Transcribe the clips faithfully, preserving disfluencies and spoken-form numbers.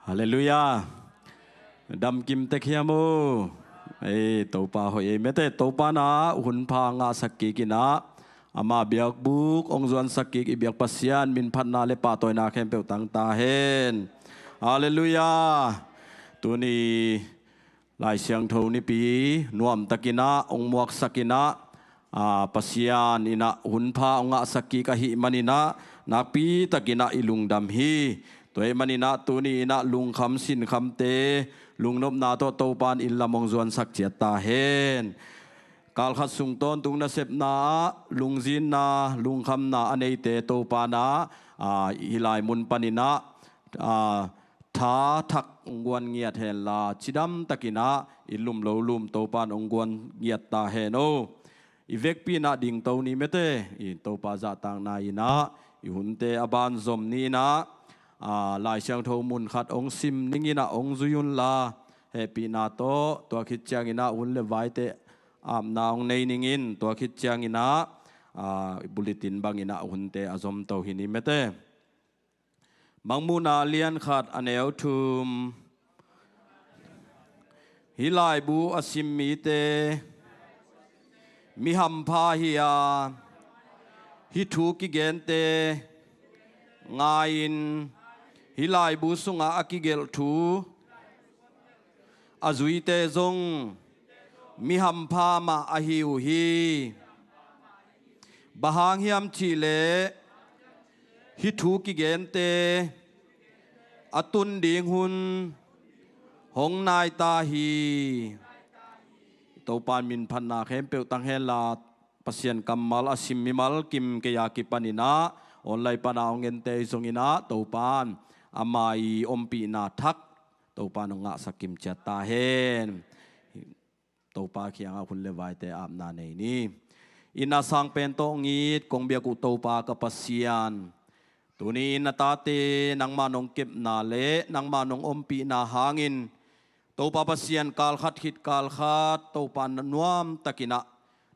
Halleluiah. Damkim tek hiam o. Ei, Topa hoih ei mete, Topa na hun pha ngahsak kik inah, ama biakbuk hong zuansak kik i biak Pasian min phatna le pahtawina khempeuh tang ta hen. Halleluiah. Tuni Lai Siangtho nipi nuamtakinah hong muaksakinah, a, Pasian inah hun pha hong ngahsak kik ahih maninah nakpitakinah i lungdam hi. Tua ahih maninah tuni inah lungkham sinkhamte lungnopna tawh Topan inn lam hong zuansak ciat ta hen. Kalkhat sung tawntung nasepna ah lungzinna lungkhamna a neite Topan ah, a, hih lai mun paninah, a, tha thak hong guan ngiat henla, cidamtakinah i lum lo lum Topan hong guan ngiat ta hen o. I vekpi inah dingto ni mete, i Topa zahtakna inah i hunte a ban zom ni inah, a, Lai Siangtho mun khat hong sim ning inah hong zui unla, hehpihna tawh tua khit cianginah hun le vaite apna hong nei ningin, tua khit cianginah, a, bulletin banginah hunte a zomto hi ni mete. Mangmuhna lian khat a neu thum. Hih laibu a sim mite mi hampha hi a, hih thu kigente ngai-in, hih laibu sungah a kigelh thu a zuite zong mi hampha mah ahi uh hi. Bang hang hiam cihleh hih thu kigente a tun ding hun hong nai ta hi. Topan min phatna khempeuh tang henla, Pasian kammal a sim mimal kim kei a kipaninah online pana hong ente i zonginah Topan ama i ompihna thak Topan hong ngahsak kim ciat ta hen. Topa kiangah hun le vaite apna nei ni. Inn a sang pen tawh hong it kong biak uh Topa ka Pasian, tuni-in na tate nangmah nong kepna le nangmah nong ompihna hangin Topa Pasian, kalkhat khit kalkhat Topa na nuamtakinah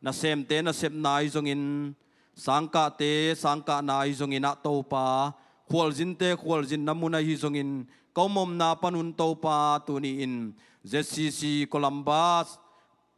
nasemte nasepna ahi zongin, sangkahte sangkahna ahi zonginah Topa, khualzinte khualzinna mun ahi zongin, ka om omna panun Topa tuni-in Z C C Columbus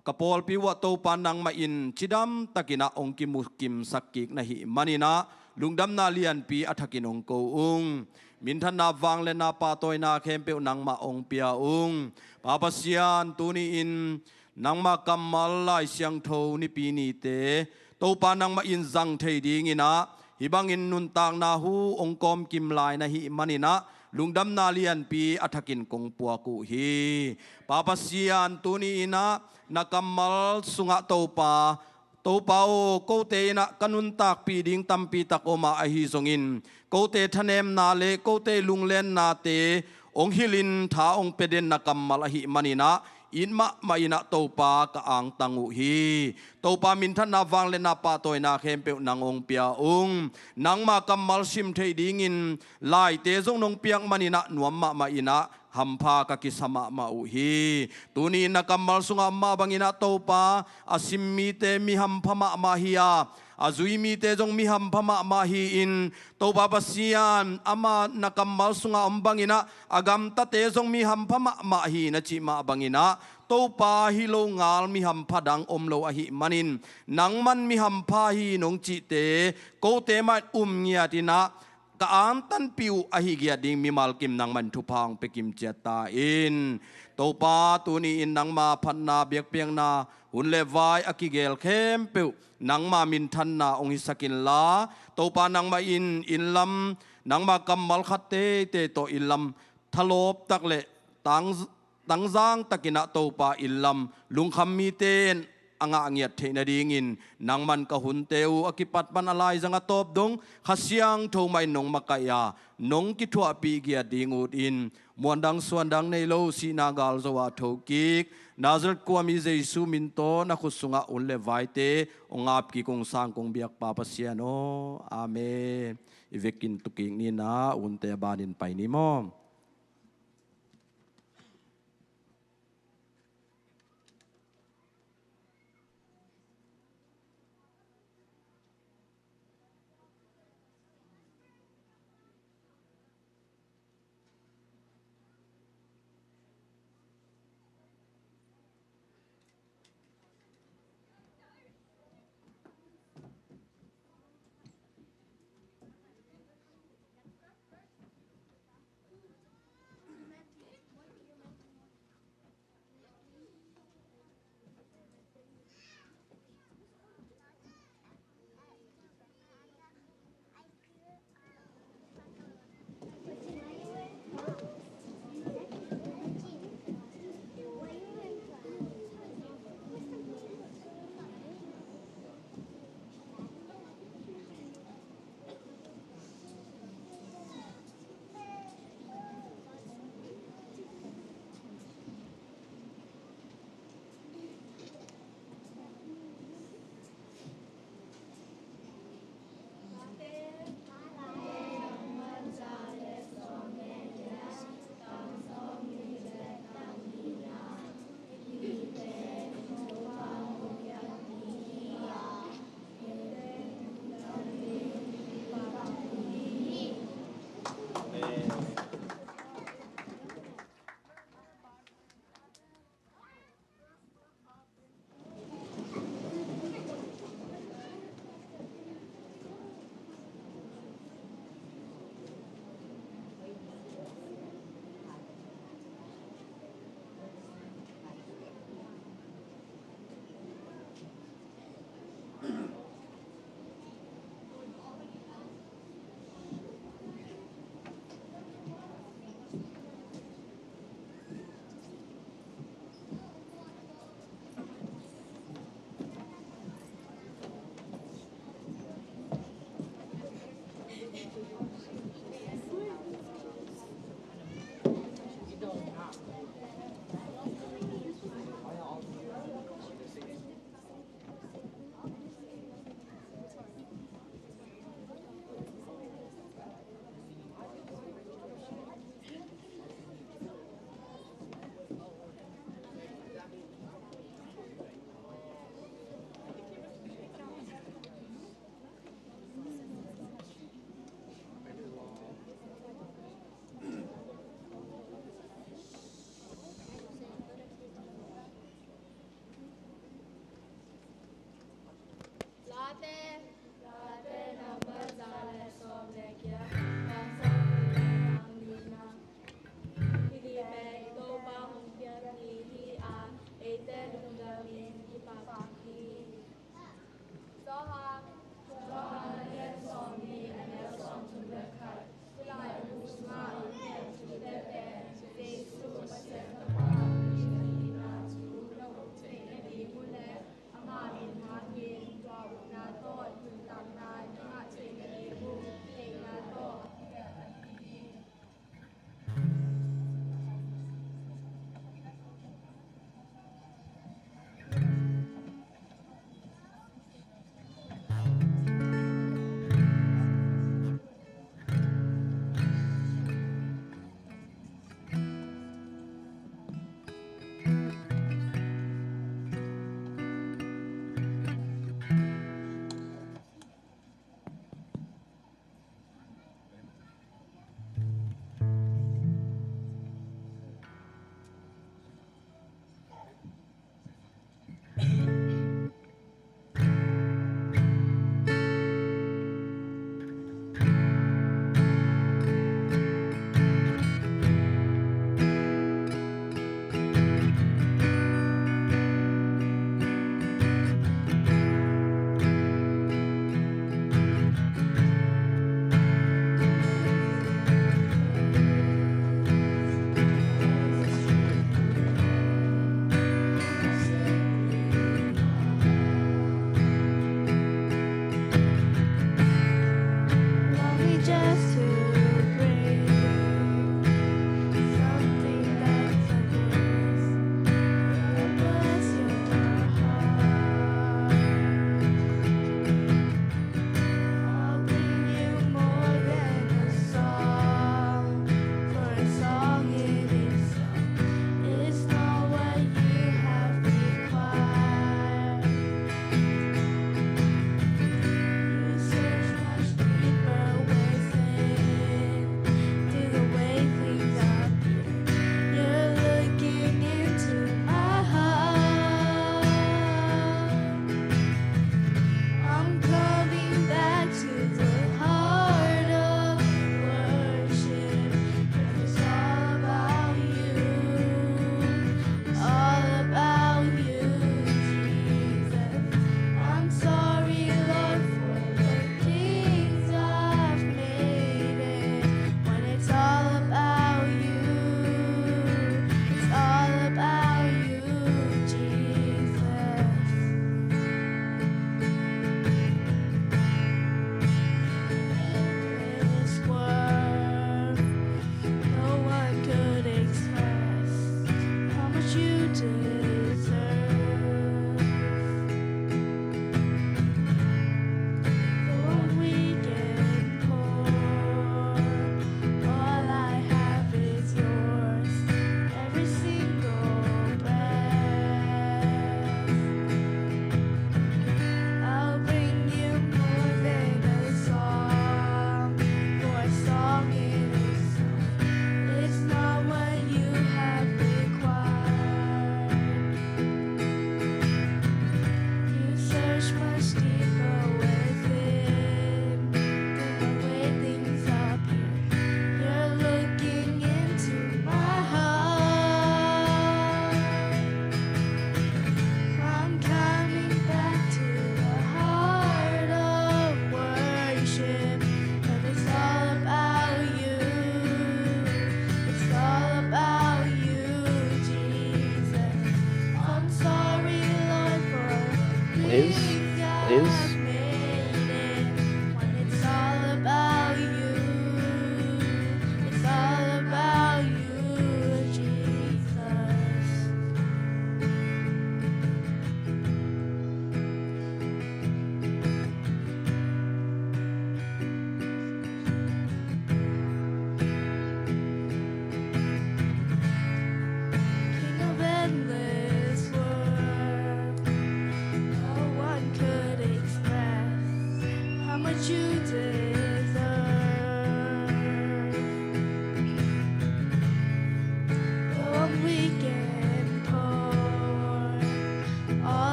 ka pawlpi uhah Topa nangmah in cidamtakinah hong kimukimsak kik na hih maninah lungdamna lianpi a thakin hong ko ung. Minthanna, vangliatna, pahtawina khempeuh nangmah hong pia ung. Pa Pasian, tuni-in nangmah kammal Lai Siangtho nipi nite Topa nangmah in zang thei dinginah hih bangin nuntakna hu hong kawmkim lai na hih maninah lungdamna lianpi a thakin kong puak uh hi. Pa Pasian, tuni-inah na kammal sungah Topa, Topa aw, kote inah ka nuntakpih ding tampi tak om a ahi zongin, kote thanemna le kote lunglennate hong hilhin tha hong pia den na kammal ahih maninah it mahmah inah Topa ka angtang uh hi. Topa minthanna, vangliatna, pahtawina khempeuh nang hong pia ung. Nangma kammal sim theih dingin laite zong nong piak maninah nuam mahmah inah hampha ka kisa mahmah uh hi. Tuni-in na kammal sungah mah banginah Topa, a sim mite mi hampha mahmah hi a, a zui mite zong mi hampha mahmah hi-in, Topa Pasian, ama na kammal sungah om banginah a gamtate zong mi hampha mahmah hi na cih mah banginah Topa, hi lo ngal mi hampha dang om lo ahih manin, nangman mi hampha hi nong cihte kote mah um ngiat inah ka angtanpih uh ahi giat ding mimal kim nangman thupha hong pia kim ciat ta in. Topa, tuni-in nangma phatna biakpiakna hun le vai a kigel khempeuh nangma minthanna hong hisak inla, Topa nangmah in inn lam nangma kammal khat teitei tawh inn lam thalawp tak le tang tangzang takinah Topa inn lam lungkham mite in a ngah ngiat theih nadingin nangman ka hunte uh a kipat pan a laizang a tawp dong Kha Siangtho mah in nong makaih a, nong kithuahpih giat ding ut in, muandang suandang nei lo sihna galzo ah thokik Nazareth khuami Jesu min tawh na khut sungah hun le vaite hong ap kik ung, sang kong biak Pa Pasian aw. Amen. I vekin tukik ni inah hunte a banin pai ni maw.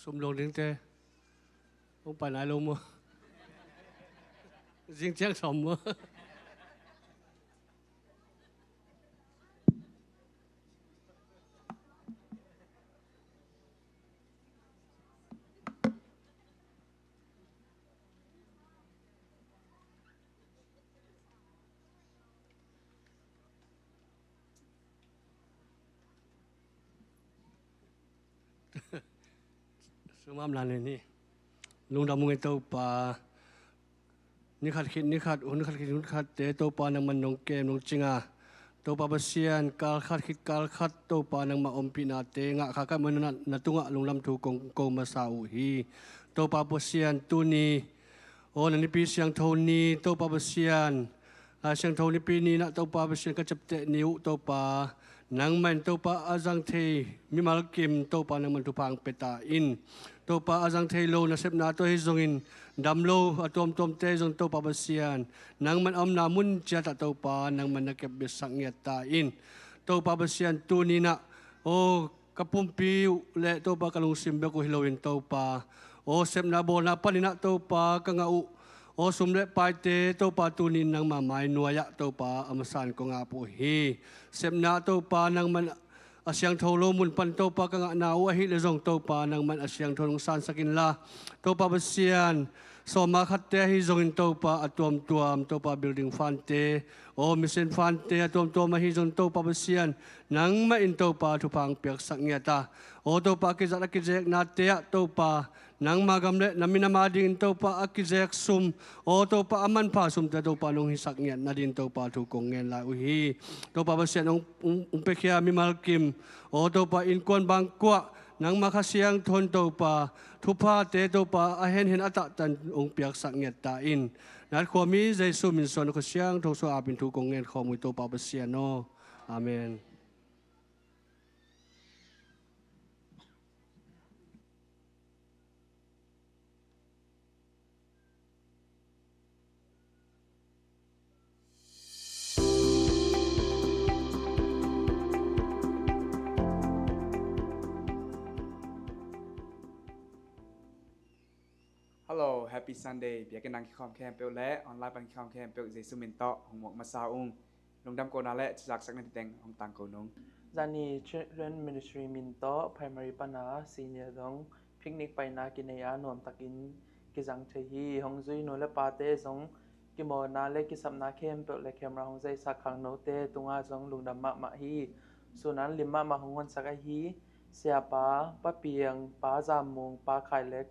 Tum lo dingte hong pai nai lo maw? Zing ciang sawm maw? Sumam lan ni. Lungdam ung ei Topa. Ni khat khit ni khat, hun khat khit hun khatte Topa nangman nong kem nong cinga. Topa Pasian, kal khat khit kal khat Topa nangmah ompihnate ngah kha ka hih manin na, na tungah lungdam thu kong ko masa uh hi. Topa Pasian, tuni aw na nipi siangtho ni Topa Pasian, a siangtho nipi ni na Topa Pasian ka ciapteh ni uh Topa, nangmah in Topa a zang thei mimal kim Topa nangman thupha hong pia ta in. Topa a zang thei lo nasepna tawh ahi zongin, dam lo a tuamtuamte ahi zong Topa Pasian, nangman a omna mun ciatah Topa nangman na kep biasak ngiat ta in. Topa Pasian, tuni na aw ka pumpi uh le Topa ka lungsim bek uh hi loin Topa, aw sepna bawlna panin ah Topa ka ngah uh aw sum le paite Topa tuni in nangma mai nuai-ah Topa a masa in kong ap uh hi. Sepna Topa nangman a siangtho lo mun pan Topa ka ngahna uh ahih leh zong Topa nangman a siangtho nong sansak inla, Topa Pasian, sawma khatte ahi zongin Topa a tuamtuam Topa building fante aw mission fante a tuamtuam ahi zong Topa Pasian, nangmah in Topa thupha hong piaksak ngiat a, aw Topa a kizat a kizeknate ah Topa nangma gam le na minam adingin Topa a kizek sum, aw Topa a manpha sumte Topa nong hisak ngiat nadingin Topa thu kong ngen lai uh hi. Topa Pasian hong, hong, hong piakhia mimal kim, aw Topa innkuan bangkuah nangma Kha Siangtho in Topa thuphate Topa a henhen a tahtan hong piaksak ngiat ta in. Nat khuami Jesu min suang na Kha Siangtho suang apin thu kong ngen khawm uh hi Topa Pasian aw. Amen. Hello, Happy Sunday. Biakinn ah kikhawm khempeuh le online pan kikhawm khempeuh Jesu min tawh hong muak masa ung. Lungdam kohna le thuzaksakna diteng hong tangko nung. Zani Children Ministry min tawh primary pana senior dong picnic paina kinei a nuamtakin kizang thei hi. Hong zui nu le pate zong kimawlna le kisapna khempeuh le camera hong zaisak khangnote tungah zong lungdam mahmah hi. Sunan lim mahmah hong honsak ahi Siapa Pa Piang, Pa Zam Mung, Pa Khai Lek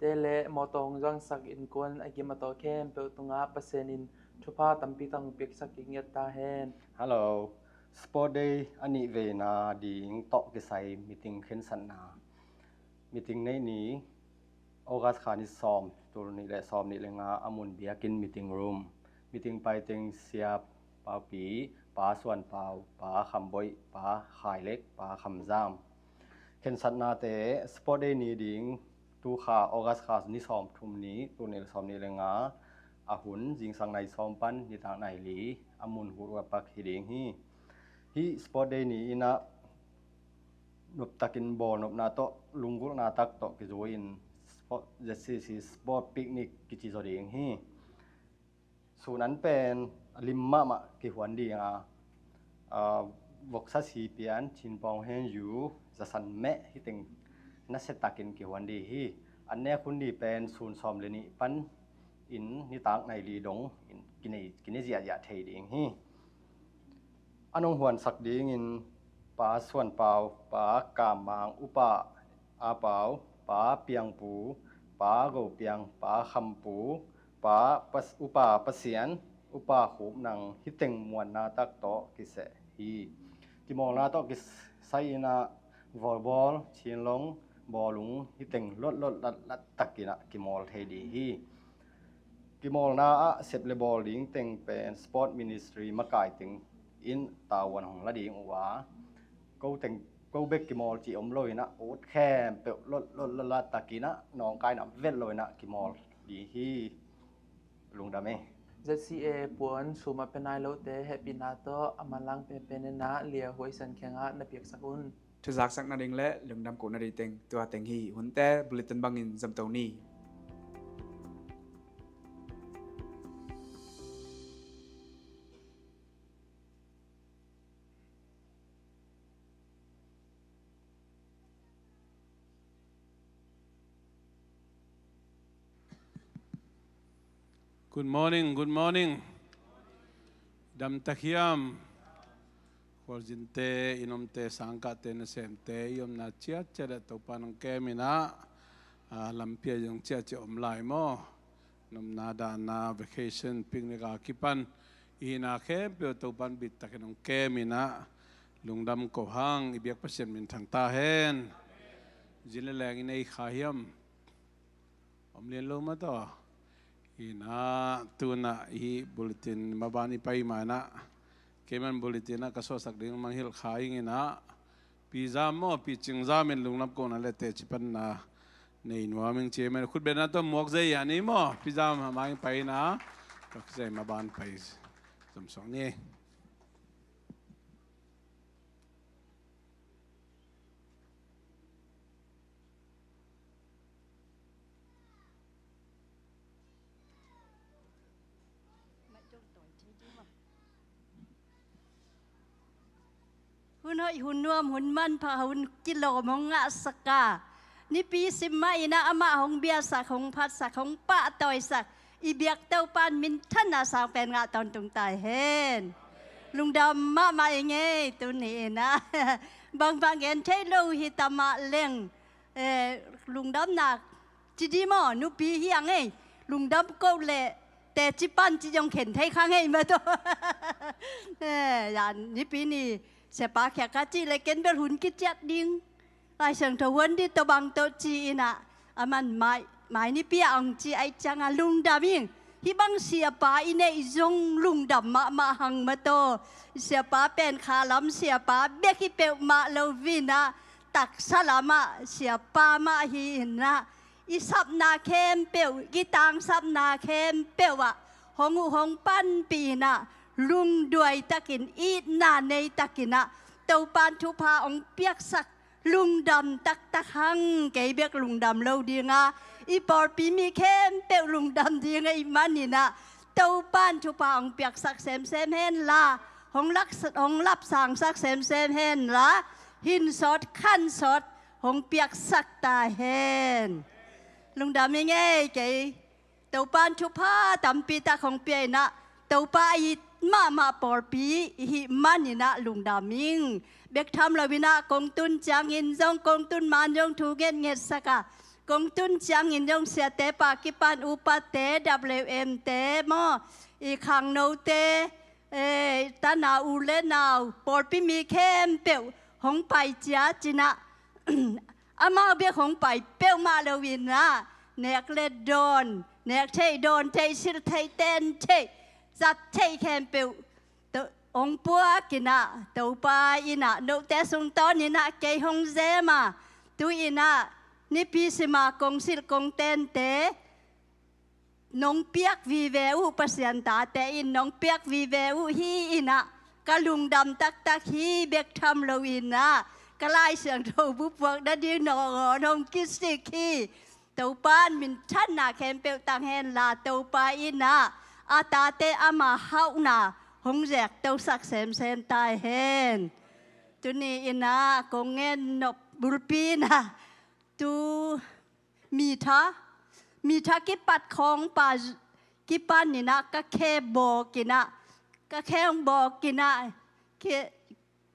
te le mawtaw hong zuangsak innkuan a gim a taw khempeuh tungah Pasian in thupha tampi tak hong piaksak kik ngiat ta hen. Hello. Sport Day a nih veina ding tawh kisai meeting khensatna. Meeting neih ni August kha ni sawm, tul nih le sawm nih le nga a mun biakinn meeting room. Meeting paiteng Sia Pau Pi, Pa Suan Pau, Pa Kham Boih, Pa Khai Lek, Pa Kham Zam. Khensatnate Sport Day ni ding tu kha August kha ni sawm thum ni, tul nih le sawm nih le nga a hun zingsang nai sawm pan nitak nai li a mun Hurua Park hi ding hi. Hih Sport Day ni in ah noptakin bawlnopna tawh lunggulhna tak tawh kizui in sport, Z C C Sport Picnic kici zaw ding hi. Sunan pen lim mahmah kihuan ding a, ah, voksa si pian, chinpawng hen yu, zasan meh hiteng nasiatakin kihuan ding hi. An nek hun ni pen sun sawm le nih pan in nitak nai li dong in kinei, kinei ziahziah thei ding hi. A nong huansak dingin Pa Suan Pau, Pa Kam Mang, Upa A Pau, Pa Piang Pu, Pa Go Piang, Pa Kham Pu, Pa Pas-, Upa Pasian, Upa Khup Nang hiteng muanna tak tawh kiseh hi. Kimawlna tawh kisai in ah volleyball, chinlong, bawlung hiteng lawtlawt latlat takin ah kimawl thei ding hi. Kimawlna ah sep le bawl ding teng pen Sport Ministry makai teng in tavuan hong la ding uh a, ko teng, ko bek kimawl cih om lo in ah ut khempeuh lawtlawt latlat takin ah nawngkaina vet lo in ah kimawl ding hi. Lungdam e. Z C A puan sum a pia nai lote hehpihna tawh a manlang penpen in ah Lia Huai San kiangah na piaksak un. Thuzaksak nading le lungdam kohna ding teng, tua teng hi. Hunte bulletin bangin zamto ni. Good morning, good morning. Damtak hiam? Khualzinte, i nomte, sangkahte, nasemte, i omna ciatciat ah Topa nong kem in ah, a, lampi ah zong ciatciat om lai maw? Nomna dahna vacation picnic a kipan i hihna khempeuh Topan bittakin hong kem in ah, lungdam ko hang. I biak Pasian minthang ta hen. Zin le leng i nei kha hiam? Om lian lo mah tawh. In ah, tu in ah i bulletin maban i pai ma in ah, keiman bulletin ah ka suahsak ding mang hilh kha ing in ah, Pi Zam maw, Pi Cing Zam in lungdam kohna le teci panna nei nuam ing ci. Amen. Khutbetna tawh muak zei a ni maw, Pi Zam, a mang pai na. Ka zei maban pai zom suak ni. Hun hoih, hun nuam, hun manpha, hun kilawm hong ngahsak a, nipi sim mah in ah amah hong biasak, hong phatsak, hong pahtawisak i biak Topan minthanna sang pen ngah tawntung ta hen. Lungdam mahmah ing ei, tuni in ah. Bangbang gen thei lo hi ta mah leng, eh, lungdamna ci ding maw, nupi hi a ngei. Lungdam ko leh teci pan ci zong khen thei kha ngei mah tawh. Eh, yan nipi ni siapa khia ka cih leh ken bel hun kiciat ding, Lai Siangtho huan ding tawh bang tawh ci in ah, aman mai, mai nipi ah hong ci ahih ciangin lungdam ing. Hih bang siapa i neih zong lungdam mahmah hang mah tawh. Siapa pen kha lam siapa bek hi peuhmah lo in ah, taksa lamah siapa mah hi in ah, i sapna khempeuh, i tangsapna khempeuh ah hong uh hong panpih in ah, lungduai takin, itna nei takin ah, Topan thupha hong piaksak, lungdam taktak hang. Kei bek lungdam lo ding a, i pawlpi mi khempeuh lungdam ding ahih manin ah, Topan thupha hong piaksak semsem hen la, hong lak, hong lapsangsak semsem hen la, hinsawt khansawt hong piaksak ta hen. Lungdam ing ei. Kei Topan thupha tampi tak hong pia in ah, Topa a it mahmah pawlpi i hih manin ah lungdam ing. Bek tham lo in ah kong tun ciangin zong, kong tun man zong thu ngetngetsak a, kong tun ciangin zong siate pa kipan upate, W M te maw, i khangnote, eh, tana u le nau, pawlpi mi khempeuh hong pai ciat in ah, amau bek hong pai peuhmah lo in ah, nek le dawn, nek theih dawn theih, silh theih ten theih, zat theih khempeuh hong puak in ah, Topa in ah note sung tawn in ah kei hong zem a, tu in ah nipi sim a kong silh kong tente nong piak vive uh, Pasian tate in nong piak vive uh hi in ah, ka lungdam taktak hi. Bek tham lo in ah, ka Lai Siangtho bu puak nading nangawn hong kisik hi. Topan minthanna khempeuh tang hen la, Topa in ah a tate ama hauhna hong zektosak semsem ta hen. Tuni in ah kong ngen nop bulpi in ah, tu mitha, mitha kipat khawng pa kipan in ah ka khe bawk in ah, ka khe hong bawk in ah, ke,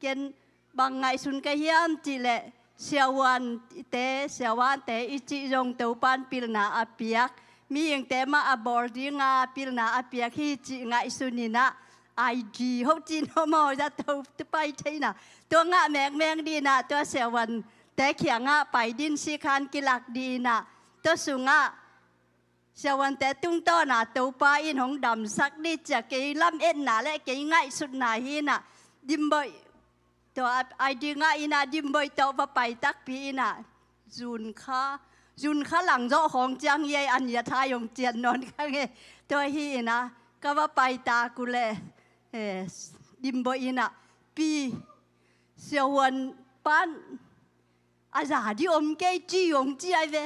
ken bang ngaihsun ka hiam cih leh, siavuante, siavante i cih zong Topan pilna a piak, mihingte mah a bawl ding a pilna a piak hi cih ngaihsun in ah, I D hoh cih no maw, zato tu pai thei in ah, tua ngah mengmeng ding in ah, tua siavante kiangah pai ding, sikhan kilak ding in ah, tua sungah siavante tungtawn ah Topa in hong damsak ding ci a, kei lametna le kei ngaihsutna hi in ah, Dimboi, tua I D ngah in ah, Dimboi tawh va pai takpi in ah, June kha, June kha lang zawh khawng ciang hi ei, a nia thai hong cian nawn kha ngei. Tua hi in ah, ka va pai tak uh leh, eh, Dimboi in ah, pi, siavuan pan a za ding om kei ci hong ci ai ve.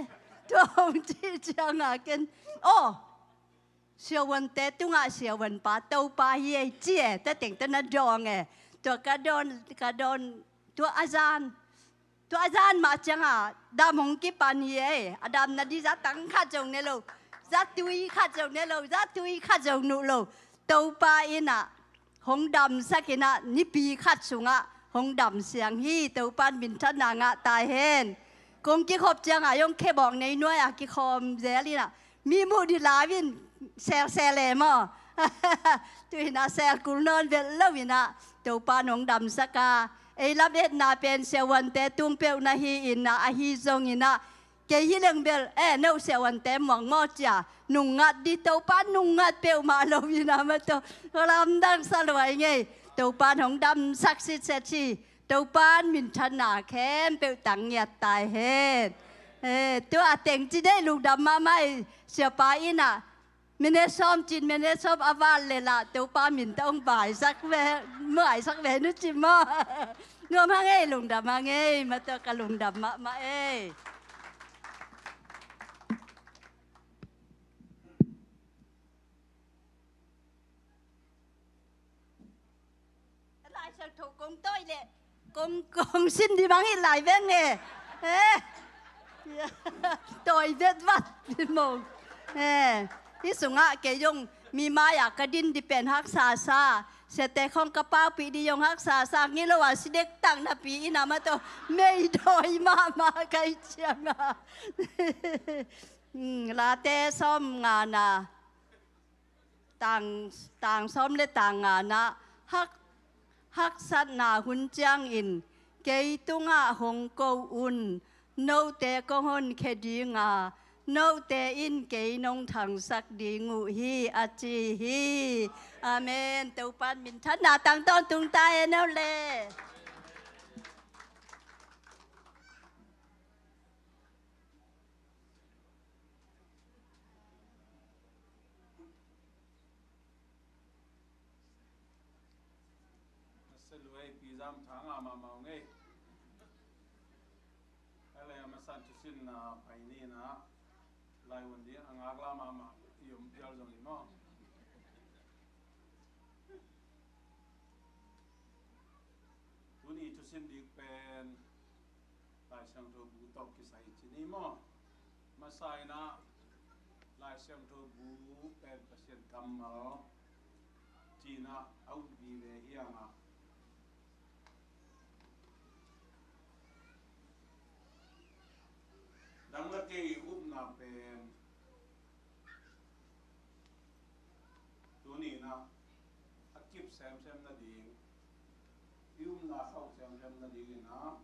Tua hong ci ciangah ken, aw, siavuante tungah siavuanpa Topa hi ei ci e, tua teng tawh na dawng e. Tua ka dawn, ka dawn, tua a zan, tua a zan mah ciangah dam hong kipan hi ei. A damna ding zatang khat zong ne lo, zatui khat zong ne lo, zatui khat zong nuh lo. Topa in ah hong damsak in ah, nipi khat sungah hong damsiang hi. Topa in minthanna ngah ta hen. Kong kikhop ciangah zong khebawng nei nuai-ah kikhawm zel in ah, mi muh ding lau in selsel e maw. Tu in ah sel kul nawn vet lo in ah, Topa in hong damsak a, ei lam etna pen siavuante tung peuh na hi in ah, ahi zongin ah, kei hi leng bel, eh, no siavuante muang maw ci a, nungngat ding, Topa in nungngat peuhmah lo in ah, mah tawh lamdang sa lua ing ei. Topa in hong damsak sitset hi. Topa in minthanna khempeuh tang ngiat ta hen. Eh, tua teng ci deih, lungdam mahmah ei. Siapa in ah minute sawm cin, minute sawm a val le lah, Topa min tawh hong vaisak ve, vaisak ve nu ci maw. Nuam hang ei, lungdam hang ei, mah tawh ka lungdam mahmah ei. Lai Siangtho kong tawi leh kong, kong sim ding bang hi lai veng e. Eh. Tawi vet vat ding mong. Eh. Hih sungah kei zong mi mai-ah ka din ding pen haksa sa. Siate khawng ka paupih ding zong haksa sa. Ngi lo a si dektak napi in ah, mah tawh mei dawi mahmah ka hih ciangah. Hmm, Late sawm ngana. Tang, tang sawm le tang ngana, hak, haksatna hun ciangin kei tungah hong ko un, note kong honkhia dinga, note in kei nong thangsak ding uh hi, a ci hi. Amen. Topa in minthanna tang tawntung ta hen aw le. Masa lu ei, Pi Zam Thang a mahmah ung ei. Ei le a masa in thusin a pai ni in ah, lai hun ding a ngaklah mahmah i om phial zong hi maw. Tuni thusin dik pen Lai Siangtho bu tawh kisai ci ni maw. Masa in ah Lai Siangtho bu pen Pasian kammal ci in ah a ut vive hi hang a, dang le kei i upna pen tuni in ah a kip semsem nading, i upna khauh semsem nading in ah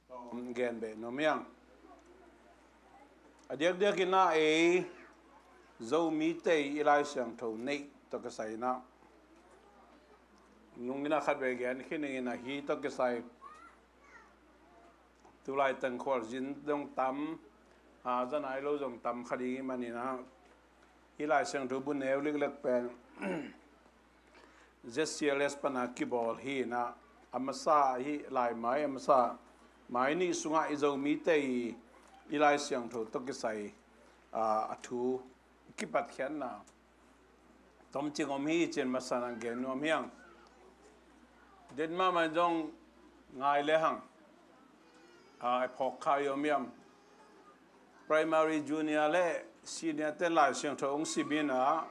tawm gen beh nuam hi hang. A diakdiak in ah ei Zomite i Lai Siangtho neih tawh kisai in ah, nung in ah khat vei gen khin ning in ah, hih tawh kisai tulai teng khualzin zong tam, a, za nai lo zong tam kha ding ih manin ah, hih Lai Siangtho bu neu liklek pen Z C L S pana kibawl hi in ah, a masa hih lai mai, a masa mai nih sungah i Zomite i, i Lai Siangtho tawh kisai, a, a thu kipatkhiatna tomcing om hi ci-in masa in ah gen nuam hi hang. Den mahmah in zong ngai le hang, a, a phawk kha i om hiam? Primary, junior le senior ten Lai Siangtho hong sim in ah,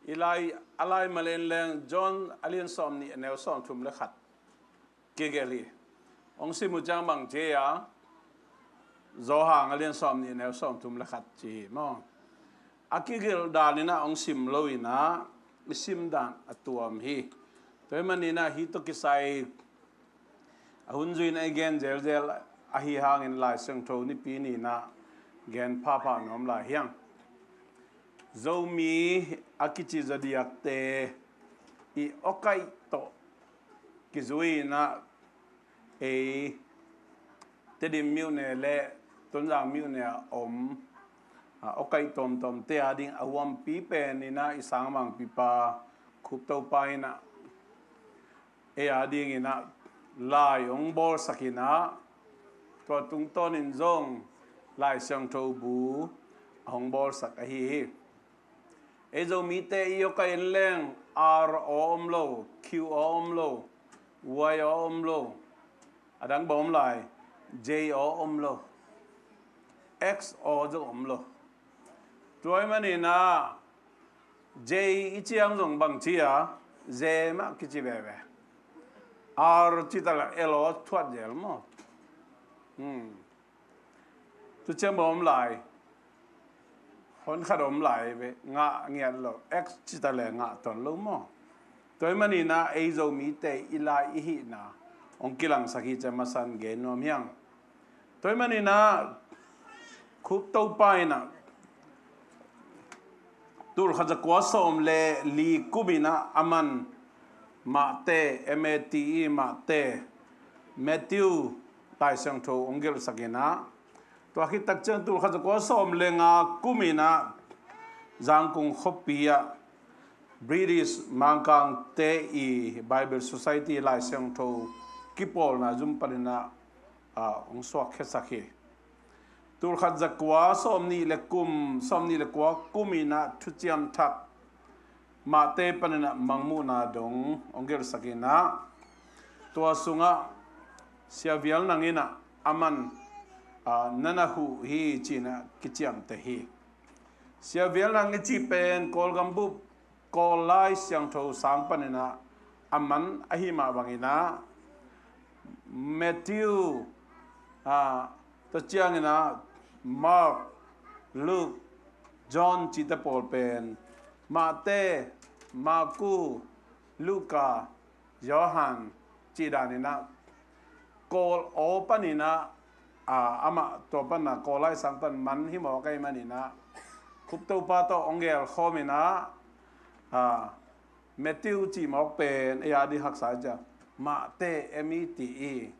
i lai, a lai mah leng leng John a lian sawm nih a neu sawm thum le khat kigelh hi. Hong sim uh ciang bang ci a, Johan a lian sawm nih a neu sawm thum le khat ci hi maw. A kigelh dan in ah hong sim lo in ah, i sim dan a tuam hi. Tua ih manin ah hih tawh kisai a hun zui in ah i gen zelzel ahi hangin Lai Siangtho nipi ni in ah gen phapha nuam lai hi hang. Zomi a kici zodiakte i awkaih tawh kizui in ah, ei Tedim myone le Tonzang myone a om, a, awkaih tuamtuamte a ding a huampi pen in ah i sangvangpipa Khup Topa in ah ei a dingin ah lai hong bawlsak in ah, tua tungtawnin zong Lai Siangtho bu a hong bawlsak ahi hi. Ei Zomite i awkaih in leng R aw om lo, Q aw om lo, Y aw om lo, a dang bawm lai, J aw om lo, X aw zong om lo. Tua ahih manin ah J i ciang zong bang ci a, Z mah kici veve. R ci ta leh L aw thuat zel maw. Hmm. Tu ciang bawm lai, hon khat om lai ve, ngah ngiat lo, X ci ta leh ngah ton lo maw. Tua ahih manin ah ei Zomite i lai i hihna hong kilangsak hi ci a masa in gen nuam hi ing. Tua ahih manin ah Khup Topa in ah tul khat za kua sawm le li kum in ah aman Mate, M A T E, Mate, Matthew, Lai Siangtho hong gelhsak in ah, tua khit tak ciang tul khat za kua sawm le nga kum in ah Zangkong khuapi ah British Mangkangte i Bible Society Lai Siangtho kipawlna zum panin ah, ah, hong suakkhiasak hi. Tul khat za kua sawm nih le kum, sawm nih le kua kum in ah Thuciam Thak Mate panin ah Mangmuhna dong hong gelhsak in ah, tua sungah Sia Vial Nang in ah aman, ah, na na huh hi ci in ah kiciamteh hi. Sia Vial Nang i cih pen Kawlgam bup Kawl Lai Siangtho sang panin ah a man ahih mah bangin ah Matthew, ah, tua ciangin ah Mark, Luke, John cihte pawl pen Mate, Marku, Luka, Johan cih danin ah Kawl aw panin ah, ah, amah tua pan ah Kawl Lai Sang pan man hi mawk ahih manin ah Khup Topa tawh hong gelkhawm in ah, ah, Matthew cih mawk pen ei a ding haksa ciang Mate, M E T E.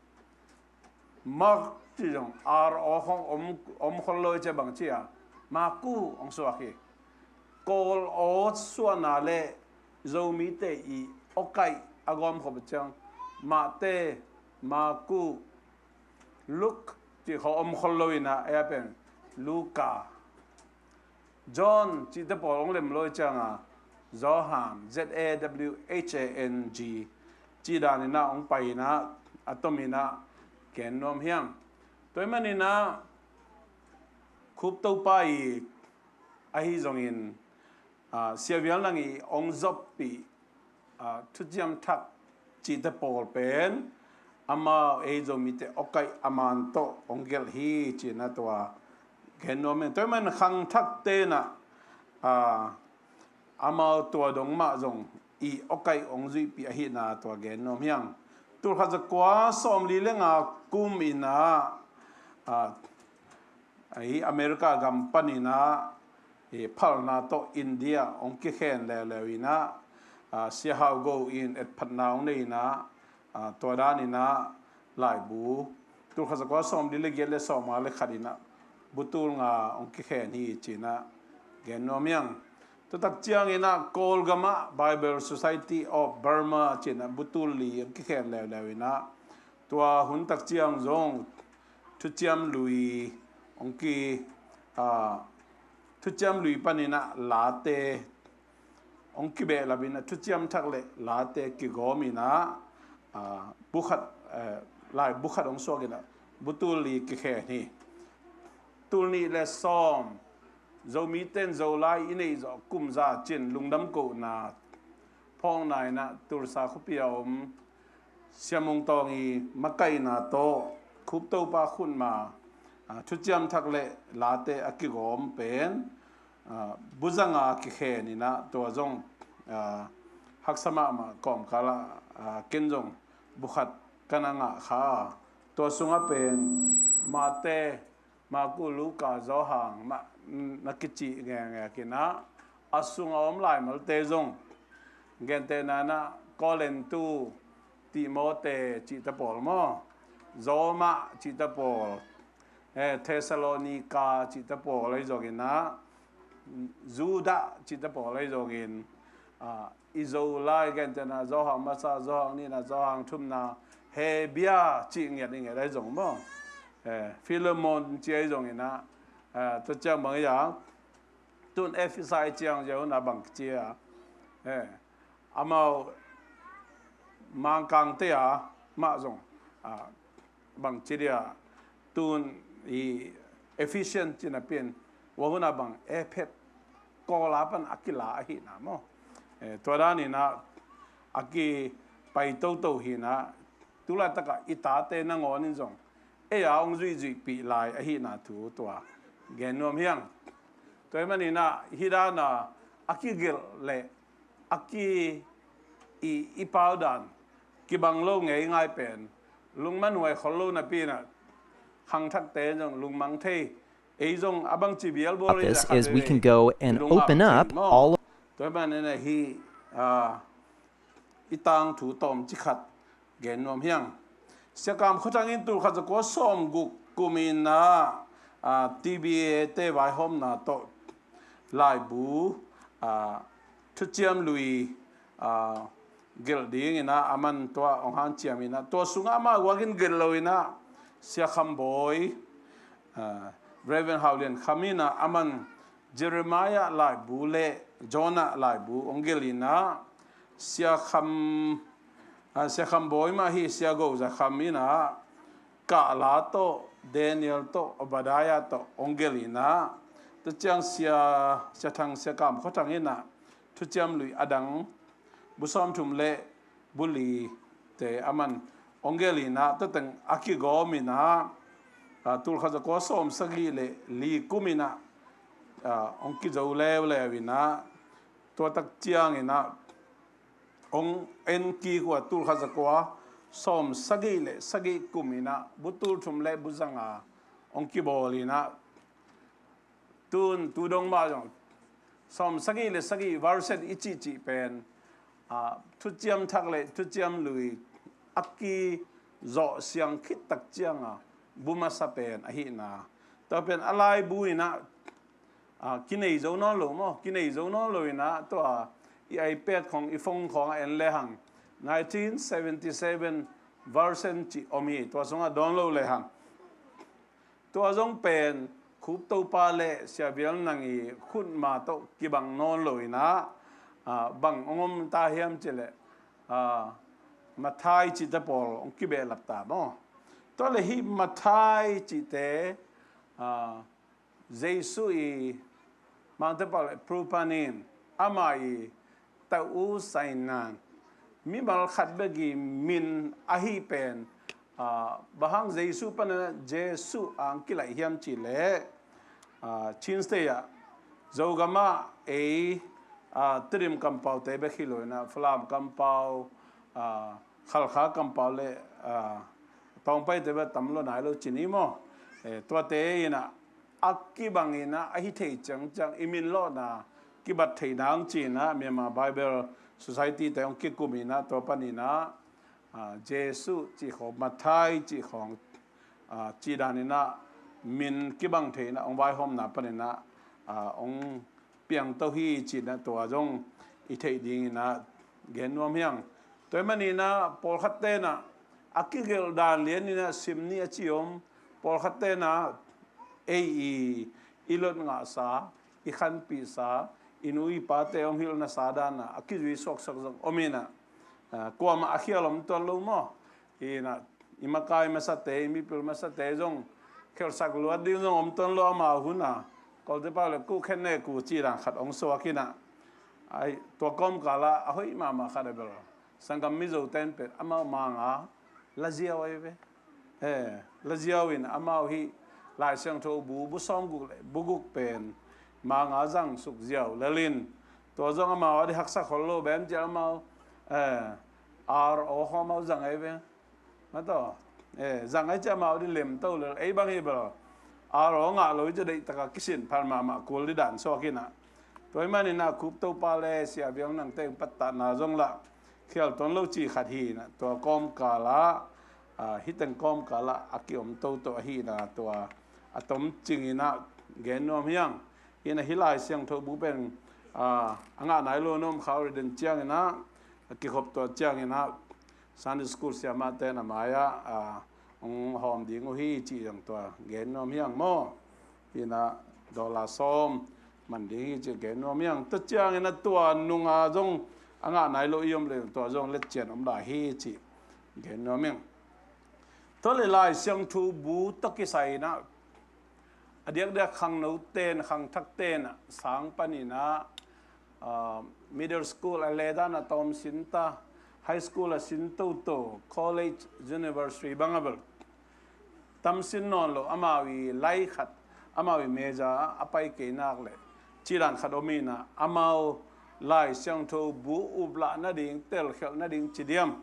Mark cih zong R aw hong om, om khol lo i ci a bang ci a, Marku hong suak hi. Kawl aw suahna le Zomite i awkaih a gawmkhop ciang Mate, Marku, Luke cih khawng om khol lo in ah ei a pen Luka, John cihte pawl hong lem lo i ciang a, Zawhang, Z A W H A N G cih danin ah hong pai in ah a tom in ah gen nuam hi ing. Tua ahih manin ah Khup Topa i ahi zongin, ah, Sia Vial Nang i hong zoppih, ah, Thuciam Thak cihte pawl pen amau ei Zomite awkaih a man tawh hong gelh hi ci in ah tua gen nuam hi. Tua ahih manin khangthakte in ah, ah, amau tua dong mah zong i awkaih hong zuihpih ahihna tua gen nuam hi ing. Tul khat za kua sawm li le nga kum in ah, ah, ahi America gam panin ah, eh, phalna tawh India hong kikhen leuleu in ah, ah, Sia Hau Go in etphatna hong nei in ah, ah, tua danin ah laibu tul khat za kua sawm li le giat le sawm nga le khat in ah butul nga hong kikhen hi ci in ah gen nuam hi ing. Tua tak ciangin ah Kawlgam ah Bible Society of Burma ci in ah butul li hong kikhen leuleu in ah, tua hun tak ciang zong Thuciam Lui hong ki, ah, Thuciam Lui panin ah late hong kibehlap in ah Thuciam Thak le late kigawm in ah, ah, bu khat, eh, laibu khat hong suak in ah butul li kikhen hi. Tul nih le sawm, Zomite in Zolai i neih zawh kum za cin lungdam kohna phawkna in ah Tulsa khuapi a om Sia Mung Tawng i makaihna tawh Khup Topa khutma, ah, Thuciam Thak le late a kigawm pen, ah, bu za nga kikhen in ah tua zong, ah, haksa mahmah kawmkal ah, ah, ken zong bu khat ka na ngah kha. Tua sungah pen Mate, Marku, Luka, Zawhang mah na kicih ngekngek in ah a sung a om laimalte zong gentehna in ah Korintu, Timote cihte pawl maw, Roma cihte pawl, eh, Thessalonika cihte pawl ahi zongin ah, Judah cihte pawl ahi zongin, I Zo lai gentehna, Johan masa, Johan nihna, Johan thumna, Hebia cih ngiat i ngiat ahi zong maw, Filemon ci ahi zong inah, tua ciang bang ia, tun Efesa i ciang zia hun a bang kici a, amau Mangkangte a mah zong bangci dia tun i Ephesian cina pian wahuna bang Ephet kawla pan a kila ahina maw? Tua daninah a kipai toto hina, tulaitaka i tate nangawn in zong ei a hong zuihzuihpih lai ahina thu tua gen nuam hiang. Tua hi maninah hidana a kigelh le a ki i, i pau dan kibang lo ngei ngai pen lungman huai khol lo napi inah khangthakte zong lungmang thei. Ei zong a bangci bial bawl this is we can go and open up all. Tua hi maninah hi i tangthu tawm cikhat gen nuam hiang. Siakam Khuathang in tulkhat zakua sawm guk kuminah T B A te vaihawmna tawh laibu thuciam lui gelh dinginah a man tua hong hanciam inah tua sungah amah guakin gelh lo inah Sia Kham Bawi, Reverend Hau Lian Kham inah a man Jeremiah laibu le Jonah laibu hong gelh inah Sia Kham, Sia Kham Bawi mah hi Sia Go Za Kham inah Kahla tawh, Daniel tawh, Obadiah tawh hong gelh inah tua ciang Sia, Sia Thang, Sia Kam Khua Thang inah thuciam lui a dang bu sawmthum le bu lite a man hong gelh inah tua teng a kigawm inah tulkhat zakua sawm sagih le li kum inah hong kizo leuleu inah tua tak ciang inah hong en kik uh a tulkhat zakua sawm sagih le sagih kum inah bu tulthum le bu zanga hong kibawl inah tun tu dong mah zong sawm sagih le sagih verset i cihcih pen thuciam thak le thuciam lui a kizawh siang khit tak cianga bu masa pen ahina. Tua pen a laibu inah kinei zo nawn lo maw, kinei zo nawn lo inah tua i iPad khong i phone khong a en lehang nineteen seventy seven version cih om hi, tua sungah dawn lo lehang. Tua zong pen Khup Topa le Sia Vial Nang i khutma tawh kibang nawn lo inah bang hong om ta hiam cileh Matthai cihte pawl hong kibehlap ta maw? Tua le hih Matthai cihte Jesu i mangte pawl le Prupanin ama i tau u sainan mimal khat bek i min ahi pen bang hang Jesu panin Jesu ang kilaih hiam cihleh Chin State ah Zogamah ei Tedim kampaute bek hi lo inah Falam kampau, Khalkha kampau le Tawngpaite bek tam lo nai lo cin i maw? Tuate inah a kibang inah ahi thei ciangciang i min lawhna kibat thei nang cinah Myanmar Bible Society te hong kikum inah tua paninah Jesu cih khawng, Matthai cih khawng cih dan inah min kibang thei inah hong vaihawmna paninah hong piangto hi cinah tua zong i theih dinginah gen nuam hiang. Tua hi maninah pawlkhat tenah a kigelh dan lianinah sim ni a ci om, pawlkhat tenah ei i, i lot ngahsa, i khanpihsa, i nu i pate hong hilhna sa danah a kizui suaksuak zong om inah kuamah a khial om tuan lo maw? Inah i makai masate, i mipil masate zong khelhsak luat ding zong om tuan lo amau hunah. Kolte pau le kuh khen ne kuh cih dan khat hong suak inah tua kawmkalah a hoih mahmah khat a bel sanggam Mizo ten pen amau manga laziau ahi ve. Laziau in amau hih Lai Siangtho bu, bu sawmguk le bu guk pen manga zangsuk ziau lelin tua zong amau a di haksa khol lo bem ci amau R O khaw amau zang ahi ve. Mataw, zang ahi ci amau di lemto lel ei bang hi bel R O ngah lo i ci deihtaka kisin phal mahmah kul di dan suak inah. Tua hi maninah Khup Topa le Sia Vial Nangte pattahna zong lah khial tuan lo ci khat hi inah tua kawmkalah hiteng kawmkalah a kiom toto ahi inah tua a tom cing inah gen nuam hiang. Inah hih Lai Siangtho bu pen a, a ngah nai lo na om kha uh hi den ciangin ah, a kikhop tua ciangin ah Sunday school siamahte in a mai-ah, a, hong hawm ding uh hi cih zong tua gen nuam hi hang maw. Hi-in ah dollar sawm man ding hi cih gen nuam hi hang. Tua ciangin ah tua nunga zong a ngah nai lo i om leh tua zong letcian om lai hi cih gen nuam hi hang. Tua leh Lai Siangtho bu tawh kisai-in ah a diakdiak khangnote in, khangthakte in ah sang panin ah, a, middle school a leh dan a tawm sin ta, high school a sin toto, college, university bang a bel tam sin nawn lo, amau i lai khat, amau i major a pai kei nak leh cih dan khat om in ah, amau Lai Siangtho bu uplah nading, telkhialh nading ci diam,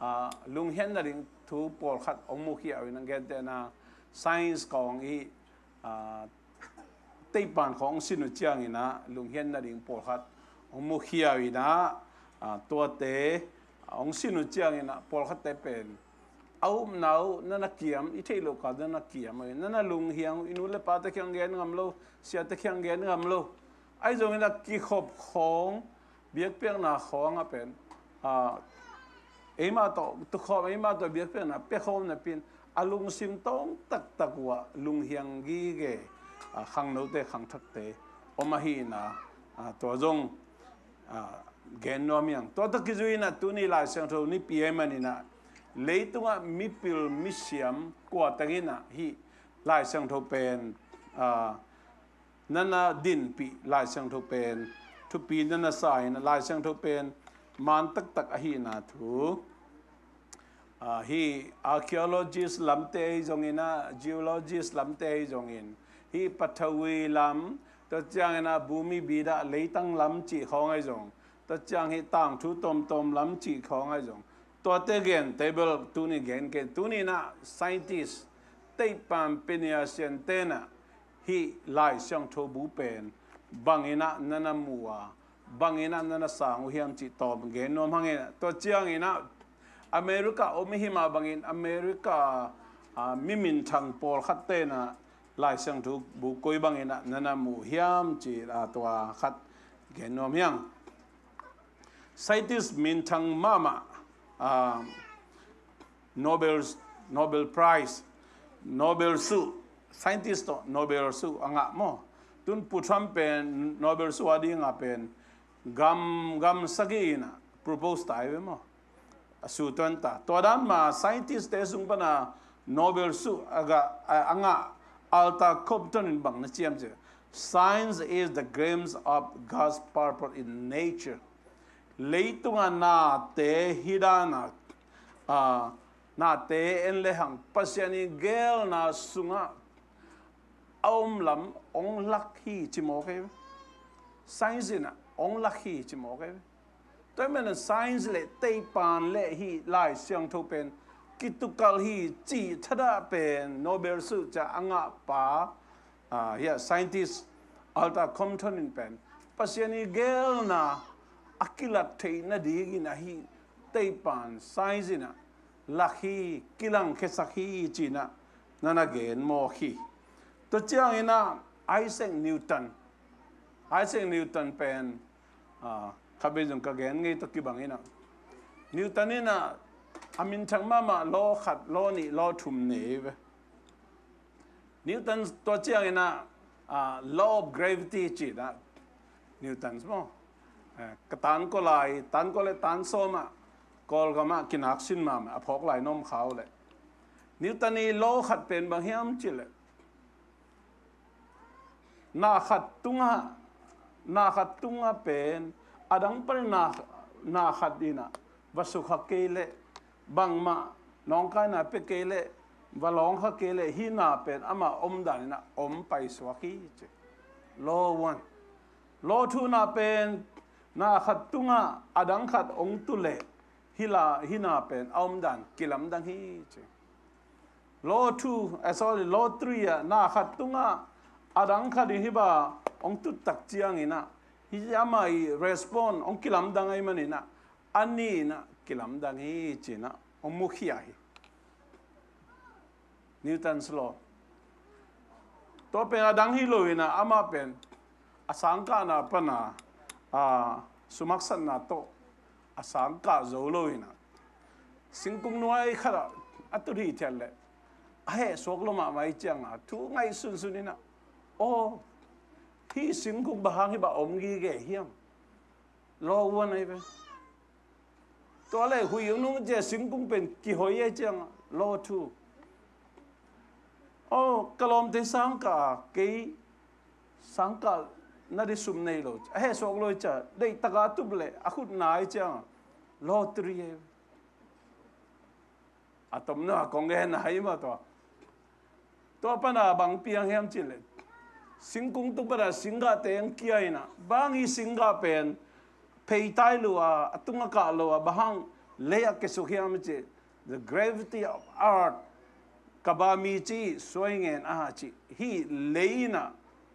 a, lunghian nading thu pawlkhat hong mukhia uh in ah, gentehna science khawng i, a, teipan khawng hong sin uh ciangin ah lunghian nading pawlkhat hong mukhia uh in ah, a, tuate, a, hong sin uh ciangin ah pawlkhatte pen a upna uh na na kiam, i theih loh kal na na kiam uh hi, na na lunghiang uh, i nu le pate kiang gen ngam lo, siate kiang gen ngam lo. Ahi zongin ah kikhop khawng, biakpiakna khawng ah pen, a, eimah tawh tukhawm, eimah tawh biakpiakna piakhawm napi-in a lungsim tawng taktak uh ah lunghiang gige, a, khangnote, khangthakte om ahi in ah, a, tua zong, a, gen nuam hi hang. Tua tawh kizui-in ah tuni Lai Siangtho nipi ahih manin ah leitungah mipil misiam kua teng in ah hih Lai Siangtho pen, a, na na dinpih, Lai Siangtho pen thupi na na sa in ah, Lai Siangtho pen man taktak ahihna thu, a, hih archaeologist lamte ahi zongin ah, geologist lamte ahi zongin, hih pathawi lam, tua ciangin ah bhumi bidah, leitang lam cih khawng ahi zong, tua ciang hih tangthu tawmtawm lam cih khawng ahi zong, tuate gente bel tuni gen kei, tuni-in ah scientist, teipan piniasiante in ah hih Lai Siangtho bu pen bangin ah na na mu a, bangin ah na na sang uh hiam cih tawm gen nuam hang in ah. Tua ciangin ah America om i hi mah bangin America, a, mi minthang pawlkhatte in ah Lai Siangtho bu koi bangin ah na na mu hiam cih, a, tua khat gen nuam hi hang. Scientist minthang mahmah, a, Nobel, Nobel Prize, Nobel suh, scientist tawh Nobel suh a ngah maw. Tun Pu Trump pen Nobel suh a dingah pen gam, gam sagih in ah propose ta hi ve maw. A suhtuan ta. Tua dan mah scientist-te sung pan a Nobel suh a ngah, a, a ngah Arthur Compton in bang na ciam ci, "Science is the glimpse of God's purpose in nature." Leitungah nate hih dan a, a, nate en lehang Pasian i geelna sungah a om lam hong lak hi ci mawk hi. Science in ah hong lak hi ci mawk hi. Tua ahih manin science le teipan le hih Lai Siangtho pen kitukal hi cih thadah pen Nobel suh ca a ngah pa, a, hih a scientist Arthur Compton in pen Pasian i geelna a kilat theih nadingin ah hih teipan science in ah lak hi, kilangkhiasak hi ci-in ah na na gen mawk hi. Tua ciangin ah Isaac Newton, Isaac Newton pen, a, khatvei zong ka gen ngei tawh kibang in ah, Newton in ah a minthang mahmah law khat, law nih, law thum nei ve. Newton tua ciangin ah, a, law of gravity ci-in ah, Newton maw, eh, ka tankaw lai, tankaw le tansawm ah Kawlgam ah kinak sin mahmah a phawk lai na om kha uh leh. Newton i law khat pen bang hiam cih leh, na khat tungah, na khat tungah pen a dang pan na, na khat in ah va sukha kei leh, bangmah nawngkaina pia kei leh, va lawngkha kei leh, hih na pen amah omdan in ah om paisuak hi ci. Law one. Law two na pen na khat tungah a dang khat hong tu leh, hih la, hih na pen a omdan kilamdang hi ci. Law two, eh, sorry, law three ah na khat tungah a dang khat in hih bang hong tut tak ciangin ah, hih amah i response hong kilamdang ahih manin ah, a nih in ah kilamdang hi ci-in ah hong mukhia hi. Newton's law. Tua pen a dang hi lo in ah, amah pen a sangkahna pan a, A, sumaksatna tawh a sangkah zo lo in ah, singkung nuai khatah a tut hithiat leh a hehsuak lo mahmah ih ciangah thu ngaihsunsun in ah, aw, hih singkung bang hang hih bang om gige hiam? Lawvuan ahi ve. Tua leh huih hong nung cia singkung pen kihoi ahi ciangah lawthu. Aw, ka lawmte sangkah a, kei sangkah na di sum nei lo, a hehsuak lo ih cia, deihtaka a tup leh a khutna ih ciangah lottery ahi ve. A tomno a kong genna hi mah tua. Tua pana bang piang hiam cih leh, singkung tung pana singgahte hong kia in ah, bang hih singgah pen pheitai lo a, a tung a kah lo a, bang hang lei ah kiasuk hiam cih, the gravity of earth, ka ba mi ci suai ngen a ci, hih lei in ah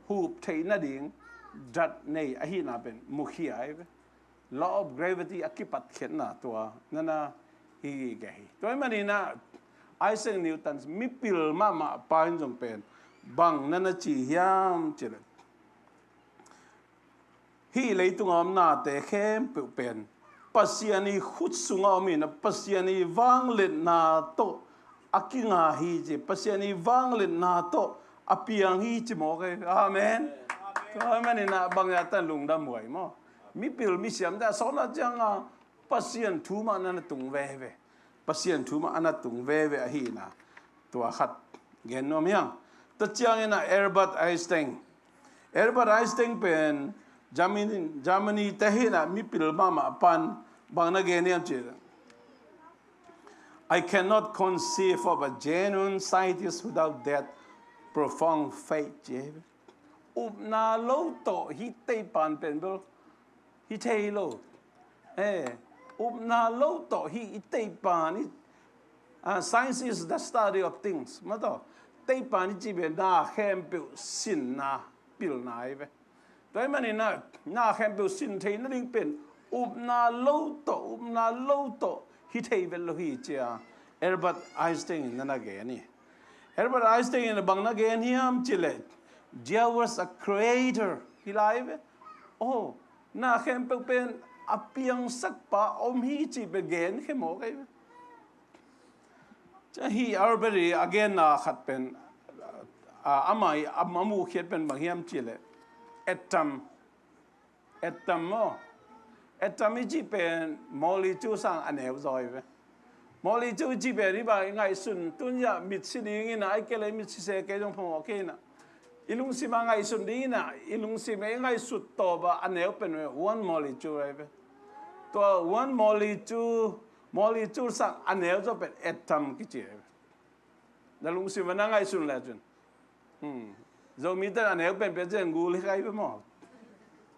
hup theih nading dat nei ahihna pen mukhia ahi ve. Law of gravity a kipatkhiatna tua nana hi gige hi. Tua ahih manin ah Isaac Newton, mipil mahmah pa in zong pen bang nana ci hiam cih leh, hih leitung a om nate khempeuh pen Pasian ih khut sungah om in ah, Pasian ih vangliatna tawh a kinga hi ci, Pasian ih vangliatna tawh a piang hi ci mawk ahi. Amen. Tua ahih manin ah bang zah tan lungdam huai maw? Mipil misiamte a sawtna ciangah Pasian thu mah nana tung veve. Pasian thu mah ana tung veve ahihna tua khat gen nuam hiang. Tua ciangin ah Albert Einstein, Albert Einstein pen Germany, Germany te hi in ah mipil mahmah pa in bang na gen hiam cih leh, "I cannot conceive of a genuine scientist without that profound faith," ci hi. Upna lo tawh hih teipan pen bel hi thei lo. Eh, upna lo tawh hih i teipan ih, ah, science is the study of things. Mah tawh, teipan ih cih pen na khempeuh sinna pilna ahi ve. Tua ahih manin ah na khempeuh sin theih nading pen upna lo tawh, upna lo tawh hi thei vet lo hi ci-a Albert Einstein in nana gen hi. Albert Einstein in bang na gen hiam cih leh, "There was a creator," hi lai ve. Oh, na khempeuh pen a piangsak pa om hi cih pen gen khe mawk ahi ve. Cia hih Albert ih a genna khat pen, a, amah ih a, a muhkhiat pen bang hiam cih leh, atom. Atom maw? Atom ih cih pen molecule sang a neu zaw hi ve. Molecule ih cih pen hih bang i ngaihsun tun zah mitsi ding in ah, ahih kei leh mitsi se kei zong phamawh kei in ah, i lungsim a ngaihsun ding in ah, i lungsim a i ngaihsut tawp a a neu pen one molecule ahi ve. Tua one molecule, molecule sang a neu zaw pen atom kici ahi ve. Na lungsim a na ngaihsun le cun, hmm, Zomite a neu penpen ciang gulik ahi ve maw?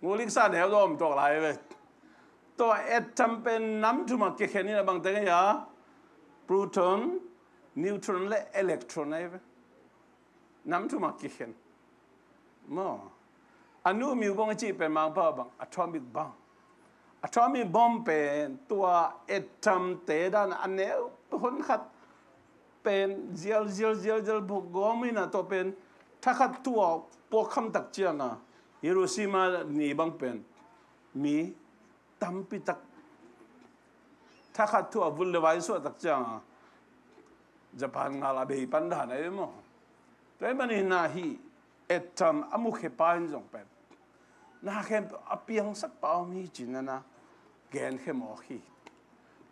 Gulik sa neu zaw om tuak lai ve. Tua atom pen nam thum a kikhen in a bangte ngei a, proton, neutron le electron ahi ve. Nam thum a kikhen. Maw? A nu miu bong i cih pen Mangpau bang atomic bomb. Atomic bomb pen tua atom te dan a neu hon khat pen zial, zial, zial, zial buk gawm in a tua pen thakhat thu a puak kham tak ciang a Hiroshima ni bang pen mi tampi tak thakhat thu a vun le vai suah tak ciang a Japan ngal a bei pan dan ahi maw? Tua ahih manin ah hih atom a mukhia pa in zong pen na khempeuh a piangsak pa om hi ci-in na na gen khe mawk hi.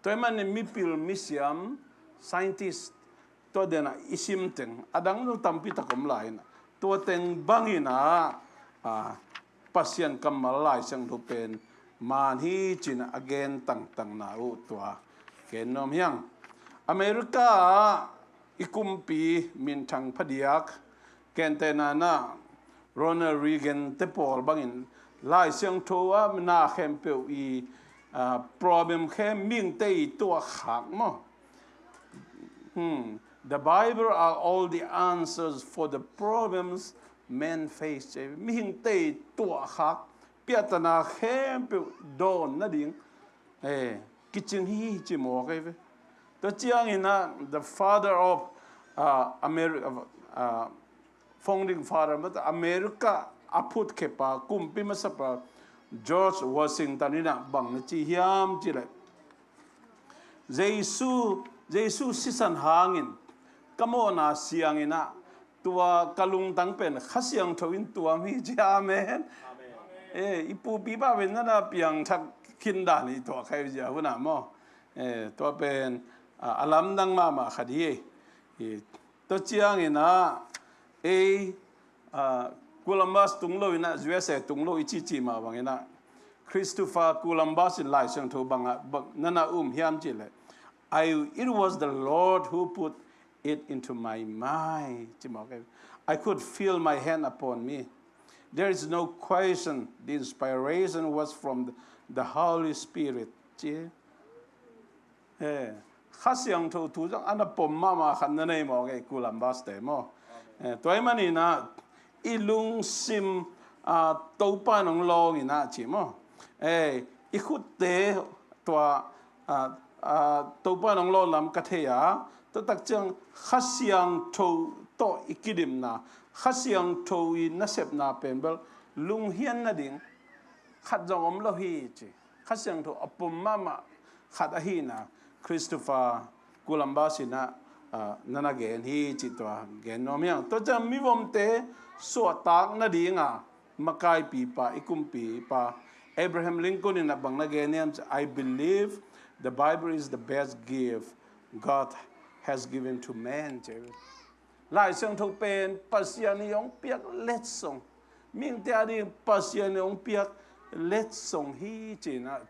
Tua ahih manin mipil misiam, scientist, tua den a i sim teng a dang zong tampi tak om lai in ah, tua teng bangin ah, a, Pasian kammal Lai Siangtho pen man hi ci-in a gen tangtangna uh tua gen nuam hiang. America ah i kumpi minthang phadiak, gentehna in ah Ronald Reagan te pawl bangin Lai Siangtho ah na khempeuh i, ah, problem khem mihingte i tuahkhak maw? Hmm. The Bible are all the answers for the problems men face. Mihingte i tuahkhak, piahtana khempeuh dawn nading, eh, kicing hi ci mawk ahi ve. Tua ciangin ah, the father of, ah, Ameri-, ah, founding father, America a phutkhepa, kumpi masapa, George Washington in ah bang na ci hiam cih leh, Jesu, Jesu sisan hangin ka mawhna siangin ah tua ka lungtang pen Kha Siangtho in tuam hi ci. Amen. Eh, i pupi pa pen na na piangthak khin dan hi tua khai zia hun ah maw. Eh, tua pen, ah, a lamdang mahmah khat hi. Eh, tua ciangin ah ei, ah, Columbus tung lo in ah U S A tung lo i cici mah bangin ah Christopher Columbus in Lai Siangtho bang ah, bang na na um hiam cih leh, I, it was the Lord who put it into my mind. Ci mawk ei. I could feel my hand upon me. There is no question. The inspiration was from the, the Holy Spirit. Ci. Eh, Kha Siangtho thu zong a na pom mahmah khat na nei mawk ei, Columbus te maw. Eh, tua ahih manin ah i lungsim, ah, Topa in hong lawng in ah ci maw. Eh, i khutte tua, ah, ah, Topa in hong lawng lam ka thei a, tua tak ciang Kha Siangtho tawh i kidimna, Kha Siangtho i nasepna pen bel lunghian nading khat zong om lo hi ci. Kha Siangtho a pom mahmah khat ahihna Christopher Columbus in ah, ah, na na gen hi cih tua gen nuam hi hang. Tua ciang mivomte suahtak nadinga makaipipa, i kumpipa Abraham Lincoln in ah bang na gen hiam cih, I believe the Bible is the best gift God has given to man, ci. Lai Siangtho pen Pasian in hong piak letsong, mihingte ading Pasian in hong piak letsong hi ci-in ah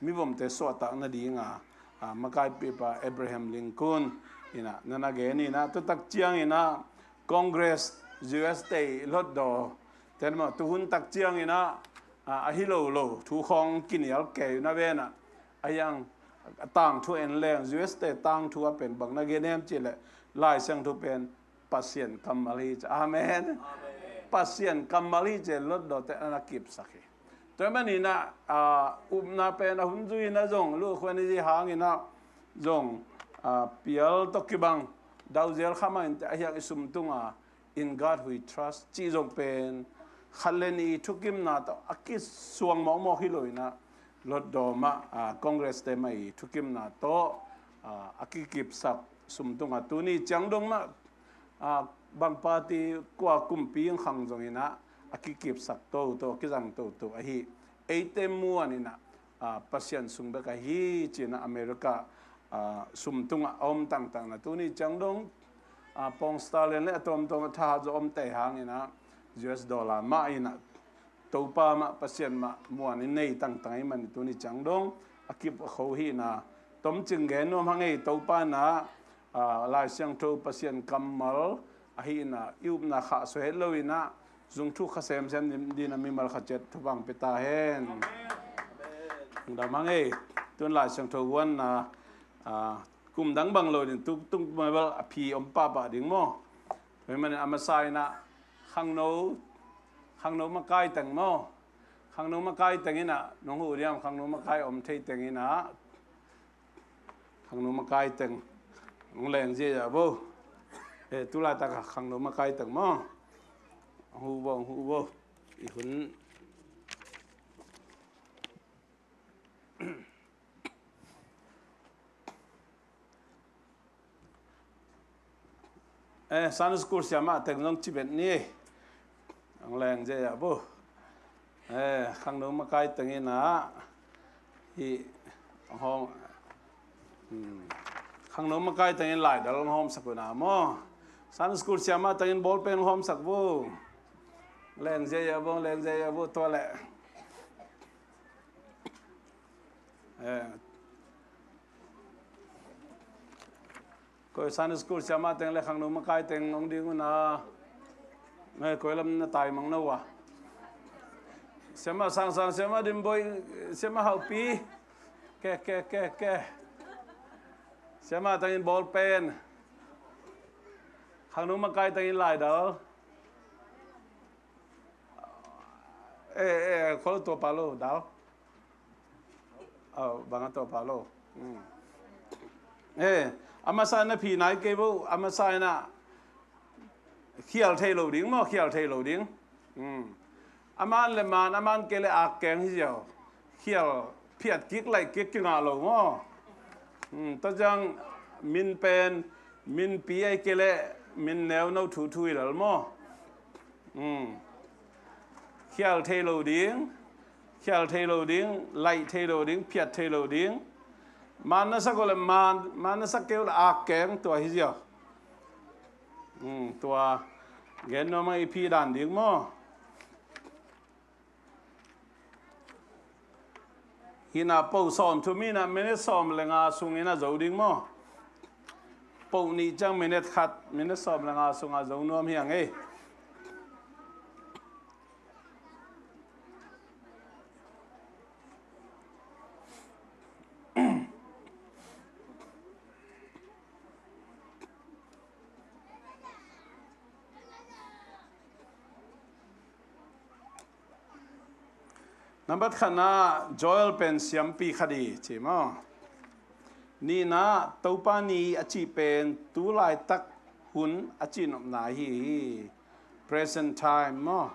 mivomte suahtak nadinga, ah, makaipipa Abraham Lincoln in ah na na gen in ah, tua tak ciangin ah Congress, U S te i hlutdaw ten maw, tuhun tak ciangin ah, ah, a hi lo lo thu khawng kinial kei uh na ven ah, a hiang a tangthu en leng, U S te tangthu a pen bang na gen hiam cih leh, Lai Siangtho pen Pasian kammal hi ci. Amen. Amen. Pasian kammal hi ci, hlutdawte a na kipsak hi. Tua ahih manin ah, ah, upna pen a hun zui in ah zong, lukhua ni zi hangin ah zong, ah, pial tawh kibang dauzel kha mah inteh, a hiang i sum tunga In God We Trust cih zong pen khat le nih i thukimna tawh a kisuang mawkmawk hi lo in ah, hlutdaw mah, ah, Congress te mah i thukimna tawh, ah, a kikipsak sum tungah tuni ciang dong mah, ah, bang party, kua kumpi in khang zong in ah a kikipsak toto, a kizang toto ahi. Eite muan in ah, ah, Pasian sung bek ahi ci-in ah America, ah, sum tungah a om tangtang in ah tuni ciang dong, ah, Pound Sterling le a tuamtuam a thahat zaw om tei hangin ah U S dollar mah in ah Topa mah, Pasian mah muan in nei tangtang ahih manin tuni ciang dong a kip a kho hi in ah, tomcing gen nuam hang ei. Topa in ah, ah, Lai Siangtho Pasian kammal ahi in ah, i upna khahsuah het lo in ah zungthuk kha semsem ding in ah mimal khat ciat thupha hong pia ta hen. Amen. Lungdam hang ei. Tun Lai Siangtho guanna, ah, kum dang bang lo ding, tu tung bel a phi om pahpah ding maw. Tua ahih manin a masa in ah khangno, khangno makai teng maw. Khangno makai teng in ah nong huh diam, khangno makai om thei teng in ah. Khangno makai teng hong leng ziahziah vo. Eh, tulaitak ah khangno makai teng maw. Hong huh vo, hong huh vo. I hun. Eh, Sunday school siamah teng zong ci bet ni. Ang leng ziahziah vo. Eh, khangno makai teng in ah, hi, hong, hmm. Khangno makai teng in laidal hong hawmsak un ah maw. Sunday school siamah teng in ball pen hong hawmsak vo. Leng ziahziah vo, leng ziahziah vo, tua leh. Eh. Koi Sunday school siamah teng le khangno makai teng hong ding un ah. Eh, koi lam na taimang na uh ah. Siamah Sangsang, siamah Dimboi, siamah Haupi. Ke, ke, ke, ke. Siamah teng in ball pen. Khangno makai teng in laidal. Eh, eh, khol tua pa lo, dal. Oh, bang a tua pa lo. Hmm. Eh, a masa in ah phi nai kei vo, a masa in ah khial thei lo ding maw, khial thei lo ding. Hmm. Aman le man, aman kei le ak keng hi ziau. Khial phiat kik laih kik kingah lo maw? Hmm, tua ciang min pen, min pi ai kei le min neu no thu thu hi lal maw? Hmm. Khial thei lo ding, khial thei lo ding, laih thei lo ding, phiat thei lo ding. Man na sak uh le man, man na sak kei uh le ak keng tua hi ziau. Hmm, tua gen nuam a i phi dan ding maw? Hina po sawm thu mina minute sawm le nga sungin a zo ding maw? Po nih ciang minute khat, minute sawm le nga sung a zo nuam hiang ei. Nambat khatna Joel pen siampi khat hi ci maw? Nihna Topa ni a cih pen tu laitak hun a cihnopna ahi hi. Present time maw?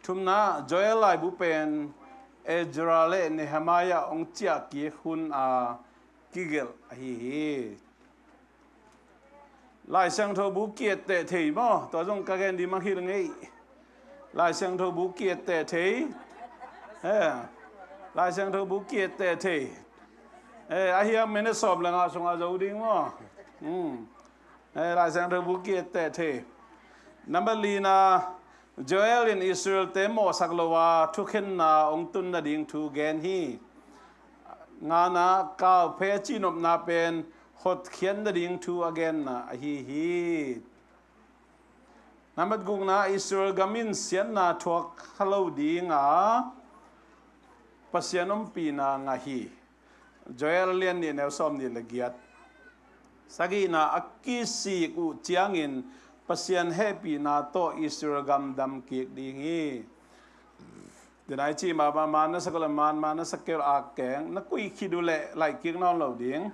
Thumna Joel laibu pen Ezra le Nehemiah hong ciah kik hun a kigelh ahi hi. Lai Siangtho bu ki-etteh thei maw? Tua zong ka gen ding mah hi ngei. Lai Siangtho bu ki-etteh thei. Eh, Lai Siangtho bu ki-etteh thei. Eh, a hiam minute sawm le nga sungah zo ding maw? Hmm. Eh, Lai Siangtho bu ki-etteh thei. Nambat lina Joel in Israel-te mawhsak lo a thukhenna hong tun nading thu gen hi. Ngana kauphe a cihnopna pen hotkhiat nading thu a genna ahi hi. Nambat gukna Israel gam in siatna thuak kha lo dinga Pasian ompihna ngah hi. Joel a lian nih neu sawm nih le giat. Sagihna a kisik uh ciangin Pasian hehpihna tawh Israel gam dam kik ding hi. Denai ci mah mah man na sak le man, man na sak kei le ak keng, na kuih khit uh le laih kik nawn lo ding.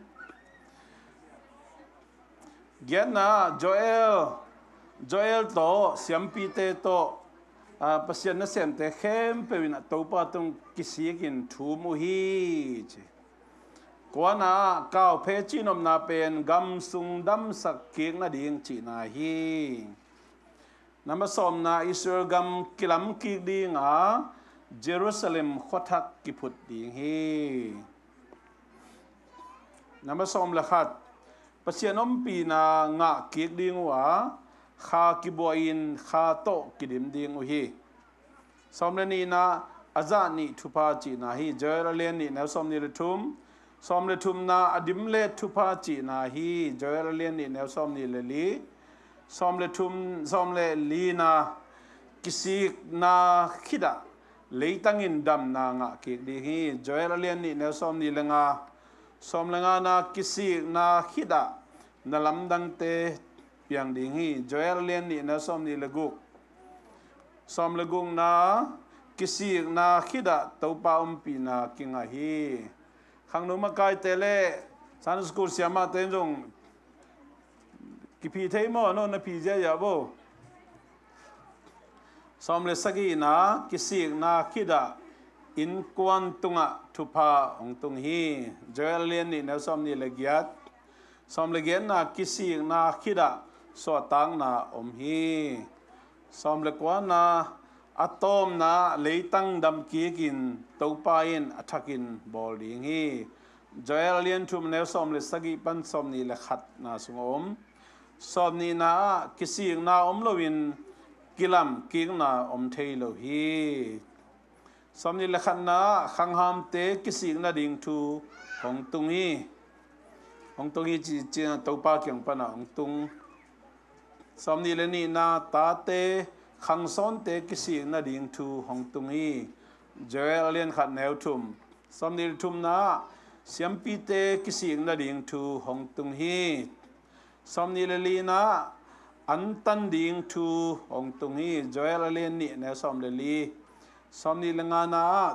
Giatna Joel, Joel tawh siampite tawh, ah, Pasian nasemte khempeuh in a Topa tung kisikin thum uh hi ci. Kuana kauphe cihnopna pen gam sung damsak kik nading cihna hi. Nambat sawmna Israel gam kilam kik dinga Jerusalem khuathak kiphut ding hi. Nambat sawm le khat Pasian ompihna ngah kik ding uh a kha kibuahin kha tawh kidim ding uh hi. Sawm le nihna a zah nih thupha cihna hi. Joel a lian nih neu sawm nih le thum. Sawm le thumna a dim le thupha cihna hi. Joel a lian nih neu sawm nih le li. Sawm le thum, sawm le lina kisikna khitah leitangin damna ngah kik ding hi. Joel a lian nih neu sawm nih le nga. Sawm le ngana kisikna khitah na lamdangte piang ding hi. Joel a lian nih neu sawm nih le guk. Sawm le gukna kisikna khitah Topa ompihna kingah hi. Khangno makaite le Sunday school siamahte in zong kiphi thei maw? No na phi ziahziah bo. Sawm le sagihna kisikna khitah innkuan tungah thupha hong tung hi. Joel a lian nih neu sawm nih le giat. Sawm le giatna kisikna khitah suahtakna om hi. Sawm le kuana a tawmna leitang damkikin Topa in a thakin bawl ding hi. Joel a lian thum neu sawm le sagih pan sawm nih le khatna sung a om. Sawm nihna ah kisikna om loin kilamkikna om thei lo hi. Sawm nih le khatna ah khanghamte kisik nading thu hong tung hi. Hong tung hi ci, ci Topa kiang pana hong tung. Sawm nih le nihna tate khangsawnte kisik nading thu hong tung hi. Joel a lian khat neu thum. Sawm nih le thumna ah siampite kisik nading thu hong tung hi. Sawm nih le lina ah an tan ding thu hong tung hi. Joel a lian nih neu sawm le li. Sawm nih le ngana ah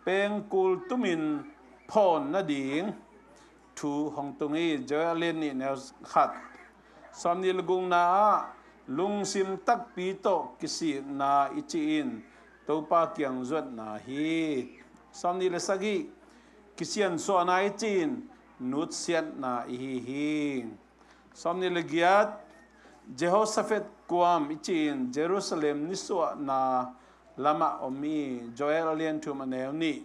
pengkul tumin phawn nading thu hong tung hi. Joel a lian nih neu khat. Sawm nih le gukna ah Lungsim takpi tawh kisikna i cih in Topa kiang zuatna hi. Sawmnih le sagih, kisiansuahna i cih in nutsiatna i hi hi. Sawmnih le giat, Jehoshaphat kuam i cih in Jerusalem nisuahna lamah om hi. Joel a lian thum a neu nih.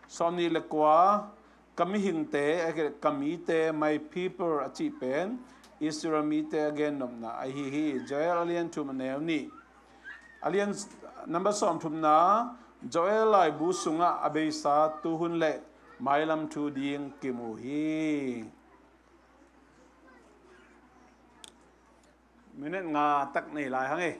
Sawmnih le kua, ka mihingte, a, ka mite, my people a cih pen Israel mite a gennopna ahi hi. Joel a lian thum a neu nih. A lian number sawmthumna, Joel laibu sungah a beisa tuhun le mailam thu ding kimu hi. Minute nga tak nei lai hang e.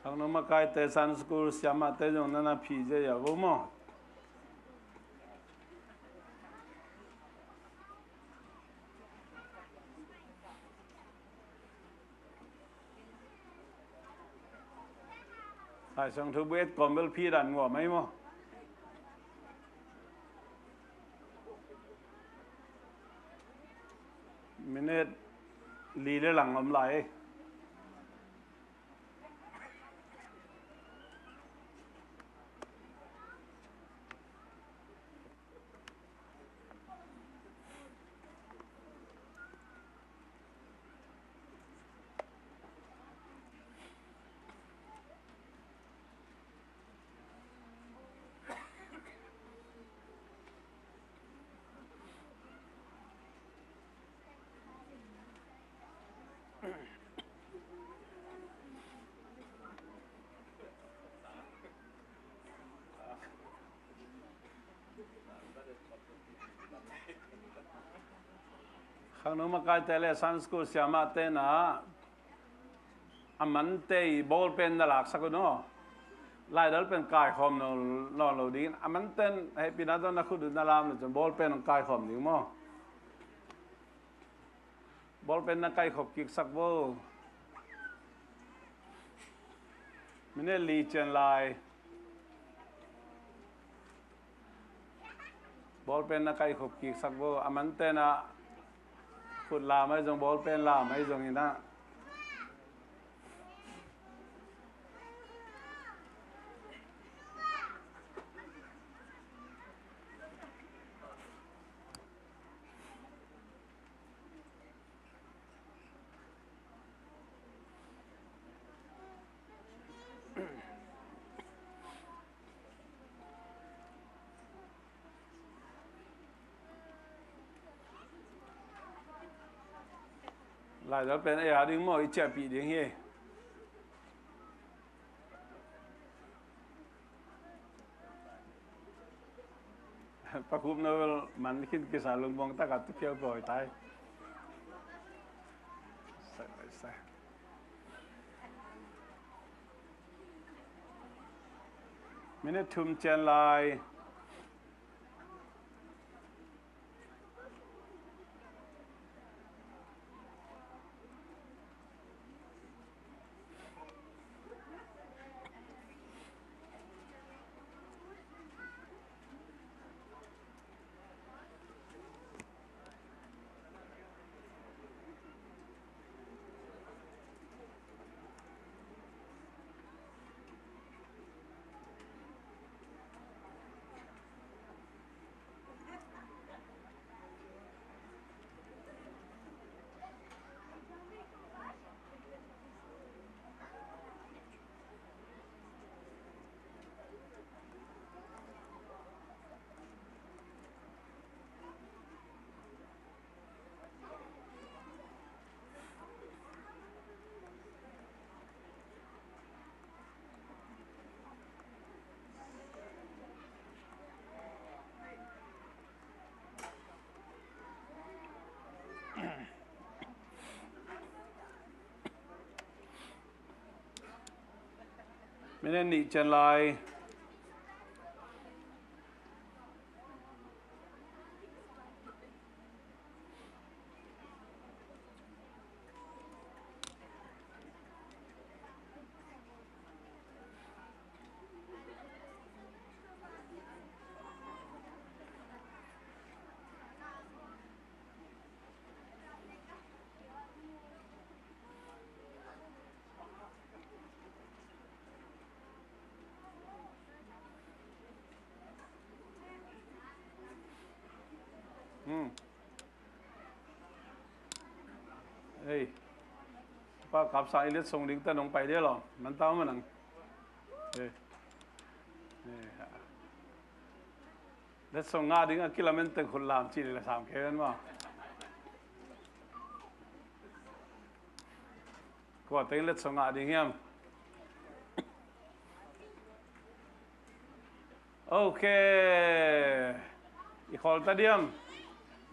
Khangno makaite, Sunday school siamahte zong nana phih zia ya vo maw? Laisiangtho bu et kawm bel phi dan ngua mai maw? Minute li le lang om lai. Khangno makaite le Sunday school siamahte na a mante i ball pen na laksak un aw. Laidal pen kaikhawm nawn lo dingin a manten hehpihna tawh na khut uh na lam lo cun ball pen hong kaikhawm ding maw? Ball pen na kaikhop kiksak vo. Minute li cian lai. Ball pen na kaikhop kiksak vo. A manten ah khut lam ahi zong, ball pen lam ahi zong in ah. Laidal pen ei a ding maw, i ciahpih ding hi. Pakhup no bel man khin kisa lungmuang taka tu phiau pawi tai. Minute thum cian lai. Minute nih cian lai. Ei, pa kap sa i letsong ding ta nong pai dia lo. Man ta ma nang. Ei. Ei. Letsong nga ding a kilamen teng khut lam ci le sam ke ben ma. Kua teng letsong nga ding hiam. Ok. I khol ta diam.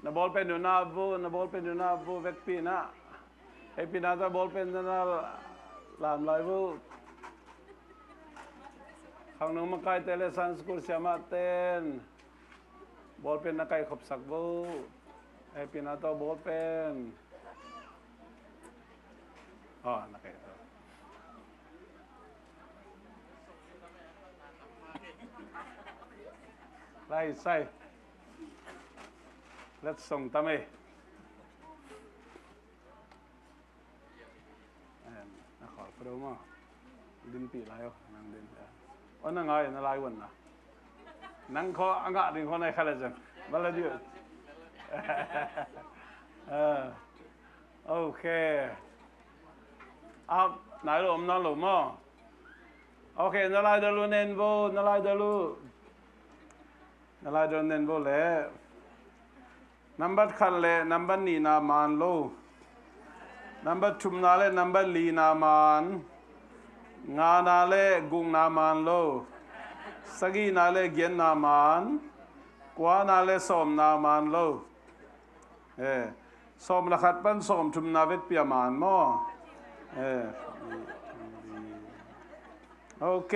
Na ball pen nuna bu, na ball pen nuna bu vekpi na. Hei pi na ta ball pen na lam lai bu. Khang nung makai te le Sunday school siama ten. Ball pen na kai khop sak bu. Hei pi na ta ball pen. Oh, na kai ta. Lai sai. Letsong ta me. Em, na khol pro ma. Din pi lai o, nang din. O na ngai na lai wan na. Nang kho a nga ding kho nai khala jan. Bala diu. Eh. Ok. Ap, nai lo, om na lo mo. Ok, na lai dalu nen bo, na lai dalu. Na lai dalu nen bo le. Nambat khat le nambat nihna man lo. Nambat thumna le nambat lina man. Ngana le gukna man lo. Sagihna le giatna man. Kuana le sawmna man lo. Eh, sawm le khat pan sawm thumna vekpi a man maw? Eh. Ok.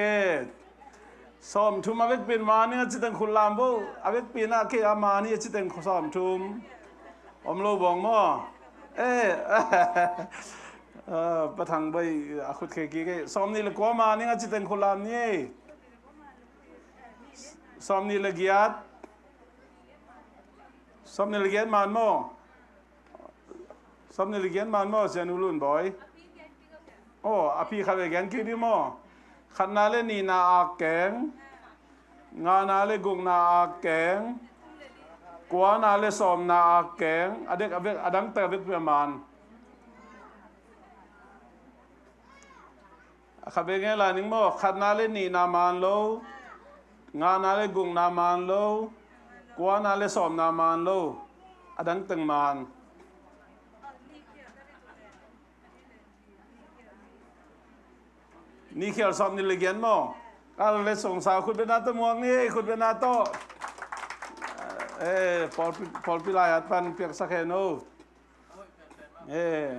Sawm thum a vekpi in man ing a ci teng khut lam bo. A vekpi na ke a man ing a ci teng sawm thum. Om lo bawng maw? Eh. Ah, Pa Thang Bai a khut khek kik e. Sawm nih le kua man ing a ci teng khut lam ni. Sawm nih le giat. Sawm nih le giat man maw? Sawm nih le giat man maw, Sia Nu Lun Bawi? Oh, a pi khat ve gen kik dih maw? Khatna le nihna a keng, ngana le gukna a keng, kuana le sawmna a keng, a dek a vek, a dangte a vek pia man. A khat ve ngen lai ning maw, khatna le nihna man lo, ngana le gukna man lo, kuana le sawmna man lo, a dang teng man. Nih khial sawm nih le giat maw? Kal le song sa khut bena tawh muang ni, khut bena tawh. Eh, pawlpi, pawlpi lai at pan piaksak hen o. Eh.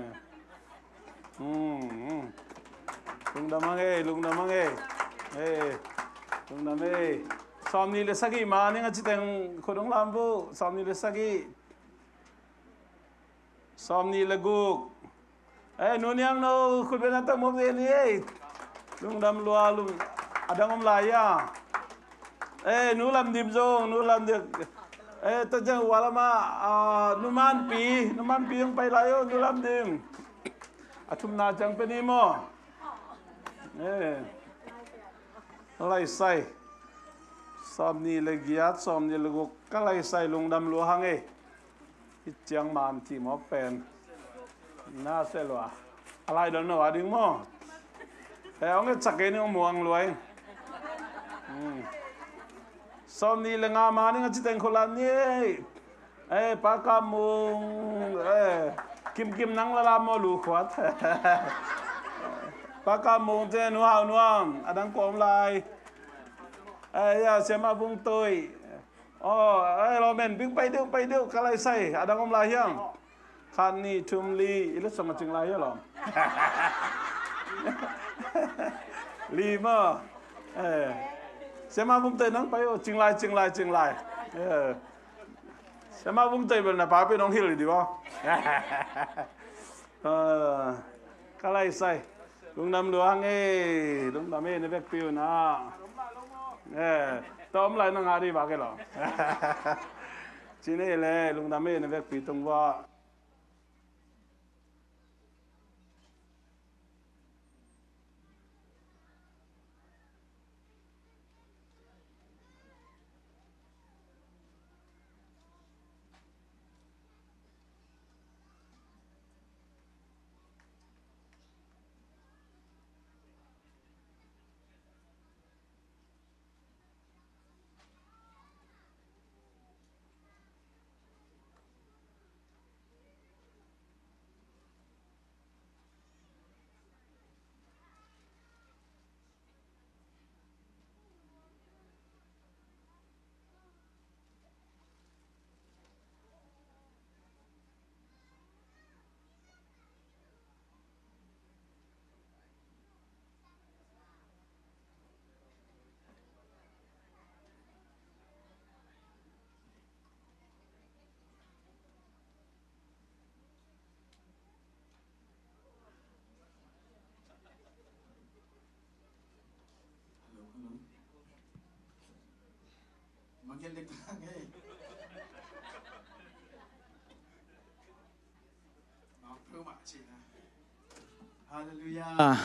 Hmm, hmm. Lungdam hang e, lungdam hang e. Eh. Lungdam e. Sawm nih le sagih ma ning a ci teng khut hong lam bu. Sawm nih le sagih. Sawm nih le guk. Eh, Nu Niang No, khut bena tawh muak ve ni e. Lungdam lua, lung, a dang om lai a. Eh, Nu Lam Dim zong, Nu Lam Dim. Eh, ta jang wala ma, ah, Nu Man Pi, Nu Man Pi hong pai lai o, Nu Lam Dim. A thumna ciang pe ni maw. Eh. Lai sai. Sawm nih le giat, sawm nih le guk, ka lai sai lungdam lua hang e. Hih ciang man cih mawk pen. Na se lua. A lai dong no a ding maw? Eh, hong et sak kei ni hong muang lua ing. Hmm. Sawm nih le nga ma ning a ci teng khut lam ni. Eh, Pa Kam Mung, eh, Kim Kim nang la lam maw lu khuat. Pa Kam Mung ce Nu Hau Nuam, a dang kawm lai. Eh, ya, Siama Vung Toi. Oh, eh, lawmen, bing pai deuh, pai deuh, ka lai sai, a dang om lai hiam? Khat nih thum li, i le song a cing lai hiam lawm? Li maw? Eh. Siama Vung Toi nang pai o, cing lai, cing lai, cing lai. Eh. Siama Vung Toi bel na pa pen hong hilh di maw? Ah, ka lai sai. Lungdam lua hang e, lungdam e, na vekpi uh na. Eh, ta om lai na nga di ba ke lo. Cine le, lungdam e, na vekpi tung va. Halleluiah.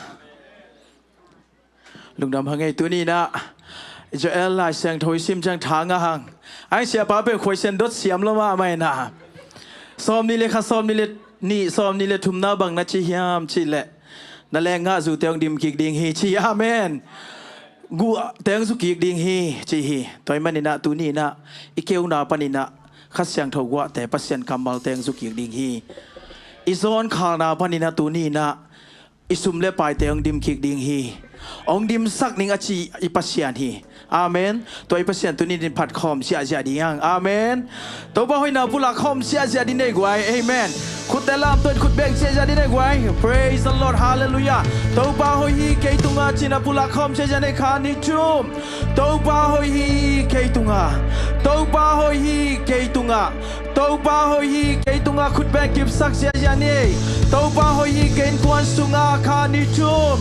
Lungdam hang ei. Tuni inah Joel Lai Siangtho i sim ciang tha ngah hang. Ai siapa peuh khuaisian dot siam lo mahmah inah. Sawmnih le khat, sawmnih le nih, sawmnih le thumna bang na ci hiam cih leh, na leng ngah zute hong dim kik ding hi ci. Amen. Guhte hong zu kik ding hi ci hi. Tua ahih man inah tuni inah i keuna pan inah Kha Siangtho guhte, Pasian kammalte hong zu kik ding hi. I zawnkhalna pan inah tuni inah i sum le paite hong dim kik ding hi. Hong dimsak ning a ci i Pasian hi. Amen. Tua i Pasian tuni in phat khawm ziahziah ding hang. Amen. Topa hoihna pulak khawm ziahziah ding nei guai. Amen. Khutte lamto in khut beng ziahziah ding nei guai. Praise the Lord. Halleluiah. Topa hoih hi kei tungah ci-in a pulak khawm ziahziah nei, khat, nih, thum. Topa hoih hi kei tungah. Topa hoih hi kei tungah. Topa hoih hi kei tungah. Khut beng kipsak ziahziah ni. Topa hoih hi kei innkuan sungah, khat, nih, thum.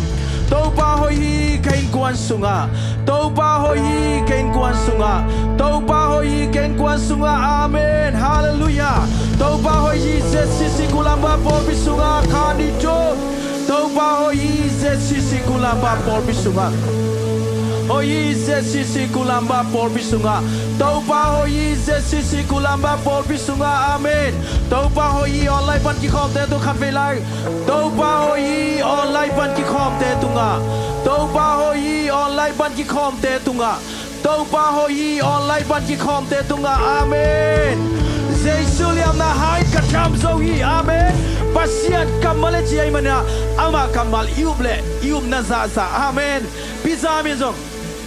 Topa hoih hi kei innkuan sungah. Topa hoih hi kei innkuan sungah. Topa hoih hi kei innkuan sungah. Amen. Halleluiah. Topa hoih hi Z C C Kulamba pawlpi sungah, khat, nih, thum. Topa hoih hi Z C C Kulamba pawlpi sungah. Hoih hi Z C C Kulamba pawlpi sungah. Topa hoih hi Z C C Kulamba pawlpi sungah. Amen. Topa hoih hi online pan kikhawmte tung khat vei lai. Topa hoih hi online pan kikhawmte tungah. Topa hoih hi online pan kikhawmte tungah. Topa hoih hi online pan kikhawmte tungah. Amen. Jesu liamna hangin ka dam zo hi. Amen. Pasian kammal e ci ahih manin ah, ama kammal i up leh i upna zahzah. Amen. Pi Zam in zong,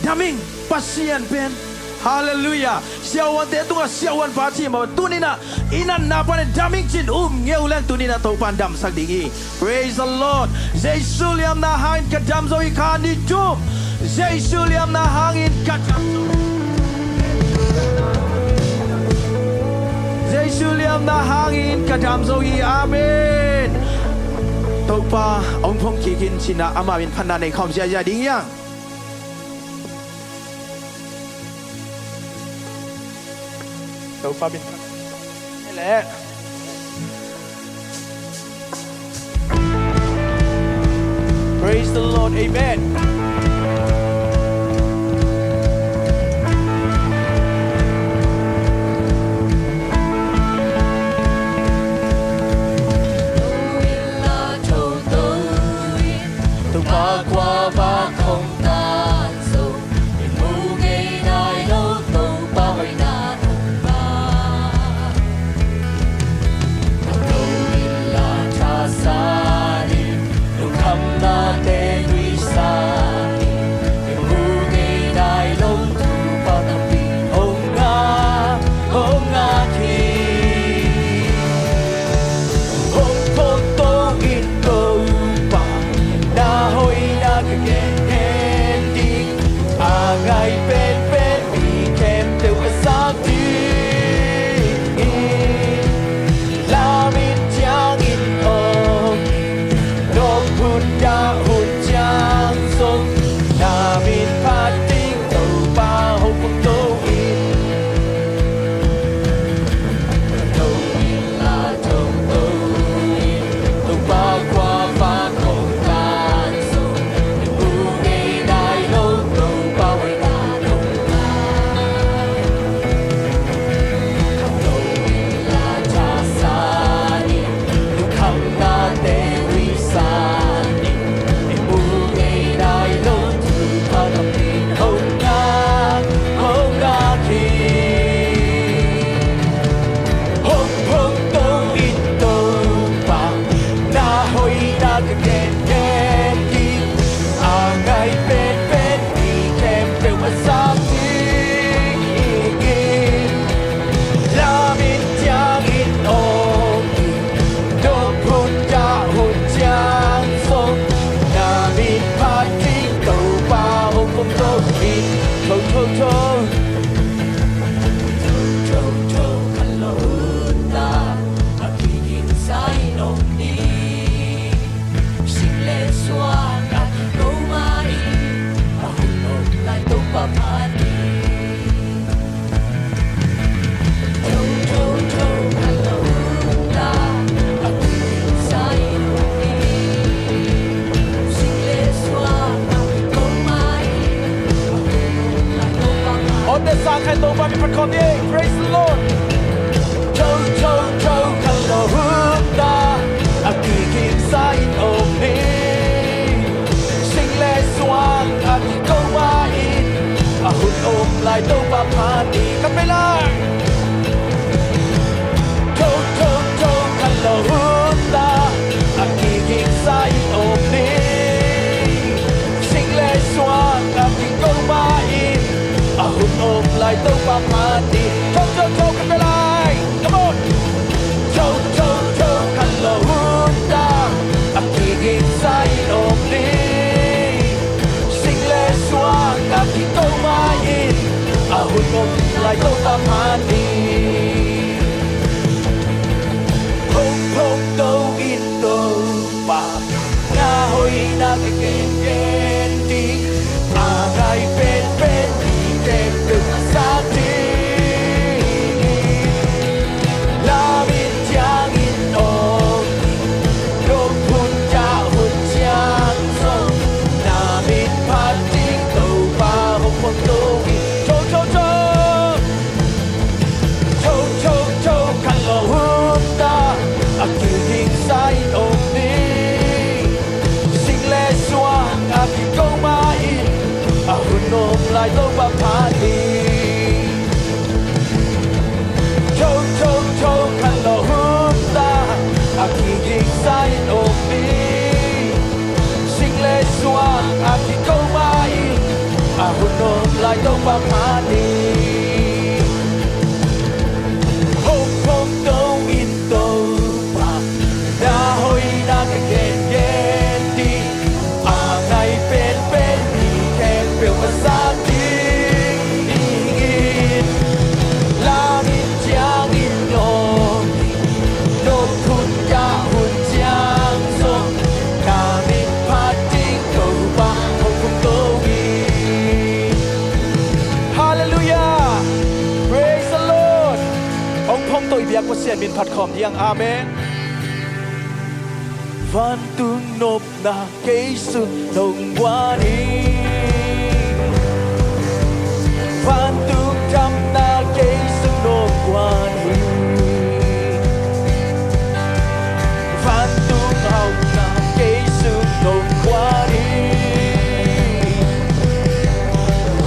dam ing, Pasian pen. Halleluiah. Siavuante tungah siavuanpa ci mah bang, tuni inah i natna panin dam ing ci-in um ngei uh leng tuni inah Topa in damsak ding hi. Praise the Lord. Jesu liamna hangin ka dam zo hi, khat, nih, thum. Jesu liamna hangin ka dam zo hi. Jesu liamna hangin ka dam zo hi. Amen. Topa hong phong kik in ci-in ah amau in phatna nei khawm ziahziah ding hi hang. Topa min. Praise the Lord. Amen. Topa khuavak hong tan zo, in mu ngei nai lo Topa hoihna hong pia. Lo in la thasan in, lungkhamnate nuihsan Lai Topa phat ni. Ka pia lai. Tho tho tho khanlawh hun ta, a kiging sa in om ni. Sing le suang a kiko mah in, a hun om lai Topa phat ni. Tho tho tho ka pia lai. Come on. Tho tho tho khanlawh hun ta, a kiging sa in om ni. Sing le suang a kiko mah in, a hun om lai Topa phat ni. Phong phong to in Topa, na hoihna ka gengen ding, a ngai penpen mi khempeuh a sak ding. Lam in thiang in awng in, nop hun ciah hun ciang zong, na min phat ding Topa hong phong to in. Tho tho tho. Tho tho tho khanlawh hun ta, a kiging sa in om ni. Sing le suang a kiko mah in, a hun om lai Topa phat ni. Tho tho tho khanlawh hun ta, a kiging sa in om ni. Sing le suang a kiko mah in, a hun om lai Topa phat ni. Phong phong to in Topa, na hoihna ka gengen ding, a ngai penpen mi khempeuh a sak ding in. Lam in thiang in awng in, nop hun ciah hun ciang zong, na min phat ding Topa hong phong to in. Halleluiah. Praise the Lord. Hong phong to i biak Pasian min phat khawm ding. Amen. Vantung nopna kei sung nong guan hi. Vantung damna kei sung nong guan hi. Vantung hauhna kei sung nong guan hi.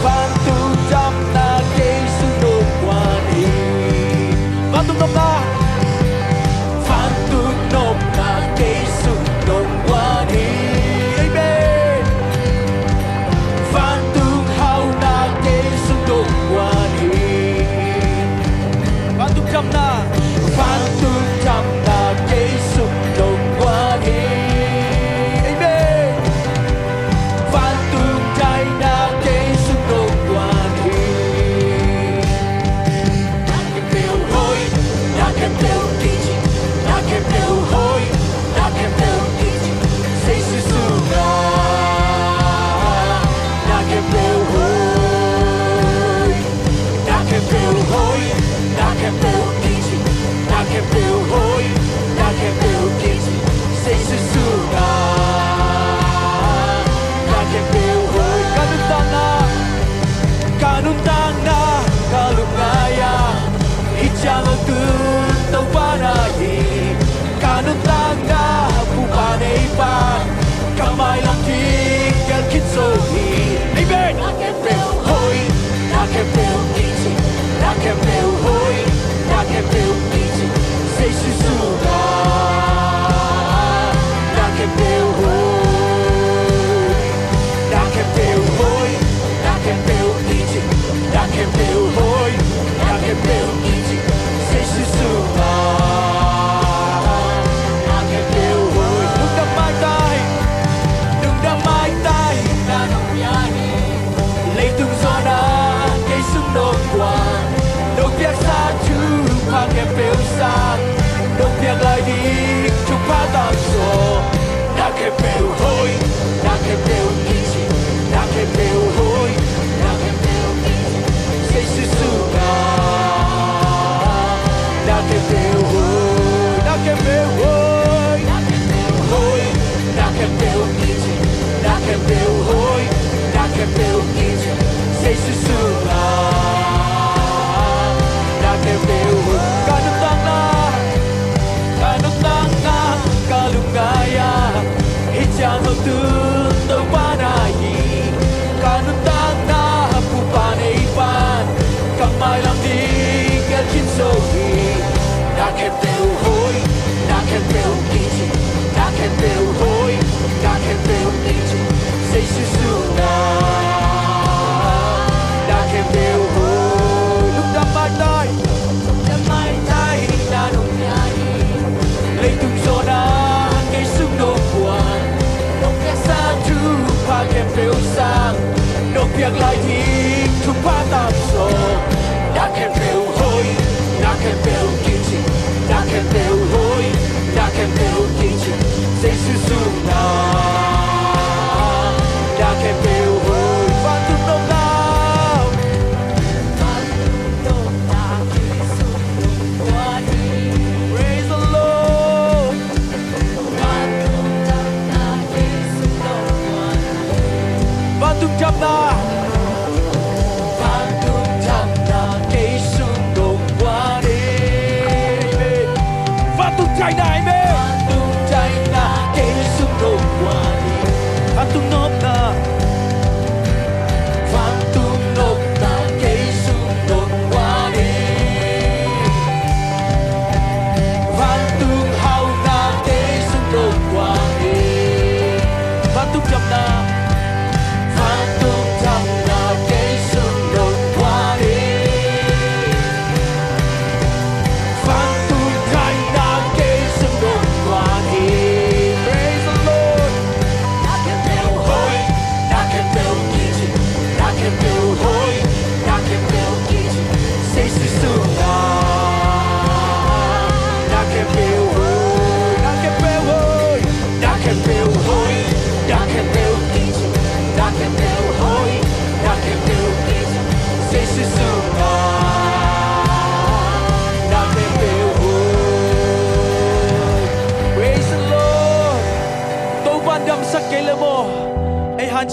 Vantung damna kei sung nong guan hi. Vantung nopna. Vantung nopna kei sung nong guan hi. Amen.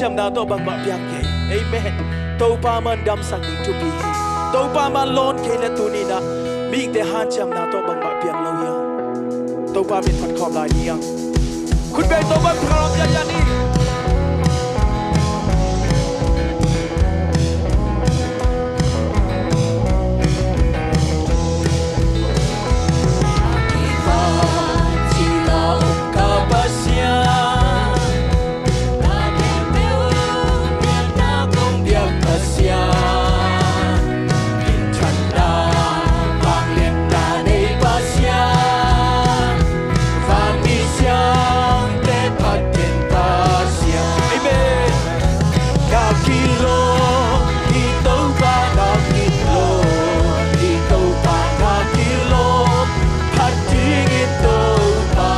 hanciamna tawh bangmah piang kei. Amen. Topa man damsak ding thupi hi. Topa man lawn kei le tuni-in ah mihingte hanciamna tawh bangmah piang lo hi hang. Topa min phat khawm lai ni hang. Khut beng Topa min phat khawm lai ni. Amen. Na kilawm, i Topa na kilawm, i Topa na kilawm, phat ding i Topa.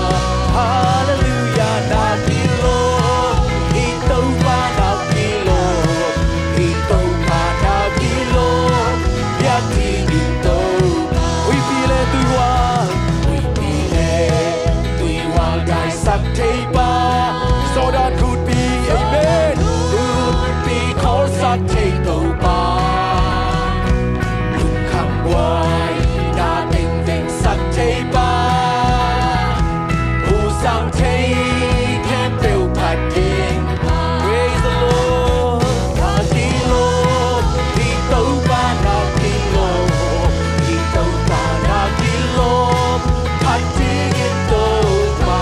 Halleluiah, na kilawm, i Topa na kilawm, i Topa na kilawm, biak ding i Topa. Huihpi le tuihual, huihpi le tuihual daisak thei pa, Jordan gutpi, amen, gutpi khawlsak thei Topa, lungkham buaina teng vengsak thei pa, usang thei khempeuh phat ding. Praise the Lord. Na kilawm, i Topa na kilawm, i Topa na kilawm, phat ding i Topa.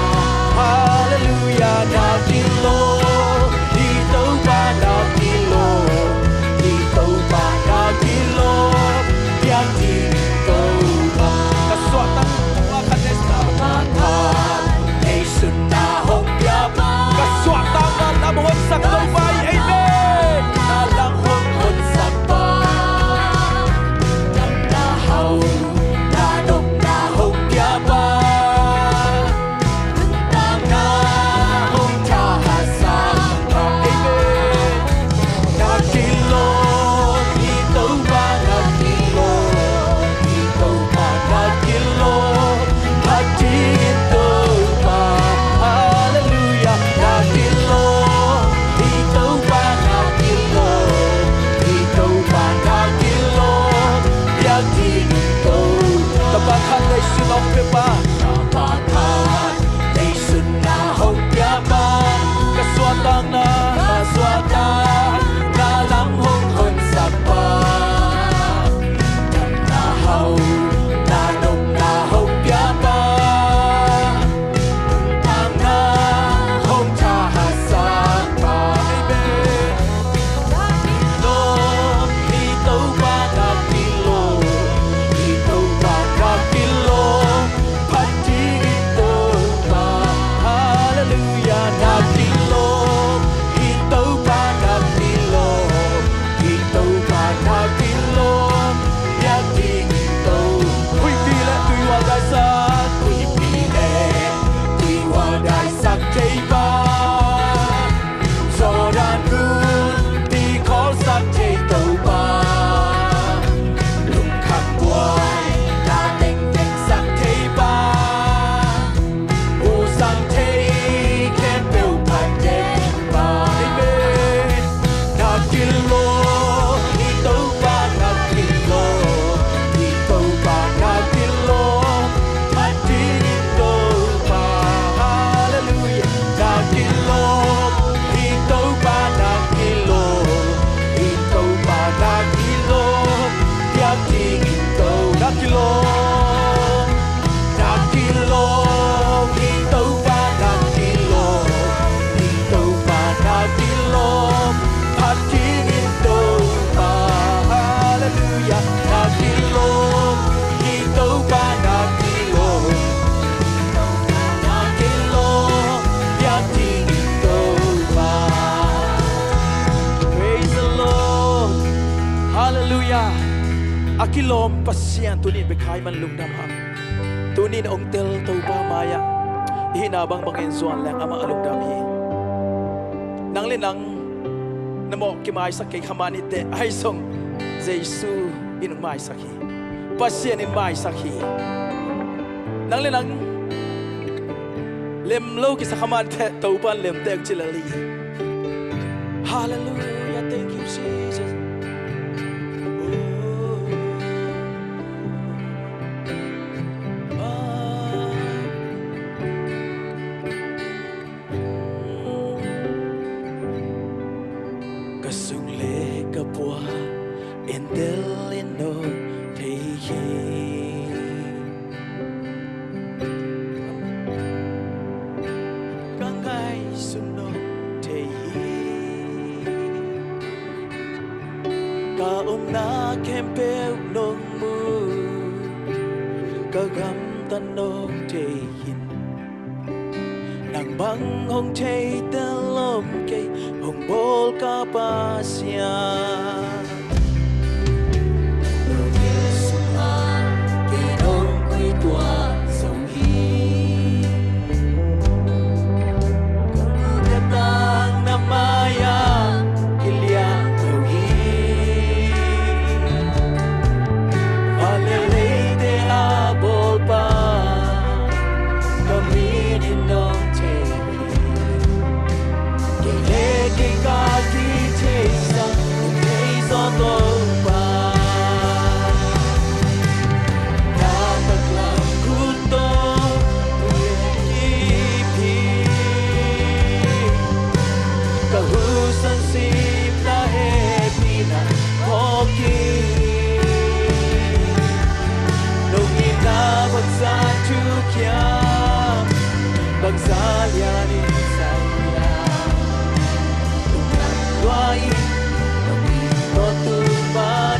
Halleluiah, na kilawm, i Topa na kilawm, i Topa na kilawm, biak ding i Topa. Ka suahtakna hong piapa, ka suahtakna lam honsak Topa hi. Amen. Na lam hong honsak pa, damna hau, na nopna hong piapa, nuntakna hong thahatsak pa. Amen. Na kilawm, i Topa na kilawm, i Topa na kilawm, phat ding i Topa. Halleluiah, na kilawm, i Topa na kilawm, i Topa na kilawm, biak ding i Topa. Tapa khat leisun hong pia pa, tapa khat leisun na hong pia pa, ka suahtakna, ka suahtakna lam hong honsak pa, damna hau, na nopna hong pia pa, nuntakna hong thahatsak pa. Amen. Na kilawm, i Topa na kilawm, i Topa na kilawm, phat ding i Topa. Halleluiah, na kilawm, i Topa na kilawm, i Topa na kilawm, biak ding i Topa. Huihpi le tuihual daisak, huihpi le tuihual daisak thei pa, Jordan gutpi khawlsak thei Topa, lungkham buaina teng vengsak thei pa, usang thei khempeuh phat ding pa. Amen. Na kilawm, i Topa na kilawm, i Topa na kilawm, phat ding i Topa. Halleluiah. Na kilawm, i Topa na kilawm, i Topa na kilawm, biak ding i Topa. Na kilawm, na kilawm, i Topa na kilawm, i Topa na kilawm, phat ding i Topa. Halleluiah. Na kilawm, i Topa na kilawm, i Topa na kilawm, biak ding i Topa. Praise the Lord. Halleluiah. A kilawm Pasian tuni-in bia khai man lungdam hang. Tuni-in hong tel Topa mai-ah i hihna bangbangin zuan leng amah a lungdam hi. Nang le nang na mawh kimaisak kei kha man hi teh, ahi zong Jesu in hong maisak hi. Pasian in maisak hi. Nang le nang lem lo kisa kha man teh, Topa in lem teh hong ci lel hi. Hallelujah, thank you, Jesus. Oh, ah. Ka sung le ka pua entel in nong thei hi. Ka ngaihsun nong thei hi. Ka omna khempeuh nong mu. Ka gamtat nong thei hi. Nang bang hong thei tel om kei, hong bawl ka Pasian. Nong inn sungah kei nong khui tuah zo hi. Ka tang na mai-ah kiliah lo hi. Van le leite a bawlpa, ka min in nong thei hi. Kei le kei ka kitheisak, kitheisak Topa. Na taklam khut tawh hong kip hi. Ka husan sip na hehpihna phawk hi. Nong itna bangzah thukiam, bangzah lian in zang hiam. Nong nat lua in, nong it tawh tung mah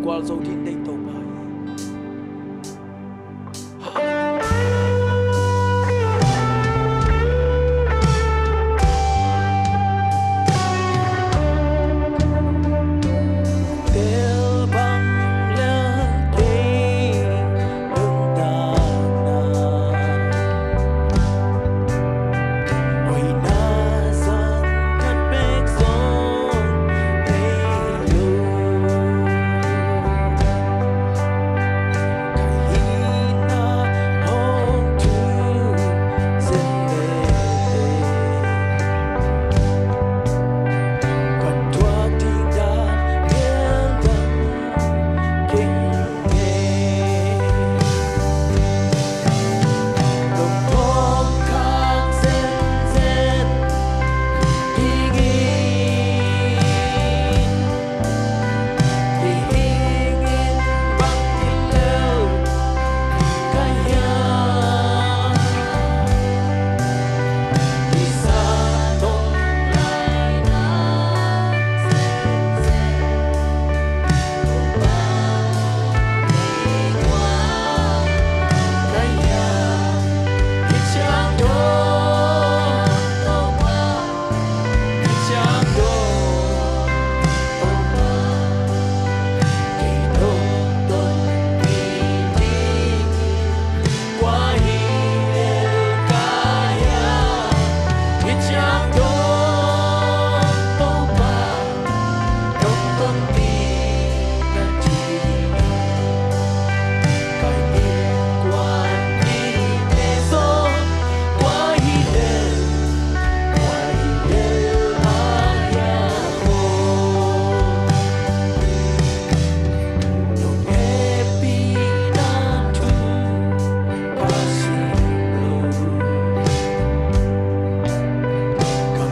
Gualzo ding deih Topa hi. Tel bang le kei nuntakna, hoihna zang khat bek zong nei lo. Ka hihna hong thu zen lete, ka thuak ding dan gel dam keng e. Lungdam khang zenzen dingin, dingin bang in leu ka hiam. Kisa tong lai na zenzen, Topa, kei kua ka hiam. Hih ciang dong Topa, hih ciang dong Topa, kei tungtawn ding kua hi lel ka hiam. Hih ciang dong Topa, tungtawn ding ka ci. Ka innkuan mite zong kua hi lel, kua hi lel a hiam aw. Nong hehpihna thu ka sim lo, ka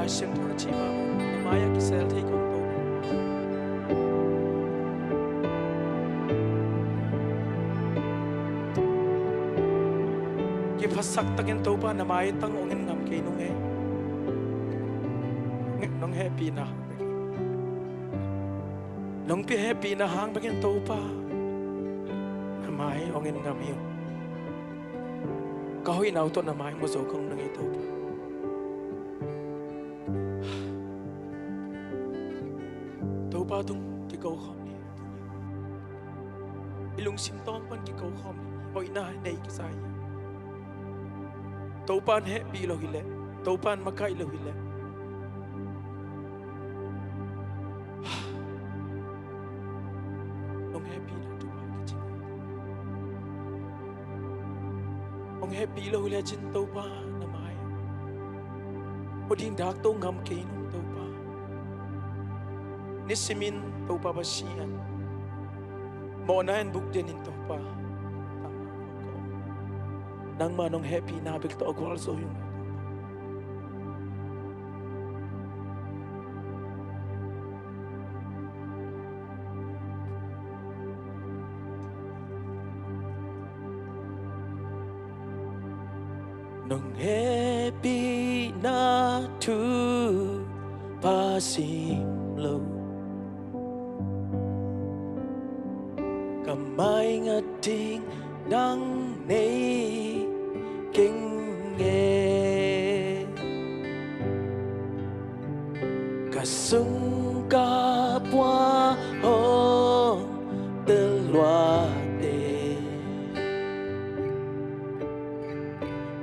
Siangtho na cih mah na mai-ah kisel thei kong Topa. Kiphasak takin Topa na mai tang hong en ngam kei nung e. Nong hehpihna hang bek, nong pia hehpihna hang bekin Topa na mai hong en ngam hi ung. Ka hoihna uh tawh na mai mu zo kong nung e Topa. Topa tung kiko khawm ni. I lungsim tawng pan kiko khawm ni. Hoihna nei kisa hi. Topa in hehpih lo hileh, Topa in makaih lo hileh, nong hehpihna thu mah kicing. Hong hehpih lo hi lecin Topa na mai-ah mu ding dak to ngam kei nung Topa. Nisimin Topa Pasian, mawhna in bukden in Topa, nangmah nong hehpihna bek tawh a gualzo hi ung. Nong hehpihna thupha sim lo, ka mai ngat ding dang nei keng e. Ka sung ka pua hong tel luat e.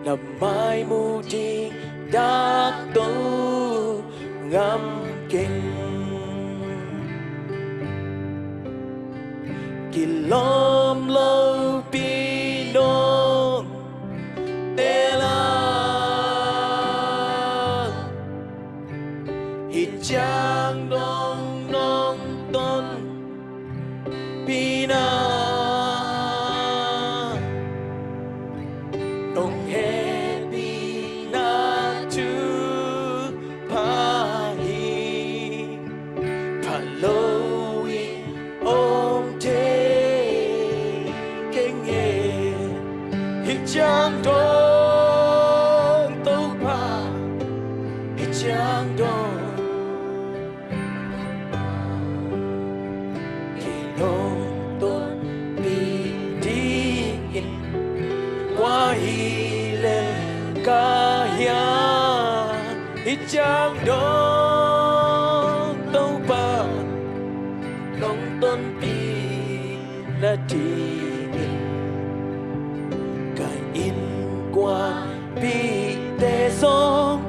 Na mai mu ding dak to ngam keng. Kilawm lopi nong teel a, hih ciang dong nong tonpihna, nong hehpihna thu pha hi. Pha lo in om thei keng e. Hih ciang dong Topa, hih ciang dong kei nong tonpih dingin kua hi lel ka hiam? Hih ciang dong Topa, nong tonpih nadingin ka innkuanpihte zong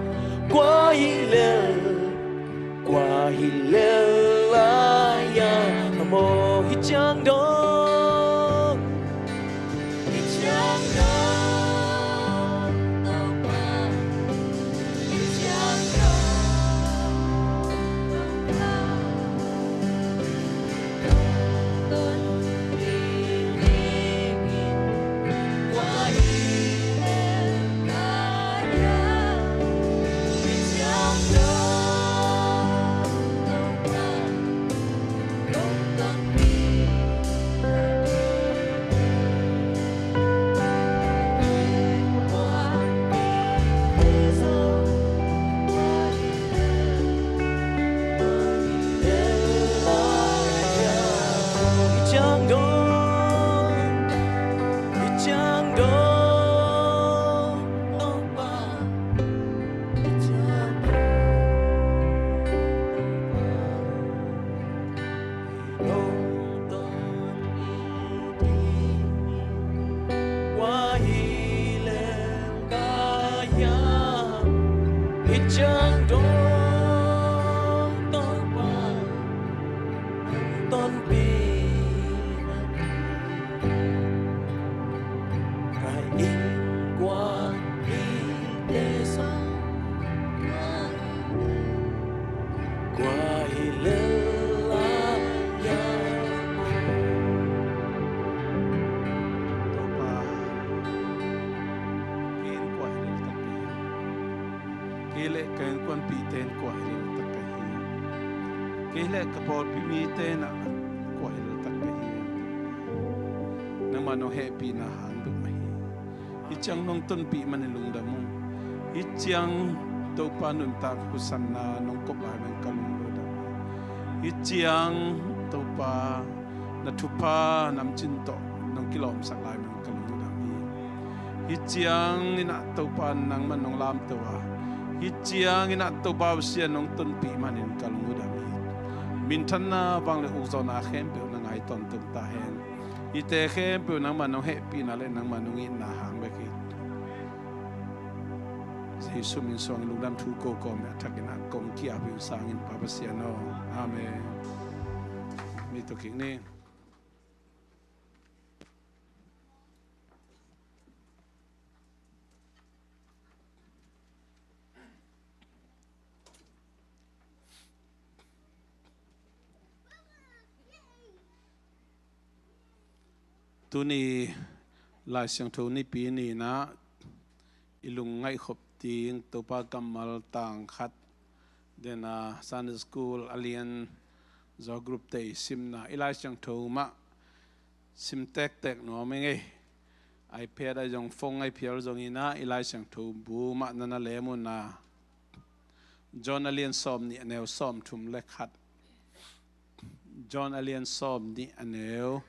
kua hi lel, kua hi lel lai-a maw? Hih ciang dong, hih ciang dong Topa, hih ciang dong Topa, Kuanpihte in kua hi leltak ka hiam? Kei le ka pawlpi mite in ah kua hi leltak ka hiam? Nangmah nong hehpihna hang bek mah hi. Hih ciang nong tonpih manin lungdam ung. Hih ciang Topa nuntak husanna nong kop lai manin ka lungdam. Hih ciang Topa na thupha namcin tawh nong kilawmsak lai manin ka lungdam hi. Hih ciangin ah Topa nangman nong lamto a, hih ciangin ah Topa Pasian nong tonpih manin ka lungdam hi. Minthanna, vanglian, ukzawhna khempeuh na ngai tawntung ta hen. Hihte khempeuh nangmah nong hehpihna le nangmah nong itna hang bek hi. Jesu min suangin lungdam thu ko kawm a thakin ah kong ki-ap hi sangin Pa Pasian aw. Amen. Mi to kik ni. Tuni Lai Siangtho Nipi ni-in ah i lungngaih khop ding Topa kammal tang khat, den a Sunday School a lian zaw group te i simna, i Lai Siangtho mah sim tektek nuam ing ei. iPad ah zong, phone ah i phial zongin ah i Lai Siangtho bu mah na na lem un ah, John a lian sawmnih a neu sawmthum le khat. John a lian sawmnih a neu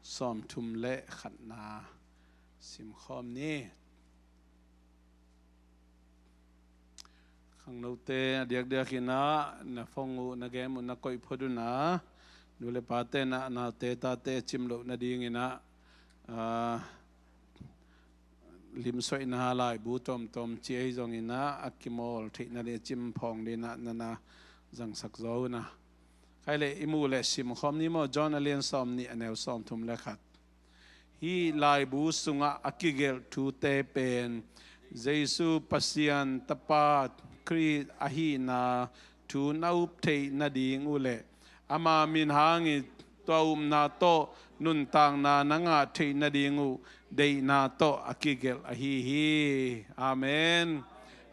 sawmthum le khatna simkhawm ni. Khangnote a diakdiakin ah na phone uh, na game uh na koih phot un ah, nu le pate in ah naute tate cim loh nadingin ah, ah, limsuaihna laibu tawmtawm ci ahi zongin ah a kimawl theih nading, a cim phawng dingin ah na na zangsak zaw un ah. Khai leh i muh leh simkhawm ni maw, John a lian sawmnih a neu sawmthum le khat. Hih laibu sungah a kigelh thute pen Jesu Pasian Tapa Khrih ahihna thu na up theih nading uh leh, ama min hangin tua upna tawh nuntakna na ngah theih nading uh deihna tawh a kigelh ahi hi. Amen.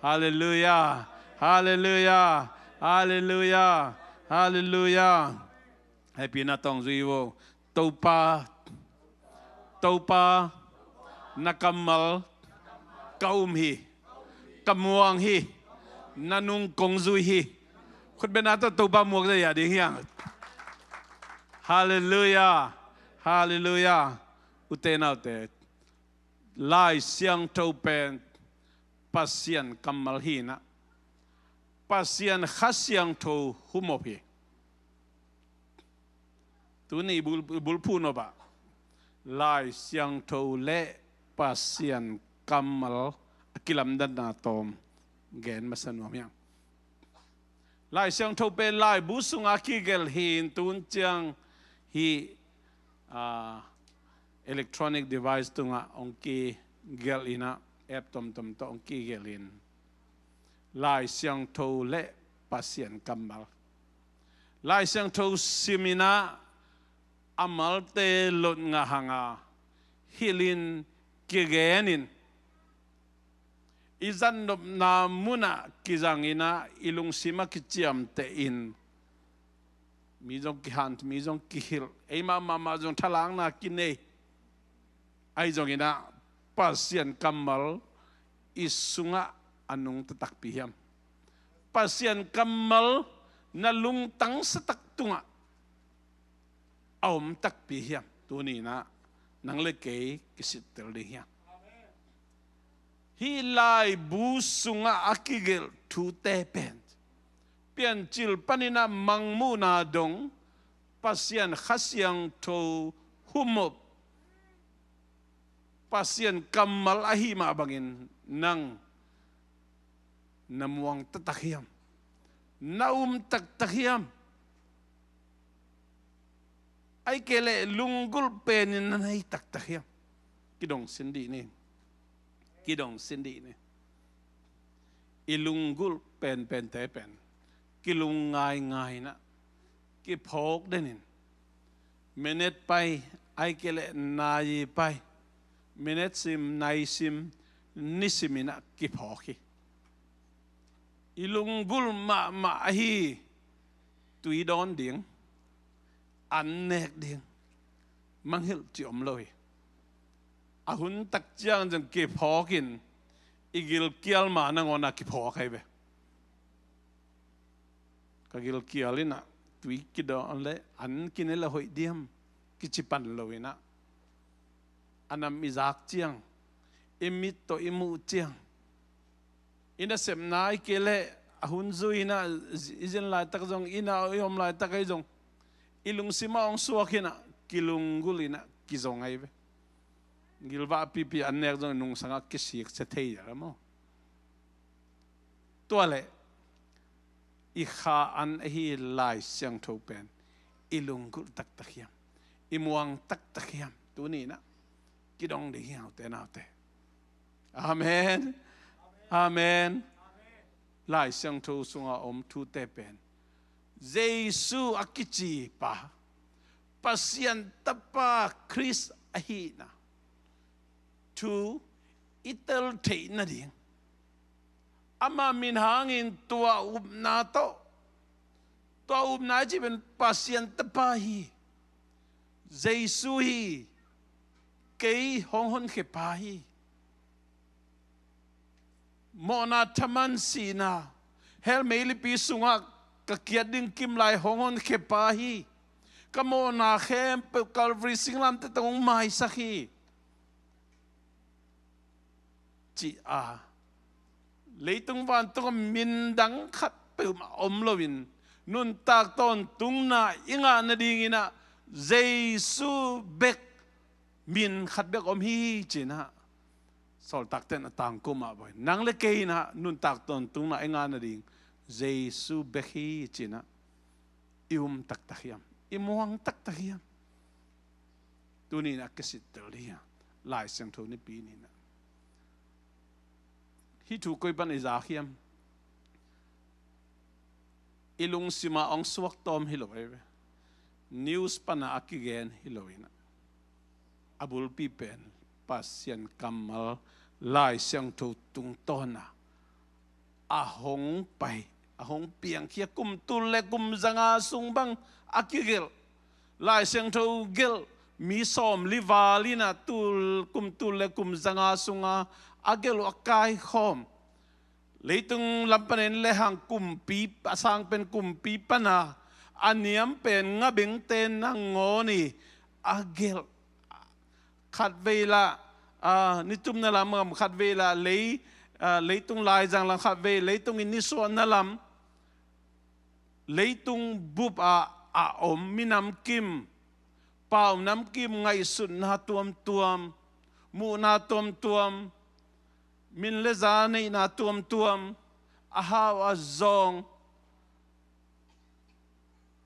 Halleluiah. Halleluiah. Halleluiah. Halleluiah. Hehpihna tawh zui vo. Topa, Topa, na kammal ka um hi, ka muang hi, na nung kong zui hi. Khutbetna tawh Topa muak zia ding hi hang. Halleluiah. Halleluiah. Ute naute, Lai Siangtho pen Pasian kammal hi-in ah, Pasian Kha Siangtho humop hi. Tuni bul, bulphuh nop ah Lai Siangtho le Pasian kammal a kilamdanna tawm gen masa nuam hi hang. Lai Siangtho pen laibu sungah kigelh hi-in, tun ciang hih, ah, electronic device tungah hong kigelh in ah, app tomtom tawh hong kigelh in, Lai Siangtho le Pasian kammal. Lai Siangtho sim in ah a malte lot ngah hang a, hilh in, kigen in, i zatnopna munah kizang in ah, i lungsim ah kiciamteh in, mi zong kihant, mi zong kihilh, eimah mahmah zong thalakna kinei. Ahi zongin ah Pasian kammal i sungah a nungta takpi hiam? Pasian kammal na lungtang sa tak tungah a om takpi hiam? Tuni-in ah nang le kei kisittel ding hiam? Hih laibu sungah a kigelh thute pen Piancil panin ah Mangmuhna dong, Pasian Kha Siangtho humop, Pasian kammal ahih mah bangin nang na muang taktak hiam? Na um taktak hiam? Ahih kei leh lunggulh penin na nei taktak hiam? Kidong sin dih ni. Kidong sin dih ni. I lunggulh penpente pen kilung ngaingai in ah, kiphawk den in, minute pai, ahih kei leh nai pai, minute sim, nai sim, ni sim in ah kiphawk hi. I lunggulh mahmah ahi tui dawn ding, an nek ding, mangngilh cih om lo hi. A hun tak ciang zong kiphawk in i gilkial ma nangawn a kiphawk ahi ve. Ka gilkial in ah tui kidawn le an kine le hoih diam kici pan lo in ah, a nam i zak ciang, i mit tawh i muh ciang, i nasepna i kei leh a hun zui in ah, i zin laitak zong, i na i om laitak ahi zong, i lungsim ah hong suak in ah, kilunggulh in ah kizong ahi ve. Gilvah pipi an nek zong i nungsang ah kisik sia thei a la maw? Tua leh i kha an ahi Lai Siangtho pen i lunggulh taktak hiam, i muang taktak hiam? Tuni in ah kidong ding hi, ute naute. Amen. Amen. Lai Siangtho sunga om thute pen Jesu a kici pa, Pasian Tapa Khrist ahihna thu i tel theih nading, ama min hangin tua upna tawh, tua upna i cih pen Pasian Tapa hi, Jesu hi, kei hong honkhia pa hi. Mawhna thaman sihna, hell meilipi sungah ka kiat ding kim lai hong honkhia pa hi. Ka mawhna khempeuh Calvary singlamteh tawh hong maisak hi, ci a, leitung vantung a min dang khat peuhmah om loin nuntak tawntungna i ngah nadingin ah Jesu bek, min khat bek om hi, ci-in ah Sawltakte in a tangko mah bangin nang le kei in ah nuntak tawntungna i ngah nading Jesu bek hi, ci-in ah i um taktak hiam, i muang taktak hiam? Tuni in ah kisittel ding hi a, Lai Siangtho nipi ni-in ah. Hih thu koi pan i zak hiam? I lungsim ah hong suak tawm hi lo ahi ve. News pan ah a kigen hi lo in ah, a bulpi pen Pasian kammal Lai Siangtho tungtawn a a hong pai, a hong piangkhia kum tul le kum zanga sung bang a kigelh, Lai Siangtho gelh mi sawmli val in ah tul, kum tul le kum zanga sunga a gelh uh a kaikhawm. Leitung lam panin lehang kumpi, a sang pen kumpi pan a, a niam pen ngabengte nangawn i a gelh. Khatvei lah, ah, nitumna lam, khatvei lah lei, ah, leitung laizang lam, khatvei leitung i nisuahna lam, leitung bup ah a om minam kim, pau namkim ngaihsutna tuamtuam, muhna tuamtuam, min le za neihna tuamtuam, a hau a zawng,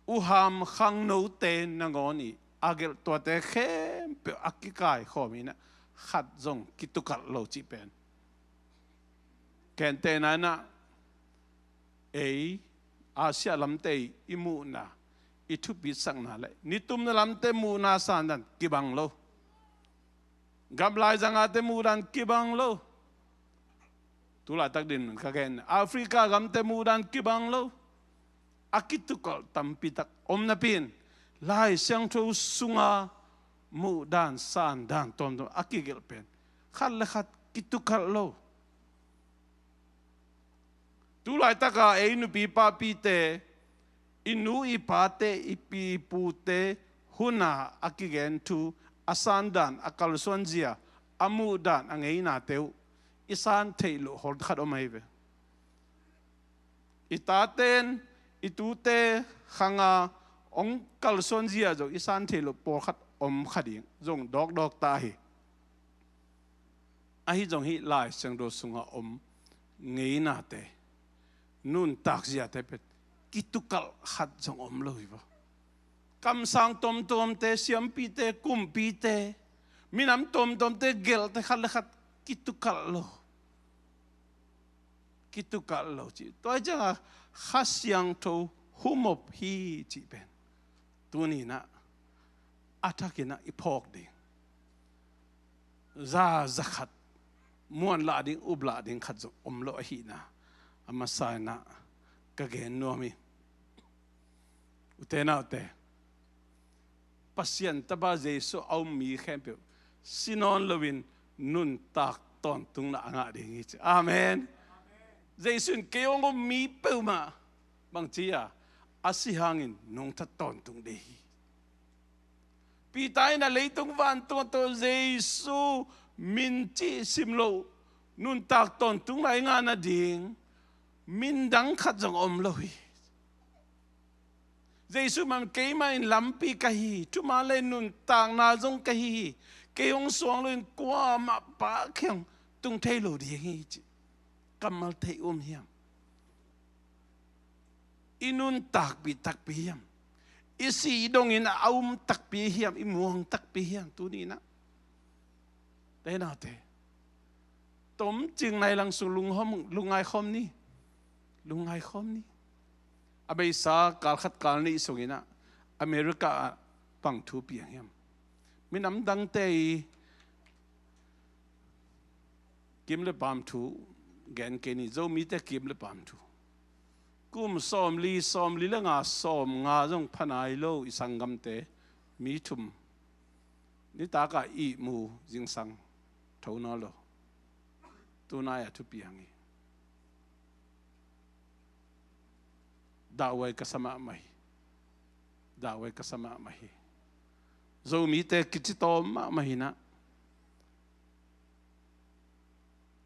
uham khangnote nangawn i a gelh, tuate khempeuh a kikaikhawm in ah khat zong kitukalh lo cih pen. Gentehna in ah ei Asia lamte i muhna, i thupitsakna le nitumna lamte muhna sandan kibang lo. Gam laizangate muhdan kibang lo. Tulaitak din ka gen, Africa gamte muhdan kibang lo. A kitukalh tampitak om napi-in, Lai Siangtho sunga muhdan sandan tuamtuam a kigelh pen khat le khat kitukalh lo. Tulaitaka ei nupi papite, i nu i pate, i pi i pute huna a kigen thu, a sandan, a kalsuanzia, a muhdan, a ngeinate uh i san theih loh hol khat om ahi ve. I taten i tute khanga hong kalsuanzia zong i san theih loh pawlkhat om kha ding zong dawkdawk ta hi. Ahi zong hih Lai Siangtho sunga om ngeinate, nuntak ziate pen kitukalh khat zong om lo hi vaw. Kamsang tuamtuamte, siampite, kumpite, minam tuamtuamte gelhte khat le khat kitukalh lo. Kitukalh lo cih. Tua hi cianga Kha Siangtho humop hi cih pen tuni in ah a thakin ah i phawk ding. Za, za khat muan lah ding, up lah ding khat zong om lo ahihna. A masa in ah ka gen nuam hi. Ute naute, Pasian tapa Jesu a um mi khempeuh si nawn loin nuntak tawntungna a ngah ding hi ci. Amen. Jesu in kei hong um mi peuhmah bangci a, a si hangin nungta tawntung ding hi. Peter in a leitung vantung a tawh Jesu min cih sim loh nuntak tawntungna i ngah nading min dang khat zong om lo hi. Jesu man, "Keimah in lampi ka hi hi, thuman le nuntakna zong ka hi hi. Kei hong suang loin kuamah Pa kiang tung thei lo ding hi," ci. Kammal thei um hiam? I nuntakpih takpi hiam? I si i dongin a um takpi hiam? I muang takpi hiam tuni in ah? Ute naute, tomcing nai lang sung lunghom, lungngai khawm ni. Lungngai khawm ni. A beisa kal khat kal nih sungin ah America ah bang thu piang hiam? Minam dangte i kim le paam thu gen kei ni. Zomite kim le paam thu. Kum sawmli, sawmli le nga, sawmnga zong pha nai lo i sanggamte mi thum nitak ah ihmu zingsang tho nawn lo. Tunai a thupi hang hi. Dahhuai ka sa mahmah hi. Dahhuai ka sa mahmah hi. Zomite kici tawm mahmah hi in ah.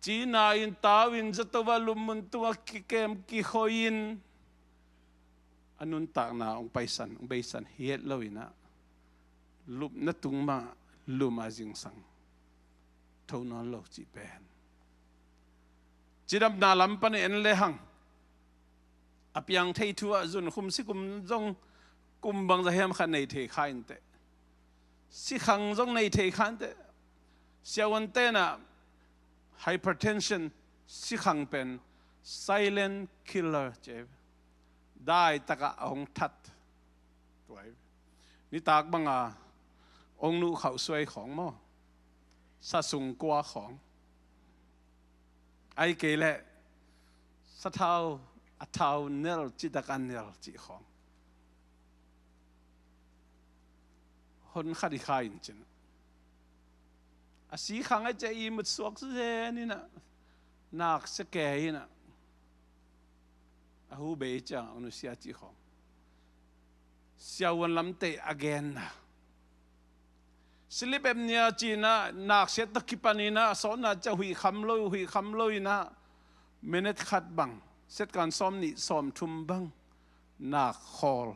Cina in, tau in, zato ah, lupmun tungah kikem kikhoi in a nuntakna hong paisan, hong beisan hi het lo in ah, lupna tung mah lum a zingsang tho nawn lo cih pen. Cidamna lam pan en lehang, a piang thei thu ah zun khum si kum zong kum bangzah hiam khat nei thei kha inteh. Sikhang zong nei thei kha inteh. Siavuante in ah hypertension sikhang pen silent killer ci. Daitak ah a hong that. Tua hi. Nitak bang a hong nuh khauh suai khawng maw? Sa sung kua khawng. Ahih kei leh sathau, a thau nel, citak a nel cih khawng. Hon khat i kha in cin. A sikhang a ci a ihmut suak zen in ah, nak sia kei in ah, a hu bei ciang a nusia cih khawng. Siavuan lamte a genna. Sleep apnea ci in ah, nak sia tawh kipan in ah, a sawtna ciang huih kham lo, huih kham lo in ah, minute khat bang, second sawmnih sawmthum bang nak khawl.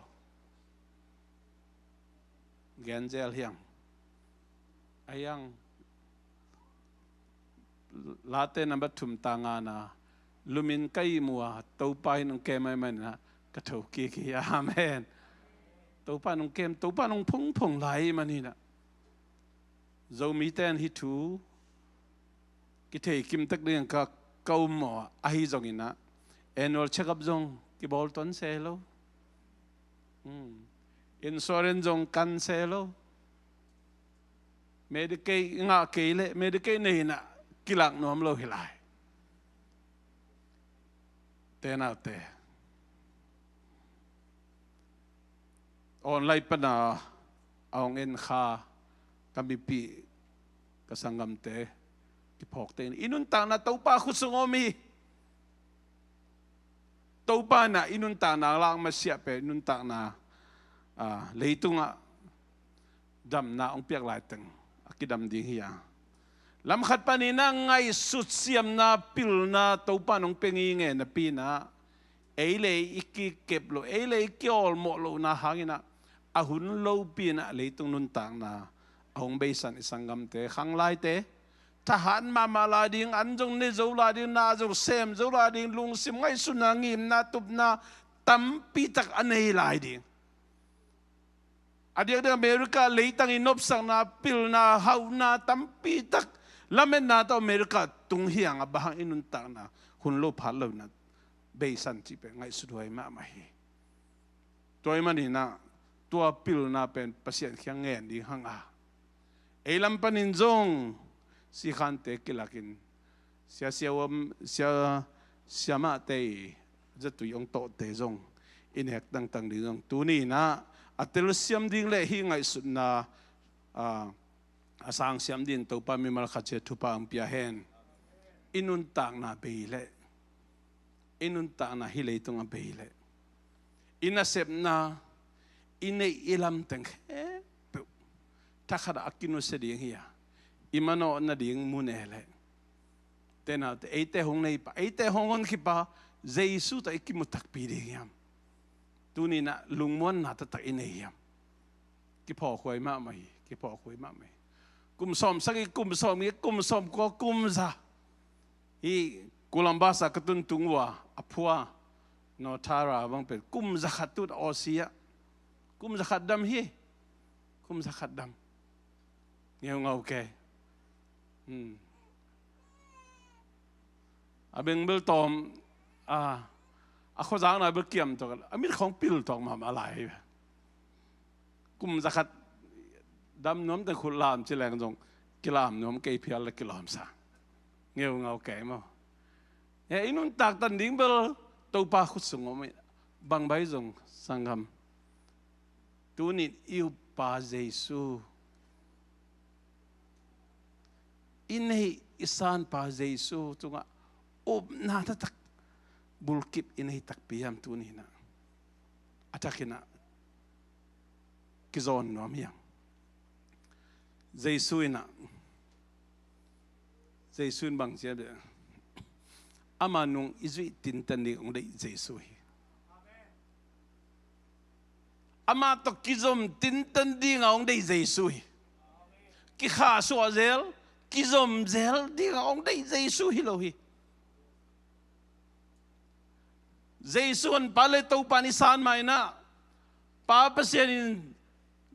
Gen zel hiang. A hiang. Late number thum, tang ngana, lumin ka ihmu a, Topa in hong kem ahih manin ah ka tho kik hi. Amen. Topa in hong kem, Topa in hong phongphong lai ahih manin ah. Zomite in hih thu kithei kim tek ding ka, ka um maw, ahi zongin ah annual check-up zong kibawl tuan se lo. Hmm. Insurance zong kan se lo. Medicaid ngah kei leh, Medicaid nei in ah kilak nuam lo hi lai. Ute naute, online pan a hong en kha ka mipih, ka sanggamte, kiphawkte in, i nuntakna Topa khut sung om hi. Topa in ah i nuntakna lak masiah pen, i nuntakna, ah, leitungah damna hong piak laiteng a kidam ding hi a. Lam khat panin ah ngaihsut siamna, pilna Topa in hong pia ngeingai napi in ah, ei le ei i kikep loh, ei le ei i kiawlmawh lohna hangin ah, a hun lopi in ah leitung nuntakna a hong beisan i sanggamte, khanglaite, thahat mahmah lai ding, an zong ne zo lai ding, na zong sem zo lai ding, lungsim ngaihsutna, ngimna, tupna tampi tak a nei lai ding. A diakdiak America leitang i nopsakna, pilna, hauhna tampi tak, lametna tawh America tung hi hang a, bang hang i nuntakna hun lo phat lo in ah beisan cih pen ngaihsut huai mahmah hi. Tua ahih manin ah tua pilna pen Pasian kiang ngen ding hang a, ei lam panin zong sikhante kilakin, sia, sia, um, sia Siamahte i zatui hong tawhte zong i nek tangtang ding zong tuni inah a telsiam ding le hih ngaihsutna a, a sangsiam ding Topa mimal khat ciat thupha hong pia hen. I nuntakna bei leh, i nuntakna hih leitung a bei leh, i nasepna, i neih i lamteng khempeuh thakhatah a kinusia ding hi a, i manawh nading mun e leh, tenate eite hong neipa, eite hong honkhia pa Jesu tawh i kimu takpi ding hiam? Tuni inah lungmuanna taktak i nei hiam? Kiphawkhuai mahmah hi, kiphawkhuai mahmah hi. Kum sawmsagih, kum sawmgiat, kum sawmkua, kum za. Hih Columbus ah ka tuntung uh a, a phua North Tara bang pen kum zakhat tut a Aussie ah. Kum zakhat dam hi. Kum zakhat dam. Ngeungau kei. Hmm. A beng bel tawm a, a khuazakna bel kiam tawk a, a mit khawng pil tawk mahmah lai hi. Kum zakhat dam nuam teng khut lam ci leng zong kilam nuam kei phial le kilawmsa. Ngeungau kei maw? He, i nuntak tan ding bel Topa khut sung om hi. Bang bai zong sanggam, tunin i uppa Jesu, i neih i sanpa Jesu tungah upna taktak bulkip i nei takpi hiam? Tuni inah a thakinah kizawn nuam hiam? Jesu inah, Jesu in bang ci a, ama nung i zuih tinten ding hong deih Jesu hi. Amah tawh kizom tinten dinga hong deih Jesu hi. Kikhahsuah zel, kizom zel dinga hong deih Jesu hi lo hi. Jesu honpa le Topa i san ma inah, Pa Pasian in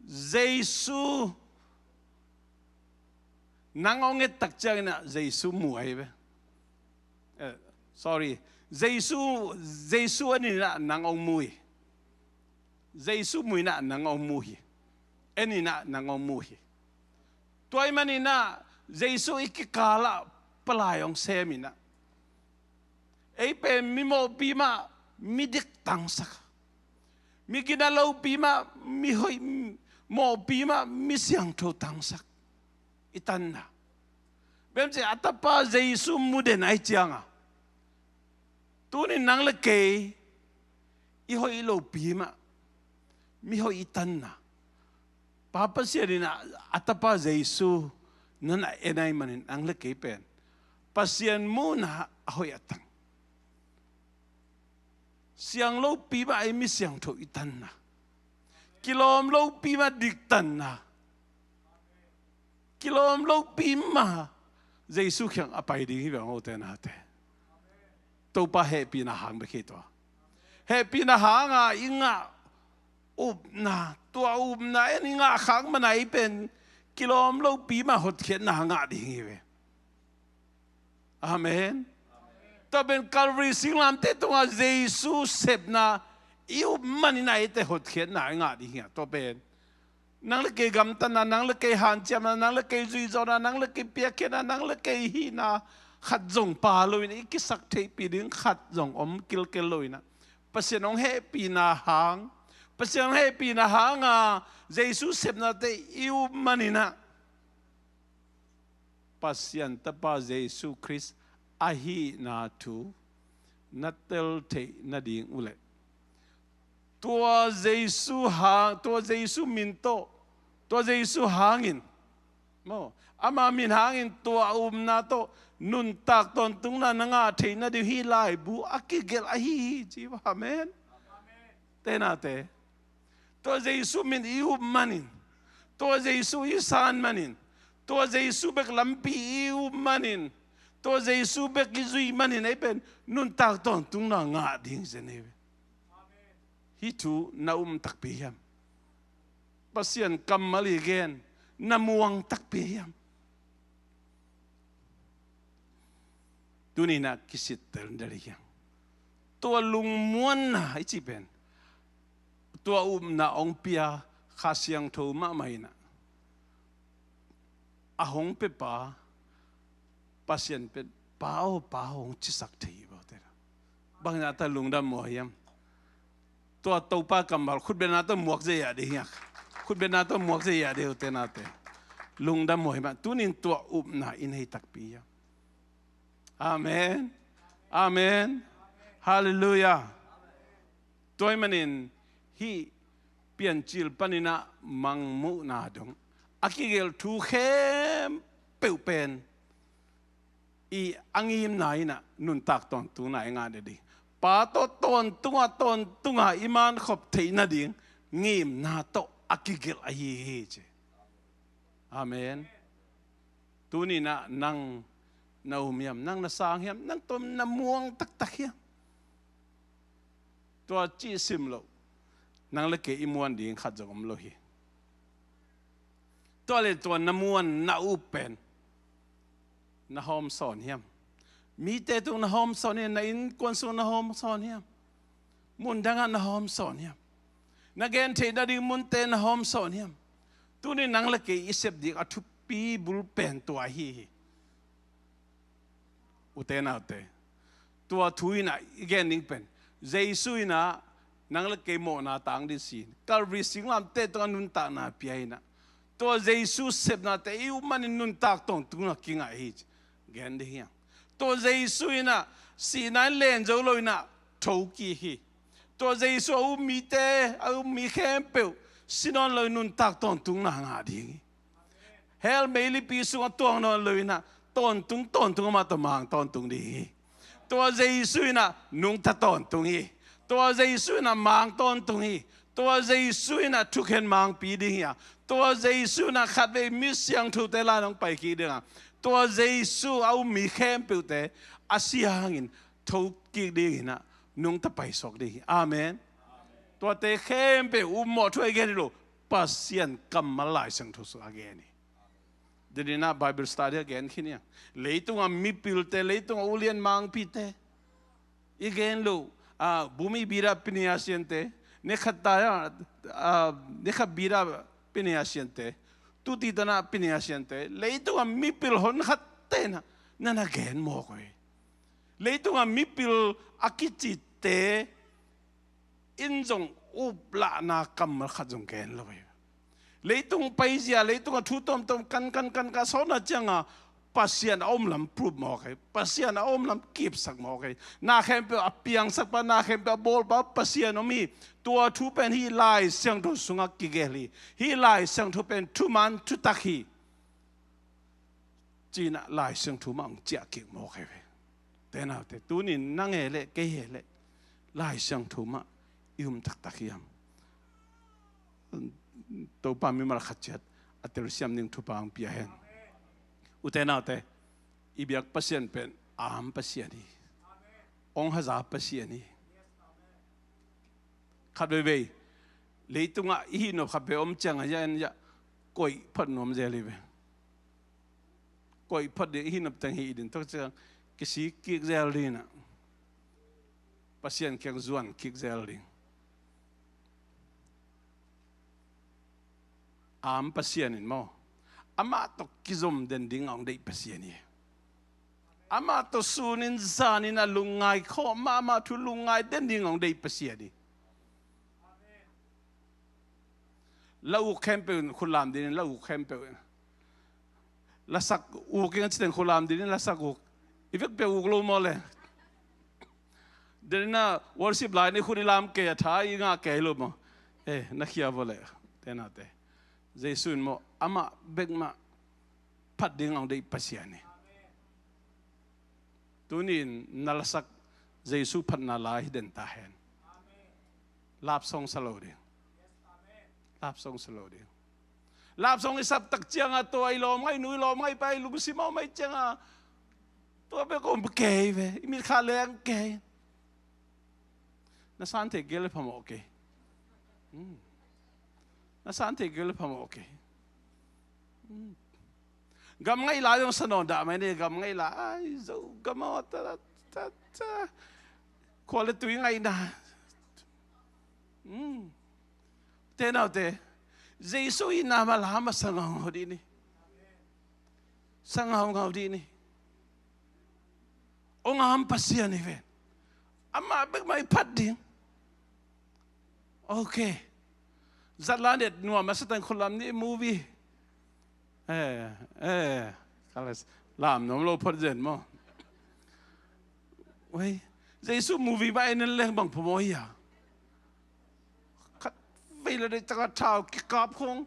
Jesu nang hong et tak ciangin ah Jesu mu ahi ve. Eh, sorry. Jesu, Jesu en inah nang hong mu hi. Jesu mu inah nang hong mu hi. En inah nang hong mu hi. Tua ahih man inah Jesu i kikalah palai hong sem inah, ei pen mi mawhpi mah mi dik tangsak, mi gina lopi mah mi hoih, mawhpi mah mi siangtho tangsak i tanna. Bemce a tapa Jesu mu den ahih cianga, tunin nang le kei i hoih lopi mah mi hoih i tanna, Pa Pasian in a, a tapa Jesu na na en ahih manin nang le kei pen Pasian muhna a hoih a tang, siang lopi mah ei mi siangtho i tanna, kilawm lopi mah dik tanna, kilawm lopi mah Jesu kiang a pai ding hi bang hote nate. Topa hehpihna hang bek hi tua. Hehpihna hanga i ngah upna, tua upna en i ngah khak mana i pen kilawm lopi mah hotkhiatna ngah ding hi ve. Amen. Tua pen Calvary singlamteh tunga Jesu sepna i up manin a eite hotkhiatna i ngah ding hi a, tua pen nang le kei gamtatna, nang le kei hanciamna, nang le kei zuihzawhna, nang le kei piakkhiatna, nang le kei hihna khat zong pha loin i kisak theihpih ding khat zong om kilkel loin ah, Pasian hong hehpihna hang, Pasian hong hehpihna hanga Jesu sepnate i up manin ah, Pasian tapa Jesu Khrist ahihna thu na tel theih nading uhleh, tua Jesu hang, tua Jesu min tawh, tua Jesu hangin, maw, ama min hangin tua upna tawh nuntak tawntungna na ngah theih nading hih laibu a kigelh ahi hi ci. Amen. Tenate, tua Jesu min i up manin, tua Jesu i san manin, tua Jesu bek lampi i up manin, tua Jesu bek i zuih manin ei pen nuntak tawntungna ngah ding zen ei ve. Hih thu na um takpi hiam? Pasian kammal i gen na muang takpi hiam? Tuninah kisittel del hiang. Tua lungmuanna i cih pen tua upna hong pia Kha Siangtho mahmah inah, a hong pepa Pasian pen Pa aw, Pa aw hong cisak thei hi baute. Bang na ta lungdam maw hiam? Tua Topa kammal khutbetna tawh muak zei a ding hiam? Khutbetna tawh muak zei a ding, ute naute. Lungdam maw hiam? Tunin tua upna i nei takpi hiam? Amen. Amen. Halleluiah. Tua ahih manin hih Piancil panin ah Mangmuhna dong a kigelh thu khempeuh pen i a ngimna in ah nuntak tawntungna i ngah nading, Pa tawh tawntung a tawntung a i mankhop theih nading ngimna tawh a kigelh ahi hi ci. Amen. Tuni in ah nang na um hiam? Nang na sang hiam? Nang tawh na muang taktak hiam? Tua cih sim loh, nang le kei i muan ding khat zong om lo hi. Tua le tua na muan, na up pen na hawmsawn hiam? Mite tung na hawmsawn hiam? Na innkuan sung na hawmsawn hiam? Mundang ah na hawmsawn hiam? Na gentheih nading munte na hawmsawn hiam? Tuni nang le kei i sep ding a thupi bul pen tua ahi hi. Ute naute, tua thu in ah i gen ding pen Jesu in ah nang le kei mawhna tang ding sin, Calvary singlamteh tungah nuntakna pia in ah, tua Jesu sepnate i up manin nuntak tawntungna kingah hi ci gen ding hi hang. Tua Jesu in ah sihna in len zo lo in ah thokik hi. Tua Jesu a um mite, a um mi khempeuh si nawn lo in nuntak tawntungna ngah ding hi. Hell meilipi sungah tuang nawn lo in ah tawntung tawntung amah tawh mang tawntung ding hi. Tua Jesu in ah nungta tawntung hi. Tua Jesu in ah mang tawntung hi. Tua Jesu in ah thukhen mangpi ding hi a, tua Jesu in ah khatvei mi siangthote lai-in hong pai kik ding a, tua Jesu a um mi khempeuhte a si hangin thokik ding in ah nungta paisuak ding hi. Amen. Tuate khempeuh ummawh thu a i gen hi lo, Pasian kammal Lai Siangtho sungah a gen hi. Deninah Bible study a gen khin hi a, leitungah mipilte, leitungah ulian mangpite i gen lo, ah, bumi bira piniasiante, nekhataya, ah, nekhat bira piniasiante, tuti tana piniasiante, leitungah mipil honkhatte na, na na gen mawk uh hi. Leitungah mipil a kicite in zong uplahna kammal khat zong gen lo hi. Leitung paizia, leitungah thu tawmtawm kan kan kan ka sawtna cianga Pasian a om lam proof mawk hi. Pasian a om lam kipsak mawk hi. Na khempeuh a piangsakpa, na khempeuh a bawlpa Pasian om hi. Tua thu pen hih Lai Siangtho sungah kigelh hi. Hih Lai Siangtho pen thuman thutak hi. Cinah Lai Siangtho mah hong ciah kik mawk hi ve. Tenaute, tunin nang he leh kei he leh Lai Siangtho mah i um taktak hiam? Topa mimal khat ciat a telsiam ding thupha hong pia hen. U tenaute, i biak Pasian pen a am Pasian hi. Hong haza Pasian hi. Khat veivei leitungah i hihnop khat vei om ciangah hiah en hiah koih phot nuam zel hi ve. Koih phot ding, i hihnop teng hih ding tok ciang kisik kik zel ding inah Pasian kiang zuan kik zel ding. A am Pasian in maw, amah tawh kizom den dingah hong deih Pasian hi. Amah tawh sunin zanin a lungngai khawh mahmah thu lungngai den dingah hong deih Pasian hi. La uk khempeuh in khut lam dinin, la uk khempeuh in. Lasak uk in a citeng khut lam dinin, lasak uk. I vekpi a uk lo maw le? Deninah worship lai ni khut i lam kei a, tha i ngah kei lo maw? Eh, na khia vua le. Tenaute, Jesu in maw, amah bek mah phat ding hong deih Pasian hi. Tunin na lasak Jesu phatna lai hi den ta hen. Love song sa lo ding. Love song sa lo ding. Love song i sap tak ciangah tua i lawm ngai nu, i lawm ngai pa, i lungsim a om ahih ciangah tua bek om kei ve, i mitkha leng kei. Na san thei kei le phamawh kei. Hmm. Na san thei kei le phamawh kei. Hmm. Gam ngaih lai zong sa nawn dah mai ni, gam ngaih lai, ai, Zo gam aw, ta, ta, ta, ta. Khua le tui ngaihna. Hmm. Tenaute, Jesu itna mah lam a sa ngaungau dih ni. Sa ngaungau dih ni. Hong a am Pasian hi ven. Amah bek mah i phat ding. Ok. Zatla net nuam a Satan khulam ni movie. Eh, eh. Kalas lam nuam lo phot zen maw. Wei. Jesu movie ba en en leng bang phamawh hi a. Khat vei la dei taka thau kikap khong.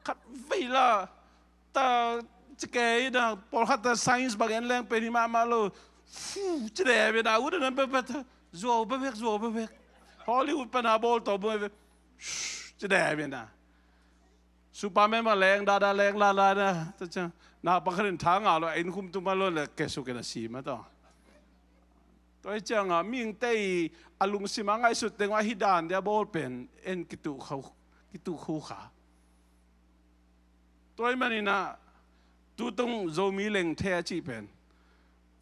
Khat vei la ta cike ina pawlkhat ta science bang en leng pen hi mahmah lo. Fu, ci deh ve na, ut na pe pe ta. Zuau pe vek, zuau pe vek. Hollywood pana bawl tawh bawl vek. Ci deh ve na. Superman ma leng dada leng lala na. Ta ciang na pakhatin tha ngah lo, a inn khum tum a lo le kesu kena si ma tawh. Tua hi cianga mihingte i a lungsim a ngaihsut teng uh a hi dan dia bawl pen en kitu kho, kitu kho kha. Tua hi maninah tutung Zomi lengthe a cih pen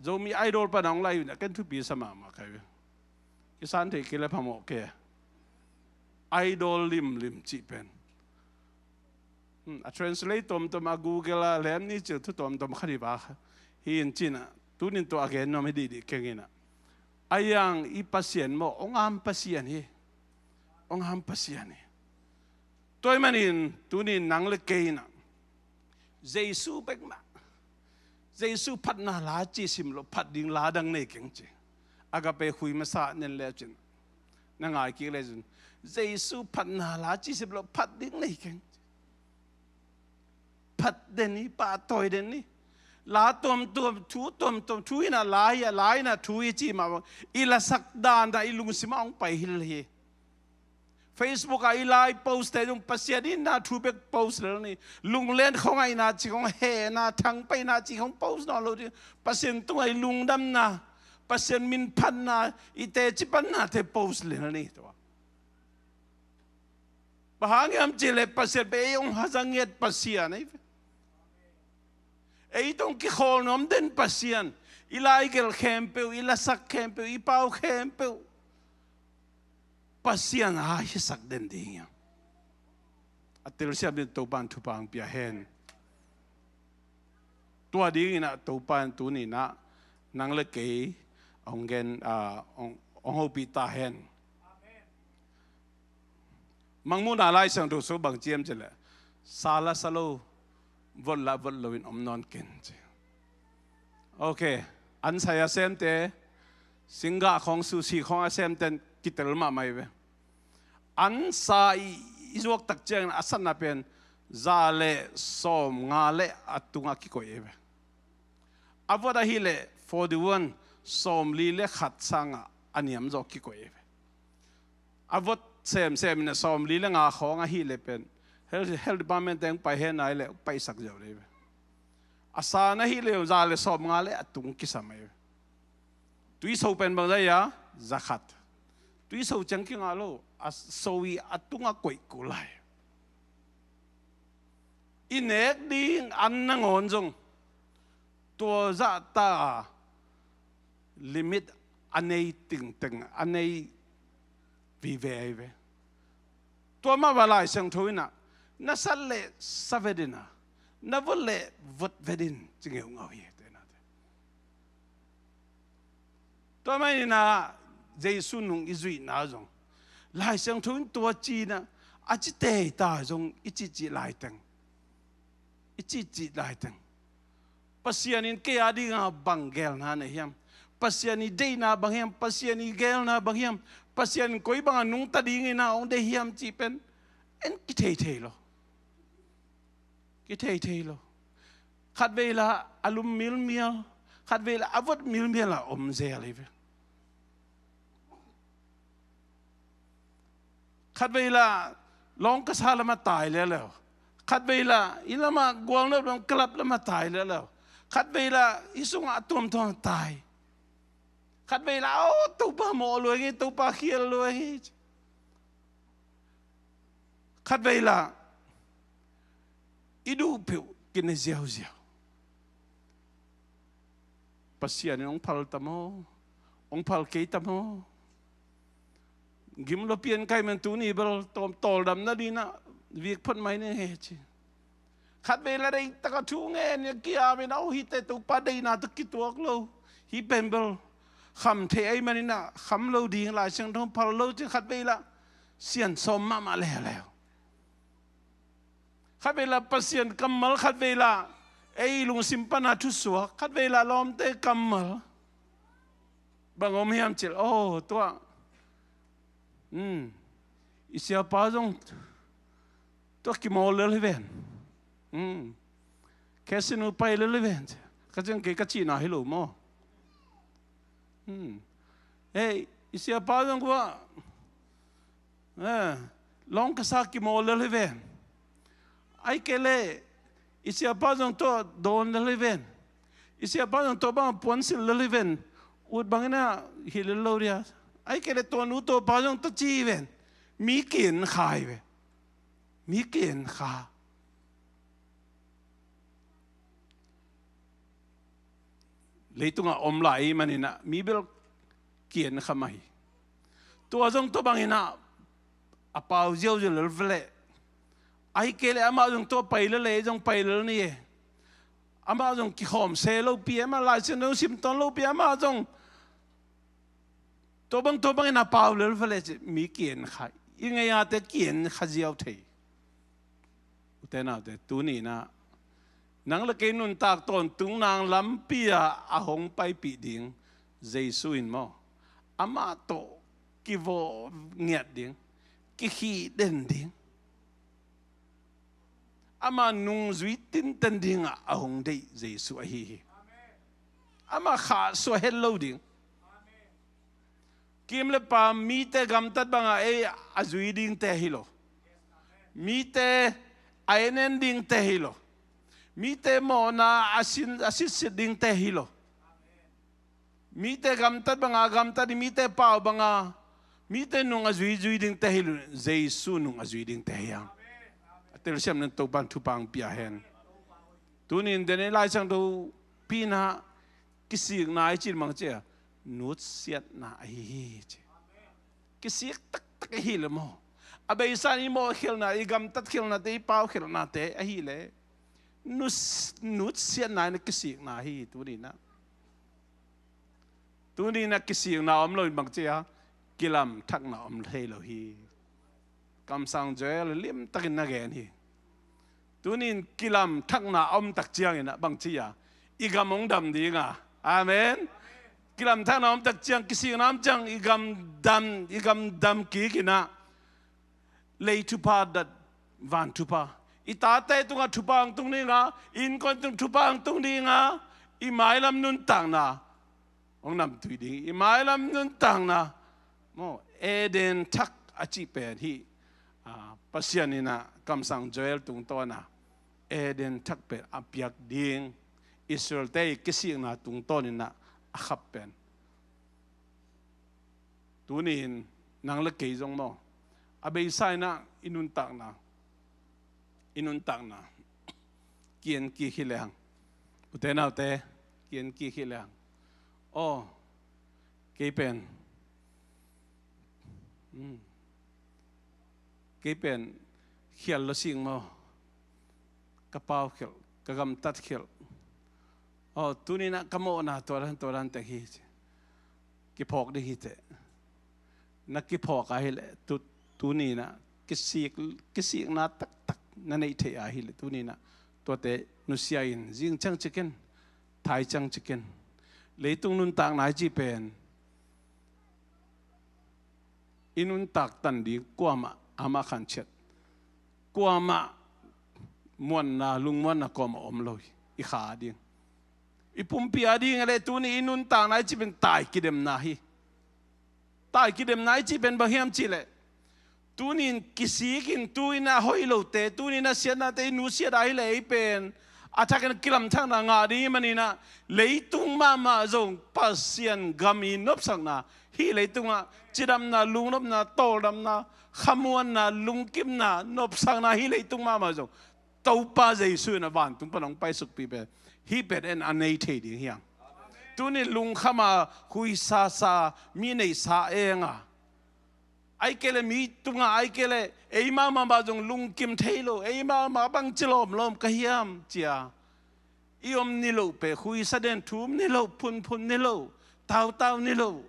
Zomi Idol pana hong lai unah ken thupi sa mahmah kai ve. Kisan thei kile phamawh ke. Idol limlim cih pen. Hmm, a translate tomtom a Google a lem ni cil thu tomtom kha diva kha. Hi in cinah tunin tua a gen nuam hi dihdih kenginah. A yang i Pasian maw, ong am Pasian hi. Ong am Pasian hi. Tua hi manin tunin nang le kei inah Jesu bek mah. Jesu phatna la cisim lo phat ding la dang nei keng ci. Agape khui masa nen le cin. Na ngai kik le cin. Jesu phatna la cisim lo phat ding nei keng ci. Phat den ni, pahtawi den ni. La tuamtuam, thu tuamtuam, thu inah la hi a, la inah thu hi ci mah bang. I lasak dan dah i lungsim ah hong pai hil hi. Facebook ah i lai post te zong Pasian itna thu bek post lel ni. Lunglen khong aihna ci khong hehna, thangpaihna ci khong post nawn lo ding. Pasian tungah i lungdamna, Pasian min phatna, i teci panna te post lel ni. Tua. Bang hang hiam cih leh Pasian pen ei hong hazang ngiat Pasian ahi ve. Ei tawh kikhawl nuam den Pasian. I laigelh khempeuh, i lasak khempeuh, i pau khempeuh Pasian a hisak den ding hiam? A telsiam ding Topa in thupha hong pia hen. Tua dinginah Topa in tuninah nang le kei hong gen, ah, hong, hong hopih ta hen. Mangmuhna Lai Siangtho sung bang ci hiam cih leh sa la sa lo, vot la vot loin om nawn ken ci. Ok, an sai a semte, singgah khong susi khong a semten kitel mahmah hi ve. An sa i, i zuak tak ciangin a satna pen za le sawm nga le a tungah kikoih hi ve. A vot ahih leh forty-one, sawmli le khat sangah a niam zawh kikoih hi ve. A vot semsem in a sawmli le nga khawng ahih leh pen health, health department teng pai hen ahih leh paisak ziau dei ve. A san ahih leh za le sawm nga le a tung kisam ahi ve. Tuiso pen bang zai a, za khat. Tuiso ciang kingah lo, a so i a tungah koih kul lai. I nek ding an nangawn zong tua zahta limit a nei tingteng a nei vive ahi ve. Tua mah va Lai Siangtho inah na sat leh sa vet inah na vot leh vot vet in ci ngeungau hi. Tenate tua mah inah Jesu nung i zuihna zong Lai Siangtho in tua cinah a ci teita zong i cihcih laiteng, i cihcih laiteng Pasian in kei a dinga bang gelna nei hiam? Pasian i deihna bang hiam? Pasian i gelna bang hiam? Pasian in koi banga nungta dingin a hong deih hiam cih pen en kithei thei lo. Kithei thei lo. Khat vei la a lum milmial, khat vei la a vot milmial a om zel hi ve. Khat vei la lawng kasa lamah tai leleu. Khat vei la i lamah gualnop lam kalap lamah tai leleu. Khat vei la i sungah a tuamtuam tai. Khat vei la aw Topa mawh luai ngi, Topa khial luai ngi. Khat vei la i duh peuh kine ziauziau. Pasian in hong phal ta maw? Hong phal kei ta maw? Gim lo pian kai man tuni bel tawldam nadinah vik phot mai ni he ci. Khat vei la deih taka thu ngen a kiam in a uh hite Topa deihna tawh kituak lo. Hi pen bel kham thei ahih manin ah kham lo ding, Lai Siangtho phal lo cin khat vei lah sian sawm mahmah leuleu. Khat vei lah Pasian kammal, khat vei lah ei lungsim pana thusuak, khat vei lah lawmte kammal. Bang om hiam cih leh, oh, tua, um, i siapa zong tua kimawl lel hi ven. Um, casino pai lel hi ven. Ka ciang kei ka cihna hi lo maw. Um, hei, i siapa zong kua, eh, lawng ka sa kimawl lel hi ven. Ahih kei leh i siapa zong tua dawn lel hi ven. I siapa zong tua bang puansilh lel hi ven. Ut bangin ah hi lel lo dia. Ahih kei leh tua nu tua pa zong tua ci hi ven. Mi kien kha hi ve. Mi kien kha. Leitungah om lai ahih manin ah mi bel kien kha mah hi. Tua zong tua bangin ah a pau ziauziau lel veleh. Ahih kei leh amah zong tua pai lel e, zong pai lel ni e. Amah zong kikhawm se lopi e, amah Lai Siangtho zong sim tawn lopi e, amah zong tua bang tua bangin a pau lel veleh ci, mi kien kha. I ngei a te kien kha ziau thei. Ute naute, tuni-in ah nang le kei nuntak tawntung nang lampi ah a hong paipih ding Jesu in maw, amah tawh kivawh ngiat ding, kikhih den ding, ama nungzui tinten dingah a hong deih Jesu ahi hi. Ama khahsuah het lo ding. Kim le pam, mite gamtat banga ei a zui dingte hi lo. Mite a en en dingte hi lo. Mite mawhna a sin, a sitsit dingte hi lo. Mite gamtat banga a gamtat ding, mite pau banga, mite nung a zuizui dingte hi lo. Jesu nung a zui dingte hi hang. A telsiam nan Topan thupha hong pia hen. Tunin den ei Lai Siangtho pi-in ah kisikna i cih bang ci a, nutsiatna ahi hi ci. Kisik taktak ahi le maw. A beisa in i mawhkhelhna, i gamtatkhelhnate, i paukhelhnate ahi le nut, nutsiatna in a kisikna ahi hi tunin ah. Tunin a kisikna om loin bang ci a, kilamthakna om thei lo hi. Kamsang Joel limtakin na gen hi. Tunin kilamthakna a om tak ciangin ah bang ci a, i gam hong dam ding a. Amen. Kilamthakna om tak ciang, kisikna om ciang i gam dam, i gam dam kik in ah lei thupha, dat van thupha. I tate tungah thupha hong tung ding a, i innkuan tung thupha hong tung ding a, i mailam nuntakna hong namtui ding. I mailam nuntakna maw, Eden thak a cih pen hih, ah, Pasian in ah kamsang Joel tungtawn ah Eden thak pen a piak ding, Israel-te i kisikna tungtawn in ah a khap pen. Tunin nang le kei zong maw, a beisa in ah i nuntakna, i nuntakna kian kik hi lehang, ute naute, kian kik hi lehang, aw, kei pen, um, kei pen khial lo sing maw, ka pau khial, ka gamtat khial. Aw, tunin ah ka mawhna tua dan, tua dan tek hi ci. Kiphawk ding hi teh. Na kiphawk ahih leh tu, tunin ah kisik, kisikna taktak na neih theih ahih leh tunin ah tuate nusia in, zing ciang cikin, thai ciang cikin. Leitung nuntakna i cih pen i nuntak tan ding kuamah amah khanciat, kuamah muanna, lungmuanna kuamah om lo hi. I kha a ding, i pumpi a ding a leh tuni i nuntakna i cih pen tai kidemna hi. Tai kidemna i cih pen bang hiam cih leh, tunin kisik in, tu-in a hoih lote, tu-in a siatnate i nusiat ahih leh ei pen a thakin kilamthakna ngah ding i hih manin ah, leitung mahmah zong Pasian gam i nopsakna, hih leitungah cidamna, lungnopna, tawldamna, khamuanna, lungkimna, nopsakna, hih leitung mahmah zong Topa Jesu in a vantung pan hong paisukpih pen, hih pen en a nei thei ding hi hang. Tuni lungkham a, huisasa, mi neihsa eng a, ahih kei leh mi tunga, ahih kei leh eimah mahmah zong lungkim thei lo, eimah mahmah bangci lawmlawm ka hiam ci a i om ni loh pen, huisa den, thum ni loh, phunphun ni loh, Tautau ni lo,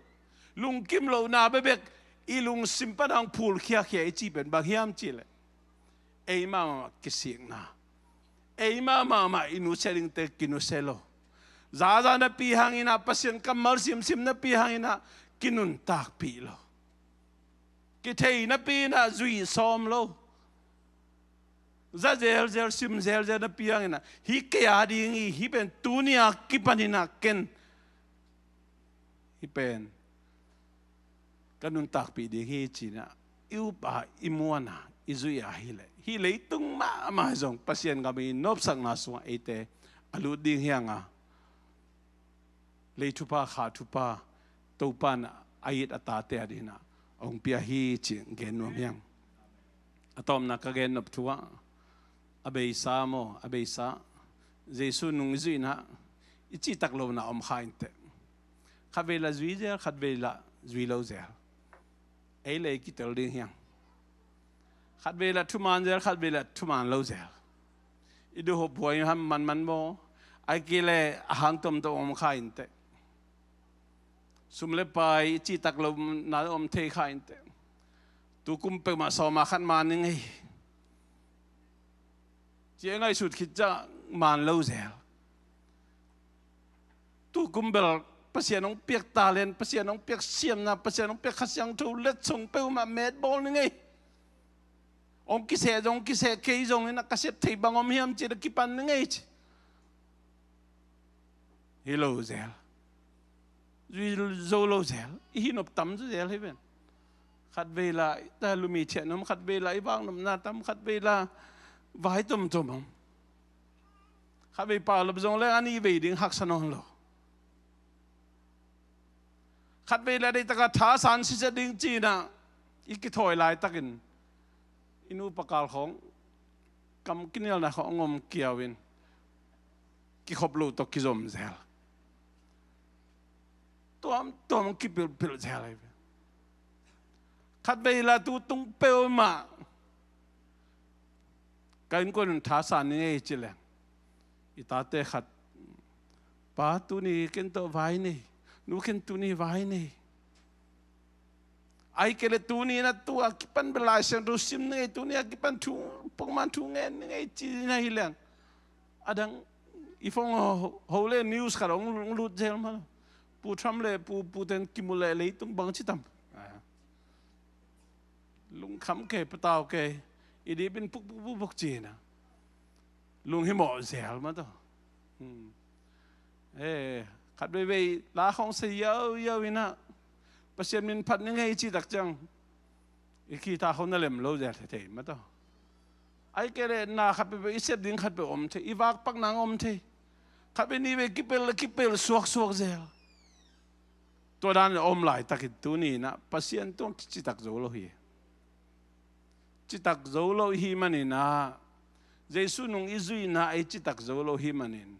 lungkim lohna bekbek i lungsim pana hong phulkhiakhia i cih pen bang hiam cihleh, eimah mahmah kisikna, eimah mahmah i nusia dingte kinusia lo, zaza napi hanginah, Pasian kammal simsim napi hanginah kinuntakpih lo, kithei napi inah zui sawm lo, za zelzel, sim zelzel napi hanginah, hih kei a ding hi, hih pen tuni a kipaninah ken hih pen ka nuntakpih ding hi cinah i upa, i muana, i zuih a hileh, hih leitung mahmah zong Pasian gam i nopsakna sungah eite a lut ding hi hang a, lei thupha, kha thupha Topa in a it a tate a dinah a hong pia hi cih gen nuam hi hang. A tawpna ka gen nop thu ah, a beisa maw, a beisa, Jesu nung i zuihna, i cihtak lohna om kha inteh. Khatvei lah zui zel, khatvei lah zui lo zel. Ei le ei kitel ding hi hang. Khatvei lah thuman zel, khatvei lah thuman lo zel. I duhhuai ham manman maw, ahih kei leh a hang tomtom om kha inteh. Sum le pai i cihtak lohna om thei kha inteh. Tukum peuhmah sawma khat man ning ei, ci a ngaihsut khit ciang man lo zel. Tukum bel Pasian hong piak talent, Pasian hong piak siamna, Pasian hong piak Kha Siangtho letsong peuhmah metbawl ning ei. Hong kiseh zong, hong kiseh kei zongin a ka sep thei bang om hiam cih a kipan ning ei ci. Hi lo zel. Zui zo lo zel. I hi nop tam zo zel hi ven. Khatvei lah i ta lumi thian om, khatvei lah i vak nopna tam, khatvei lah vai tomtom om. Khatvei paulap zong le a nih vei ding haksa nawn lo. Khatvei lah deihtaka thasan sisia ding cinah i kithawi laitakin i nupa kal khawng kam kinialna khawng hong om kiau in kikhop loh tawh kizom zel. Tuamtuam kipilpil zel ahi ve. Khatvei lah tu tung peuhmah ka innkuan in thasan ning ei ci leng, i tate khat, pa, tuni ken tawh vai nei, nu, ken tuni vai nei. Ahih kei leh tuni inah tu a kipan bel Lai Siangtho sim ning ei, tuni a kipan thu, pongman thu ngen ning ei ci na hi leng, a dang i phone ho, ho le news khat hong lut zel mah. Pu Trump le pu Putin kimu leh leitung bang ci tam. Lungkham kei, patau kei, i dip in puk puk puk puk cinah lunghimawh zel mah tawh. Hmm. Eh, khat veivei la khawng sa yau yau inah Pasian min phat ning ei cih tak ciang i khitha khawng na lem lo zel thei thei mah tawh. Ahih kei leh na khat peuhpeuh i sep ding khat peuh om thei, i vakpakna om thei. Khat vei nih vei kipel le kipel suaksuak zel. Tua dan a om laitakin tuni inah Pasian tungah citak zo lo hi. Citak zo lo i hih maninah, Jesu nung i zuihna ei citak zo lo hih manin,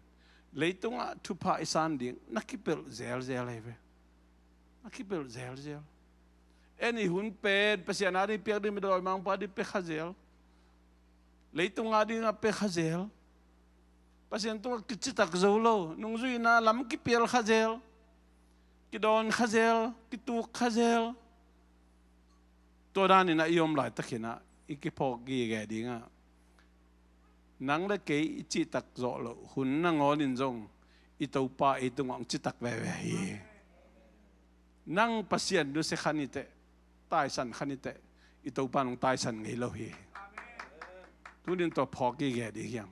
leitungah thupha i san ding na kipelh zelzel ahi ve. Na kipelh zelzel. En i hun pen Pasian a ding piak ding, mi dawimangpa a ding pia kha zel. Leitung a dingah pia kha zel. Pasian tungah kicitak zo lo, nungzuihna lam kipial kha zel, kidawn kha zel, kituk kha zel. Tua daninah i om laitakinah i kiphawk gige dingah, nang le kei i citak zawh loh hun nangawnin zong i Topa ei tungah hong citak veve hi. Nang Pasian nusia kha niteh, taisan kha niteh, i Topa nong taisan ngei lo hi. Tunin tua phawk gige ding hiam?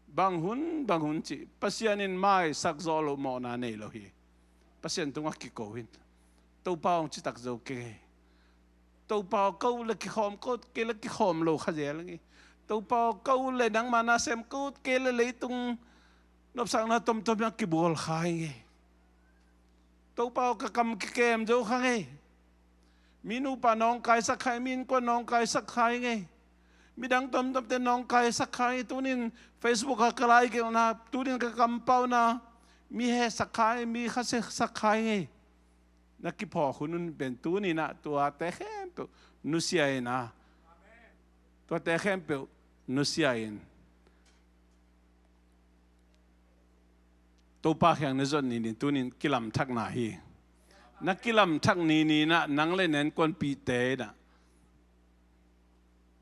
Bang hun bang hun cih Pasian in maisak zawh loh mawhna nei lo hi. Pasian tungah kiko in, Topa hong citak zo kei ngei. Topa aw, ko le kikhawm, ko kei le kikhawm lo kha zel ngei. Topa aw, ko le nangma na sem, ko kei le leitung nopsakna tomtom ah kibual kha ngei. Topa aw, ka kam kikem zo kha ngei. Mi nupa nawngkaisak kha, mi innkuan nawngkaisak kha ngei. Midang tomtomte nawngkaisak kha ngei. Tunin Facebook ah ka laikelhna, tunin ka kampauna mi hesak kha ngei, mi khasia sak kha ngei. Na kiphawk hun hun pen tuninah tuate khempeuh nusia in a, tuate khempeuh nusia in, Topa kiang na zuan ni-in tunin kilamthakna hi. Na kilamthak ni-in ah nang le na innkuanpihte in ah,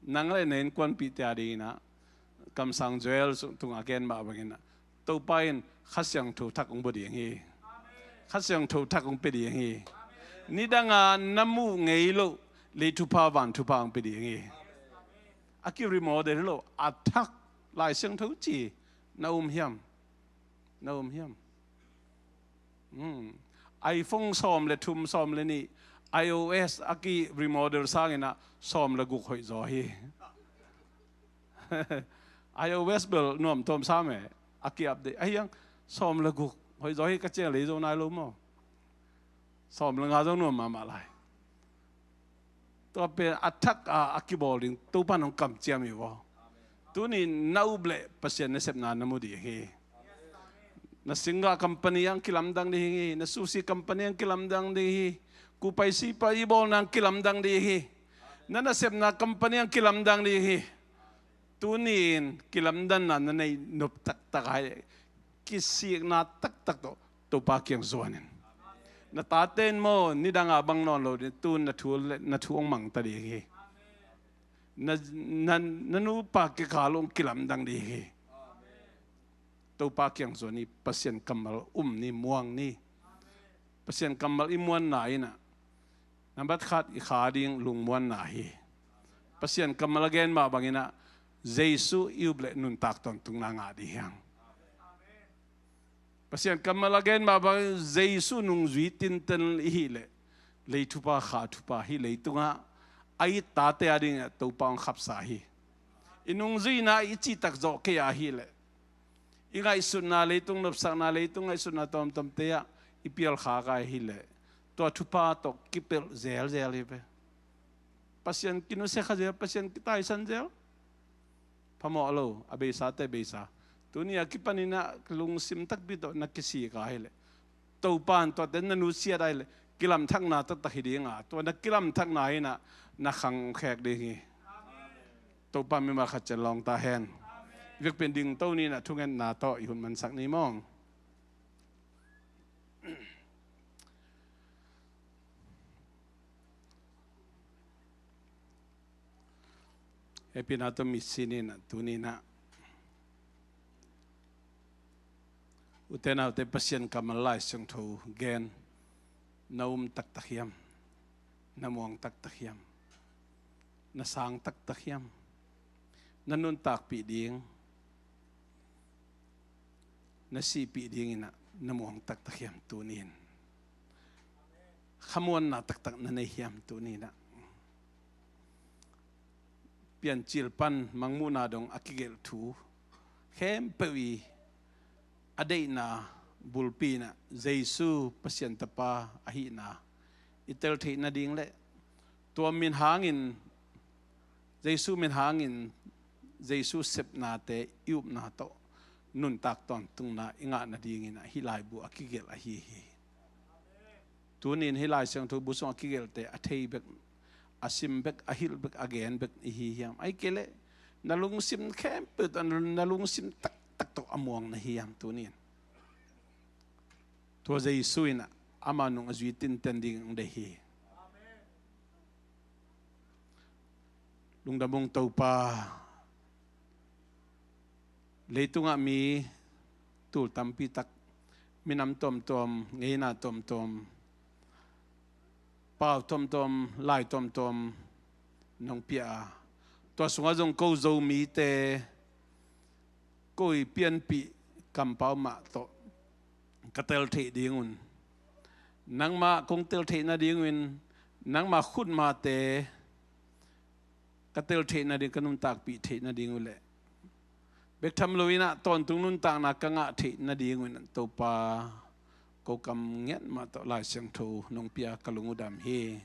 nang le na innkuanpihte a dingin ah, kamsang Joel sung tungah a gen mah bangin ah, Topa in Kha Siangtho thak hong bua ding hi. Kha Siangtho thak hong pia ding hi. Nidanga na muh ngei loh lei thupha, van thupha hong pia ding hi. A ki-remodel hi lo, a thak. Lai Siangtho ci, na um hiam? Na um hiam? Hmm. iPhone sawm le thum, sawm le nih, iOS a ki-remodel sangin ah sawm le guk hoih zaw hi. iOS bel nuam tuam sam e, a ki-update. Ahi hang sawm le guk hoih zaw hi ka ciang lei zo nai lo maw? Sawm le nga zong nuam mahmah lai. Tua pen a thak a, a kibawl ding Topa in hong kamciam hi vaw. Tuni na up leh Pasian nasepna na mu ding hi. Na singgah company ang kilamdang ding hi. Na sushi company ang kilamdang ding hi. Kupai sipai i bawlna ang kilamdang ding hi. Na nasepna company ang kilamdang ding hi. Tuni in kilamdanna na nei nop taktak a, kisikna taktak tawh Topa kiang zuan in. Na tate in maw, nidang a bang nawn lo ding, tu-in na thu le, na thu hong mang ta ding hi. Na, na, na nupa kikal hong kilamdang ding hi. Topa kiang zuan ni, Pasian kammal um ni, muang ni. Pasian kammal i muanna in ah, nambat khat i kha ding lungmuanna hi. Pasian kammal a gen mah bangin ah, Jesu i up leh nuntak tawntungna ngah ding hi hang. Pasian kammal a gen mah bangin Jesu nungzui tinten i hih leh, lei thupha, kha thupha, hih leitungah a it tate a dingin ah Topa hong khapsa hi. I nungzuina i cihtak zawh kei a hih leh, i ngaihsutna, leitung nopsakna, leitung ngaihsutna tuamtuamte ah i pialkhak a hih leh, tua thupha tawh kipelh zelzel hi ve. Pasian kinusia kha zel, Pasian kitaisan zel. Phamawh lo, a beisate beisa. Tuni a kipanin ah lungsim takpi tawh na kisik a hih leh, Topa in tuate na nusiat a hih leh, kilamthakna taktak hi ding a, tua na kilamthakna in ah na khang khek ding hi. Topa mimal khat ciat lawng ta hen. Vekpi-in dingto ni-in ah thungetna tawh i hun mansak ni maw. Hehpihna tawh mitsi ni-in ah, tuni-in ah, ute naute, Pasian kammal, Lai Siangtho gen, na um taktak hiam? Na muang taktak hiam? Na sang taktak hiam? Na nuntakpih ding, na sihpih dingin ah na muang taktak hiam tuni-in? Khamuanna taktak na nei hiam tuni-in ah? Piancil pan Mangmuhna dong a kigelh thu khempeuh i a deihna bulpi in ah Jesu Pasian Tapa ahihna i tel theih nading le tua min hangin, Jesu min hangin, Jesu sepnate i upna tawh nuntak tawntungna i ngah nadingin ah hih laibu a kigelh ahi hi. Tuni-in hih Lai Siangtho bu sung a kigelhte a thei bek, a sim bek, a hilh bek, a gen bek i hi hiam? Ahih kei leh na lungsim khempeuh tawh, na lungsim taktak tawh a muang na hi hiam tuni-in? Tua Jesu in ah ama nung a zui tinten ding hong deih hi. Lungdam ung Topa, leitungah mi tul tampi tak, minam tuamtuam, ngeina tuamtuam, pau tuamtuam, lai tuamtuam nong pia a, tua sungah zong ko Zomite, ko i pianpih kampau mah tawh ka tel theih dingun, nangmah kong tel theih nadingun, nangmah khutmate ka tel theih nading, ka nuntakpih theih nading uh leh bek tham loin ah tawntung nuntakna ka ngah theih nadingun, Topa, ko kam ngiat mah tawh Lai Siangtho nong pia ka lung uh dam hi.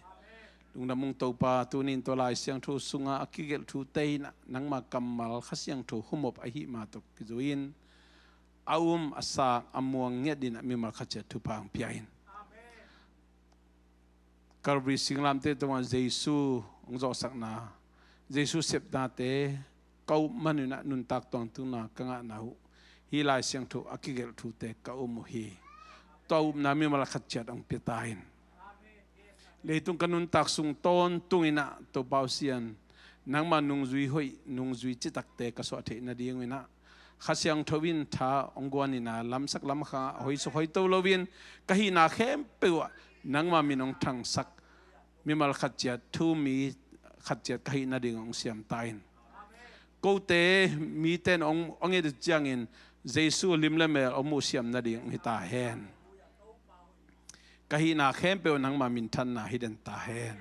Lungdam ung Topa, tuni-in tua Lai Siangtho sunga a kigelh thute in ah nangma kammal Kha Siangtho humop ahih mah tawh kizui-in a um, a sak, a muang ngiat in ah mimal khat ciat thupha hong pia in. Calvary singlamteh tungah Jesu hong zawhsakna, Jesu sepnate ka up man un ah nuntak tawntungna ka ngahna uh hih Lai Siangtho a kigelh thute ka um uh hi. Tua upna mimal khat ciat hong pia ta in. Leitung ka nuntak sung tawntung in ah Topa aw Sian, nangma nungzui hoih, nungzui citakte ka suah theih nading uh in ah, Kha Siangtho in tha hong guan in ah, lamsak lamkhang ah hoih suk hoih to loin, ka hihna khempeuh ah nangma min hong thangsak mimal khat ciat, thu mi khat ciat ka hih nading hong siam ta in. Kote mite in hong, hong et uh ciangin Jesu lim le mel hong muh siam nading hong hi ta hen. Ka hihna khempeuh nangma minthanna hi den ta hen.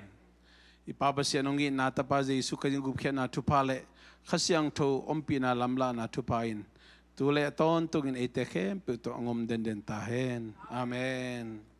I Pa Pasian hong itna, Tapa Jesu Khazih gupkhiatna thupha le Kha Siangtho ompihna lamlahna thupha in tu le a tawntungin eite khempeuh tawh hong om denden ta hen. Amen.